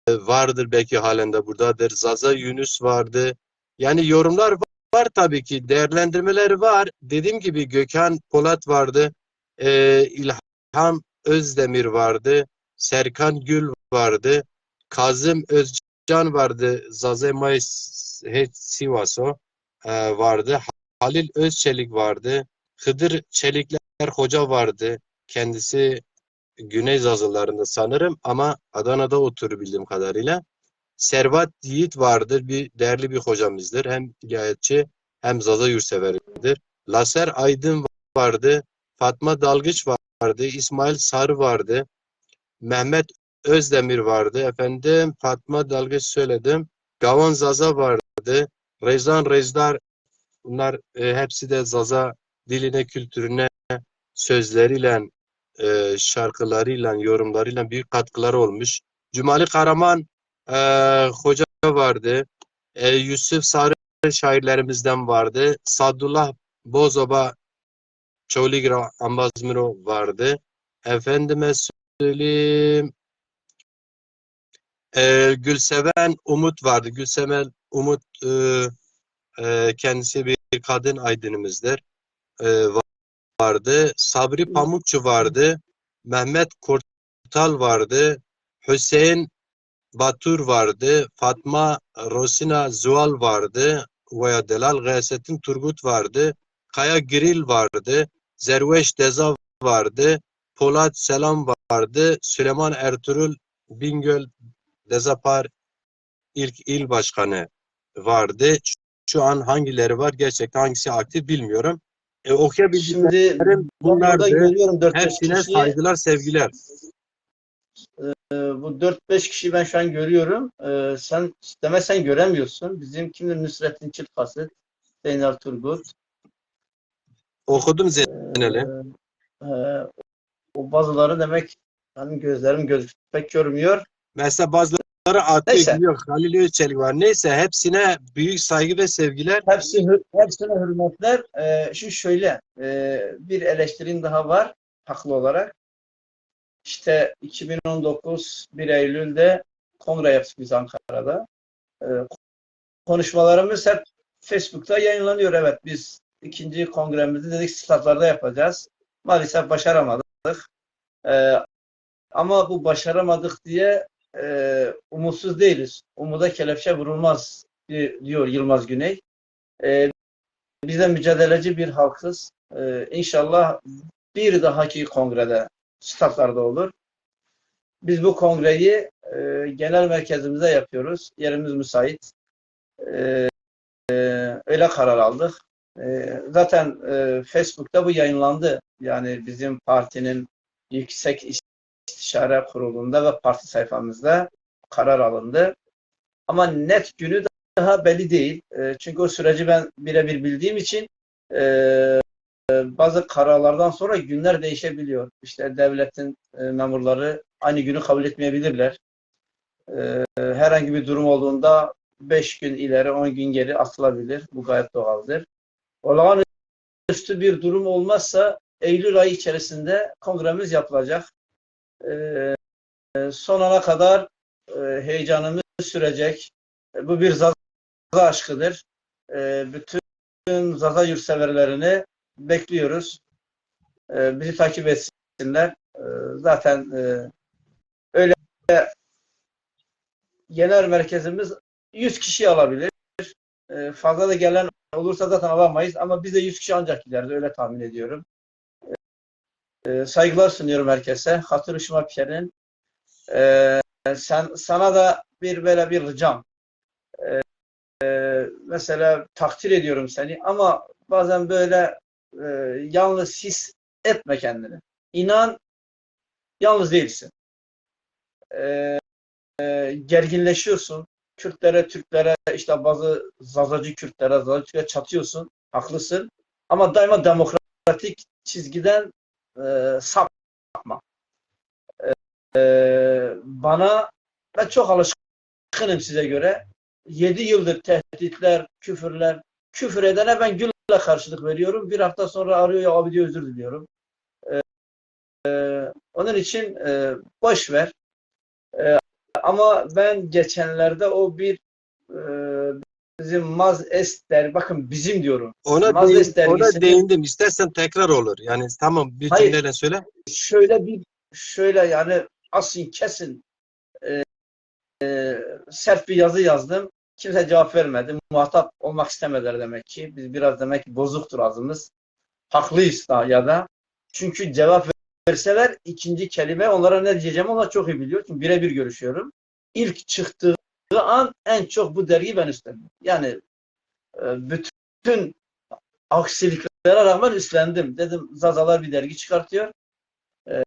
vardır belki halen de buradadır. Zaza Yunus vardı. Yani yorumlar var, var tabii ki. Değerlendirmeleri var. Dediğim gibi Gökhan Polat vardı. E, İlham Özdemir vardı. Serkan Gül vardı. Kazım Özcan vardı. Zaza Mayıs Sivas o e, vardı. Halil Özçelik vardı. Hıdır Çelikler Hoca vardı. Kendisi Güney Zazalarında sanırım ama Adana'da oturur bildiğim kadarıyla. Servat Yiğit vardır. Bir değerli bir hocamızdır. Hem ilahiyatçı hem Zaza yurtseveridir. Laser Aydın vardı. Fatma Dalgıç vardı. İsmail Sarı vardı. Mehmet Özdemir vardı. Efendim Fatma Dalgıç söyledim. Gavan Zaza vardı. Rezan Rezdar, bunlar e, hepsi de Zaza diline, kültürüne, sözleriyle, e, şarkılarıyla, yorumlarıyla büyük katkıları olmuş. Cumali Karaman e, hoca vardı. E, Yusuf Sarı şairlerimizden vardı. Sadullah Bozoba Çoligra Ambazmiro vardı. Efendime söyleyeyim. E, Gülseven Umut vardı. Gülseven Umut, e, e, kendisi bir kadın aydınımızdır. E, vardı. Sabri Pamukçu vardı. Mehmet Kurtal vardı. Hüseyin Batur vardı. Fatma Rosina Zual vardı. Veya Delal Gıyasettin Turgut vardı. Kaya Giril vardı. Zerweş Deza vardı. Polat Selam vardı. Süleyman Ertuğrul Bingöl Dezapar ilk il başkanı vardı. Şu an hangileri var? Gerçekten hangisi aktif bilmiyorum. E, okuyabildiklerim Şimdi ben burada bunlardı. Görüyorum dört beş Hepsine kişiyi. Saygılar, sevgiler. Ee, bu dört beş kişiyi ben şu an görüyorum. Ee, sen, demek sen göremiyorsun. Bizim kimdir? Nusrettin Çiftkasit, Zeynel Turgut. Okudum Zeynel'i. Ee, e, o bazıları demek hani gözlerim gözü pek görmüyor. Mesela bazıları atıyor, Neyse. Gidiyor. Halil Özçelik var. Neyse, hepsine büyük saygı ve sevgiler. Hepsi, hepsine hürmetler. Ee, şimdi şöyle, e, bir eleştirim daha var, haklı olarak. İşte iki bin on dokuz, bir Eylül'de kongre yaptık biz Ankara'da. Ee, konuşmalarımız hep Facebook'ta yayınlanıyor. Evet, biz ikinci kongremizi dedik statlarda yapacağız. Maalesef başaramadık. Ee, ama bu başaramadık diye e, umutsuz değiliz. Umuda kelepçe vurulmaz di- diyor Yılmaz Güney. E, biz de mücadeleci bir halkız. E, inşallah bir dahaki kongrede statlarda olur. Biz bu kongreyi e, genel merkezimizde yapıyoruz. Yerimiz müsait. E, e, öyle karar aldık. E, zaten e, Facebook'ta bu yayınlandı. Yani bizim partinin Yüksek İstişare Kurulu'nda ve parti sayfamızda karar alındı. Ama net günü daha belli değil. E, çünkü o süreci ben birebir bildiğim için e, bazı kararlardan sonra günler değişebiliyor. İşte devletin e, memurları aynı günü kabul etmeyebilirler. E, herhangi bir durum olduğunda beş gün ileri, on gün geri atılabilir. Bu gayet doğaldır. Olağanüstü bir durum olmazsa Eylül ayı içerisinde kongremiz yapılacak. E, son ana kadar e, heyecanımız sürecek. E, bu bir Zaza aşkıdır. E, bütün Zaza yurtseverlerini bekliyoruz. E, bizi takip etsinler. E, zaten e, öyle genel merkezimiz yüz kişi alabilir. E, fazla da gelen olursa zaten alamayız ama biz de yüz kişi ancak gideriz, öyle tahmin ediyorum. E, saygılar sunuyorum herkese. Hatırı şima pikerin. E, sen, sana da bir böyle bir ricam. E, e, mesela takdir ediyorum seni ama bazen böyle e, yalnız his etme kendini. İnan, yalnız değilsin. E, e, gerginleşiyorsun. Kürtlere, Türklere, işte bazı Zazacı Kürtlere, Zazacı Türklere çatıyorsun. Haklısın. Ama daima demokratik çizgiden e, sapma. E, e, bana, ben çok alışkınım size göre. Yedi yıldır tehditler, küfürler, küfür edene ben gülle karşılık veriyorum. Bir hafta sonra arıyor ya abi diyor özür diliyorum. E, e, onun için e, boş ver. E, ama ben geçenlerde o bir e, bizim Maz Est der, bakın bizim diyorum. Ona Maz değin- Est ona dergisinin değindim. İstersen tekrar olur. Yani tamam, bir Hayır. Cümleyle söyle. Şöyle bir şöyle yani asın kesin e, e, sert bir yazı yazdım. Kimse cevap vermedi. Muhatap olmak istemediler demek ki. Biz biraz demek ki bozuktur ağzımız. Haklıyız da ya da. Çünkü cevap verseler ikinci kelime onlara ne diyeceğimi onlar çok iyi biliyor. Çünkü birebir görüşüyorum. İlk çıktığı an en çok bu dergiyi ben üstlendim. Yani e, bütün aksiliklere rağmen üstlendim. Dedim Zazalar bir dergi çıkartıyor. E,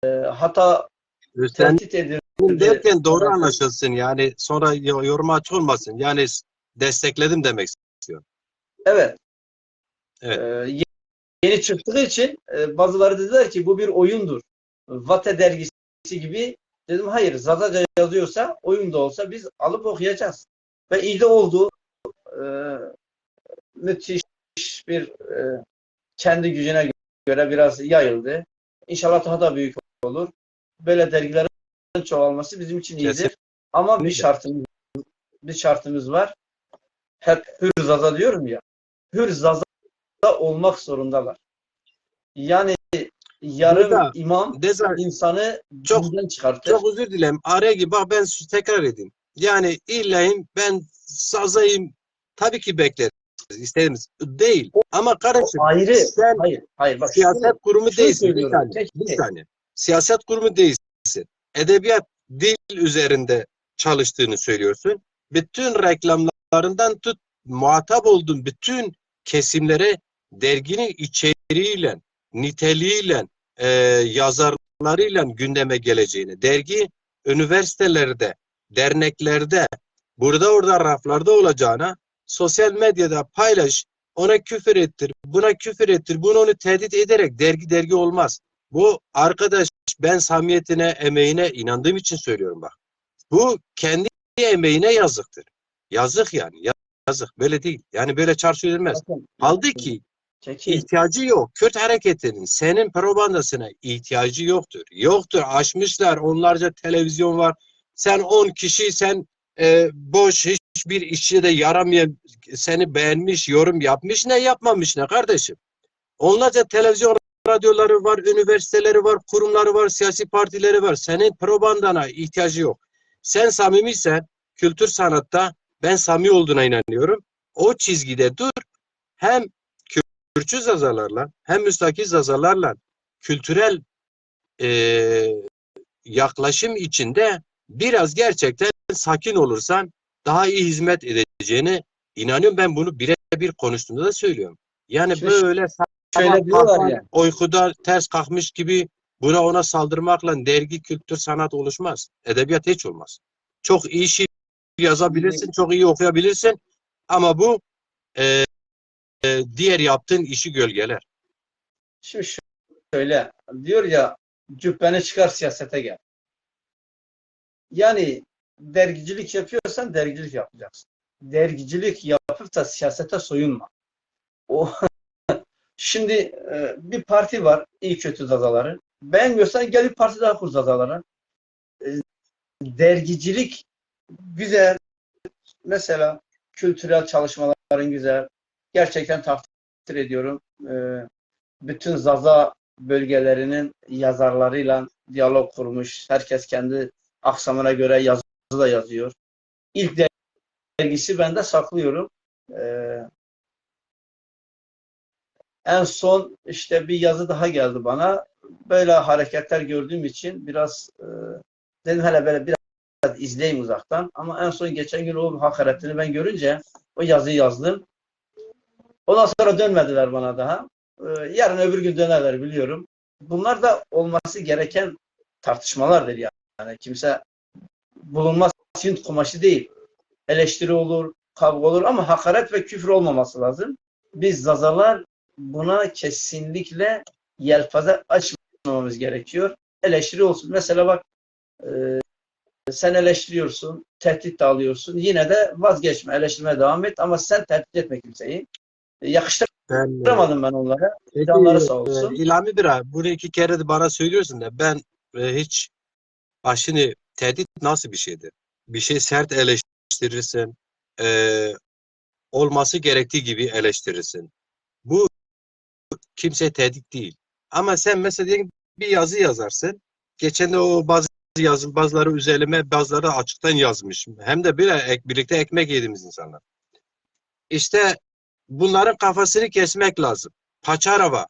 e, hatta Üstlendim tehdit edildi. Derken doğru anlaşılsın. Yani sonra yo- yoruma açık olmasın. Yani s- destekledim demek istiyorum. Evet. Evet. E, ye- yeni çıktığı için e, bazıları dediler ki bu bir oyundur. Vate dergisi gibi. Dedim hayır, Zazaca yazıyorsa oyun da olsa biz alıp okuyacağız. Ve iyi de oldu. E, müthiş bir e, kendi gücüne göre biraz yayıldı. İnşallah daha da büyük olur. Böyle dergilerin çoğalması bizim için iyidir. Kesin. Ama bir şartımız, bir şartımız var. Hep hür Zaza diyorum ya. Hür Zaza olmak zorundalar. Yani yarım Deza, imam Deza, insanı çok, dinden çıkartır. Çok özür dilerim. Araya gir. Bak ben tekrar edeyim. Yani illeyim ben Zazayım. Tabii ki bekleriz. İsterim. Değil. Ama kardeşim, o ayrı. Sen hayır, hayır. Bak, siyaset şunu, kurumu şunu değilsin. Bir saniye. Tek, bir saniye. Siyaset kurumu değilsin. Edebiyat, dil üzerinde çalıştığını söylüyorsun. Bütün reklamlarından tut, muhatap olduğun bütün kesimlere derginin içeriğiyle, niteliğiyle, e, yazarlarıyla gündeme geleceğini, dergi üniversitelerde, derneklerde, burada orada raflarda olacağına, sosyal medyada paylaş, ona küfür ettir, buna küfür ettir, bunu onu tehdit ederek dergi dergi olmaz. Bu arkadaş, ben samimiyetine, emeğine inandığım için söylüyorum bak. Bu kendi emeğine yazıktır. Yazık yani, yazık. Böyle değil. Yani böyle çarçur edilmez. Bakın, halbuki çekil. İhtiyacı yok. Kürt hareketinin senin propagandasına ihtiyacı yoktur. Yoktur. Açmışlar. Onlarca televizyon var. Sen on kişi, sen, e, boş, hiçbir işçi de yaramayan, seni beğenmiş, yorum yapmış ne, yapmamış ne kardeşim? Onlarca televizyon radyoları var, üniversiteleri var, kurumları var, siyasi partileri var. Senin propagandana ihtiyacı yok. Sen samimiysen, kültür sanatta ben samimi olduğuna inanıyorum. O çizgide dur. Hem Kürtçü Zazalarla hem müstakil Zazalarla kültürel, e, yaklaşım içinde biraz gerçekten sakin olursan daha iyi hizmet edeceğine inanıyorum. Ben bunu birebir konuştuğumda da söylüyorum. Yani şöyle, böyle şöyle sabah diyorlar kalkan, yani, uykuda ters kalkmış gibi buna ona saldırmakla dergi, kültür, sanat oluşmaz. Edebiyat hiç olmaz. Çok iyi şiir yazabilirsin, çok iyi okuyabilirsin ama bu, e, e, diğer yaptığın işi gölgeler. Şimdi şöyle diyor ya, cübbeni çıkar, siyasete gel. Yani dergicilik yapıyorsan dergicilik yapacaksın. Dergicilik yapıp da siyasete soyunma. O şimdi, e, bir parti var, iyi kötü Zazaların. Beğenmiyorsan gel bir parti daha kur Zazalara. E, dergicilik güzel. Mesela kültürel çalışmaların güzel. Gerçekten takdir ediyorum. E, bütün Zaza bölgelerinin yazarlarıyla diyalog kurmuş. Herkes kendi aksamına göre yazı da yazıyor. İlk dergisi bende, saklıyorum. E, en son işte bir yazı daha geldi bana. Böyle hareketler gördüğüm için biraz, e, dedim hele böyle biraz izleyeyim uzaktan. Ama en son geçen gün o hakaretini ben görünce o yazıyı yazdım. Ondan sonra dönmediler bana daha. E, yarın öbür gün dönerler biliyorum. Bunlar da olması gereken tartışmalardır yani. Kimse bulunmaz Hint kumaşı değil. Eleştiri olur, kavga olur ama hakaret ve küfür olmaması lazım. Biz Zazalar buna kesinlikle yelpaze açmamamız gerekiyor. Eleştiri olsun. Mesela bak, e, sen eleştiriyorsun, tehdit de alıyorsun. Yine de vazgeçme, eleştirmeye devam et ama sen tehdit etme kimseyi. E, yakıştıramadım ben onlara. Canları sağ olsun. Peki, e, İlhami bira, bunu iki kere de bana söylüyorsun da ben, e, hiç başını tehdit nasıl bir şeydir? Bir şey sert eleştirirsin, e, olması gerektiği gibi eleştirirsin. Bu kimseye tehdit değil. Ama sen mesela diyelim bir yazı yazarsın. Geçen de o bazı yazı, bazıları üzerime, bazıları da açıktan yazmış. Hem de bir ek-, birlikte ekmek yediğimiz insanlar. İşte bunların kafasını kesmek lazım. Paçarava,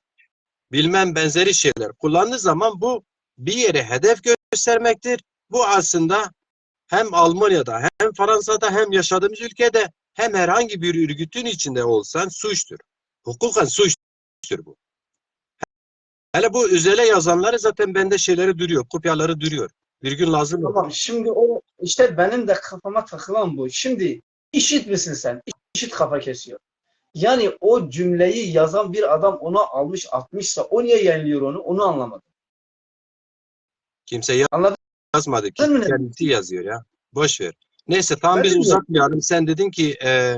bilmem benzeri şeyler kullandığı zaman bu bir yere hedef göstermektir. Bu aslında hem Almanya'da, hem Fransa'da, hem yaşadığımız ülkede, hem herhangi bir örgütün içinde olsan suçtur. Hukuken suçtur bu. Hele bu Özel'e yazanları zaten bende şeyleri duruyor, kopyaları duruyor. Bir gün lazım olur. Tamam, şimdi o işte benim de kafama takılan bu. Şimdi işit misin sen? İşit kafa kesiyor. Yani o cümleyi yazan bir adam ona almış atmışsa o niye yayınlıyor onu? Onu anlamadım. Kimse ya- Anladın yazmadı ki. Kendisi yazıyor ya. Boş ver. Neyse, tamam, biz uzatmayalım. Sen dedin ki, e,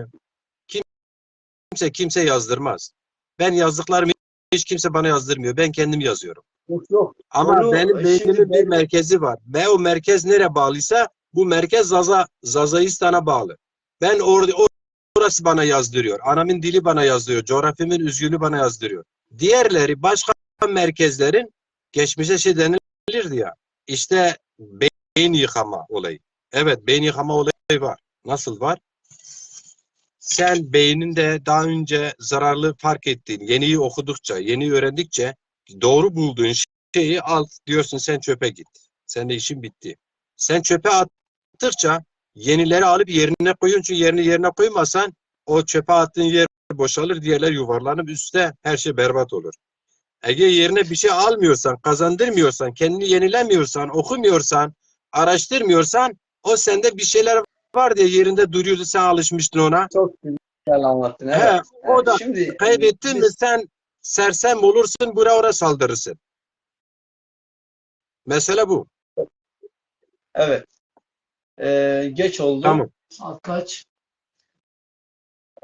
kimse kimse yazdırmaz. Ben yazdıklarımı hiç kimse bana yazdırmıyor. Ben kendim yazıyorum. Yok, yok. Ama onu, benim e, beynimin bir merkezi var. Ve o merkez nereye bağlıysa Bu merkez Zaza, Zazaistana bağlı. Ben or-, orası bana yazdırıyor. Anamın dili bana yazdırıyor. Coğrafyamın özgünlüğü bana yazdırıyor. Diğerleri, başka merkezlerin geçmişe şey denilirdi ya. İşte beyin yıkama olayı. Evet, beyin yıkama olayı var. Nasıl var? Sen beyninde daha önce zararlı fark ettiğin, yeniyi okudukça, yeni öğrendikçe doğru bulduğun şeyi al, diyorsun sen çöpe git. Senin işin bitti. Sen çöpe attıkça yenileri alıp yerine koyuyorsun. Çünkü yerini yerine koymasan o çöpe attığın yer boşalır, diğerler yuvarlanıp üstte her şey berbat olur. Eğer yerine bir şey almıyorsan, kazandırmıyorsan, kendini yenilemiyorsan, okumuyorsan, araştırmıyorsan o sende bir şeyler var diye yerinde duruyordu, sen alışmıştın ona. Çok güzel anlattın. He, evet. O da şimdi kaybettin mi biz sen sersem olursun, bura ora saldırırsın. Mesele bu. Evet. Ee, geç oldu. Tamam. Saat kaç?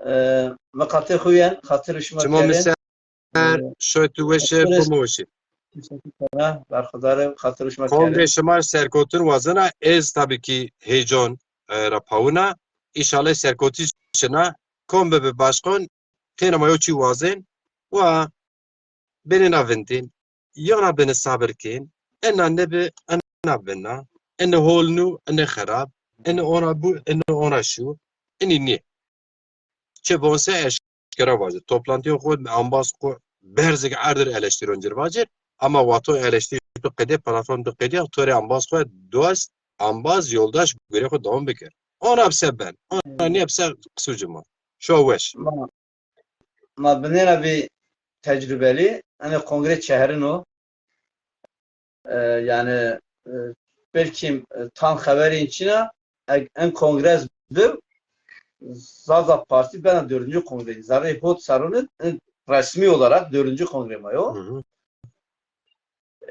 Ee, mi qatê xo yen, xatir şima. Çimo mi ser, şoy tu weşe, bimo weşe. Teşekkür ederim. Berxudar im, xatir şima. Kongre şima serkotin wazena, ez tabii ki heyecan, e, ra pawina. İnşallah serkotî şina, kom bibi başkan, têna ma yo çî wazen, wa benê na vindên, yana benê sabir kên, ena nebi ena bena, ene hol nû, ene xerab, ene ona bû, ene ona şû, enî nî. Çi vonse eşkera vajir. Toplantiyo xo, ambaz xo, berzek erdir eleştiron cir vajir, ama wato eleştir tu qedê, platform tu qedê, to rê ambaz xo dost, ambaz, yoldaş, gure xo dewam bikir. Ona bise ben, ona nîye bise qisû cima. Şo weş. Ma, ma binêna bî tecrubelî, enê kongre çeherin o. E, yani, e, belkî, e, tam xeberî çin a, e, en kongres bi Zaza Parti bena dördüncü kongre. Zerrê hot serrûn id, en resmî olarak dördüncü kongre ma yo. Hı hı.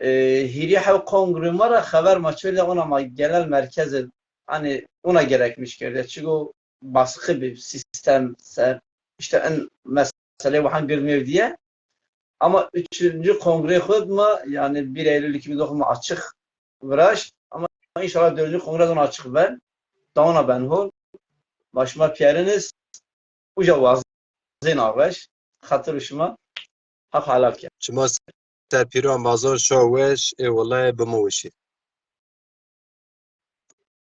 E, hîrî hew kongre ma ra xeber ma çewlî, ona ma genel merkez id, hani ona gerekmiş kerde. Çigo baskı bir sistem ser, işte en mesele wahan girmêr diye. Ama üçüncü kongre xo ma, yani bir Eylül iki bin dokuz ma açık viraşt. Ama inşallah dördüncü kongre zon açık ben. Dawna ben hol. Ma şima piyeriniz. Uca wazên arreş. Xatir şima. Haq helal ke. Şima ser pîro ambazon şo weş, ê wellahî bimo weşî.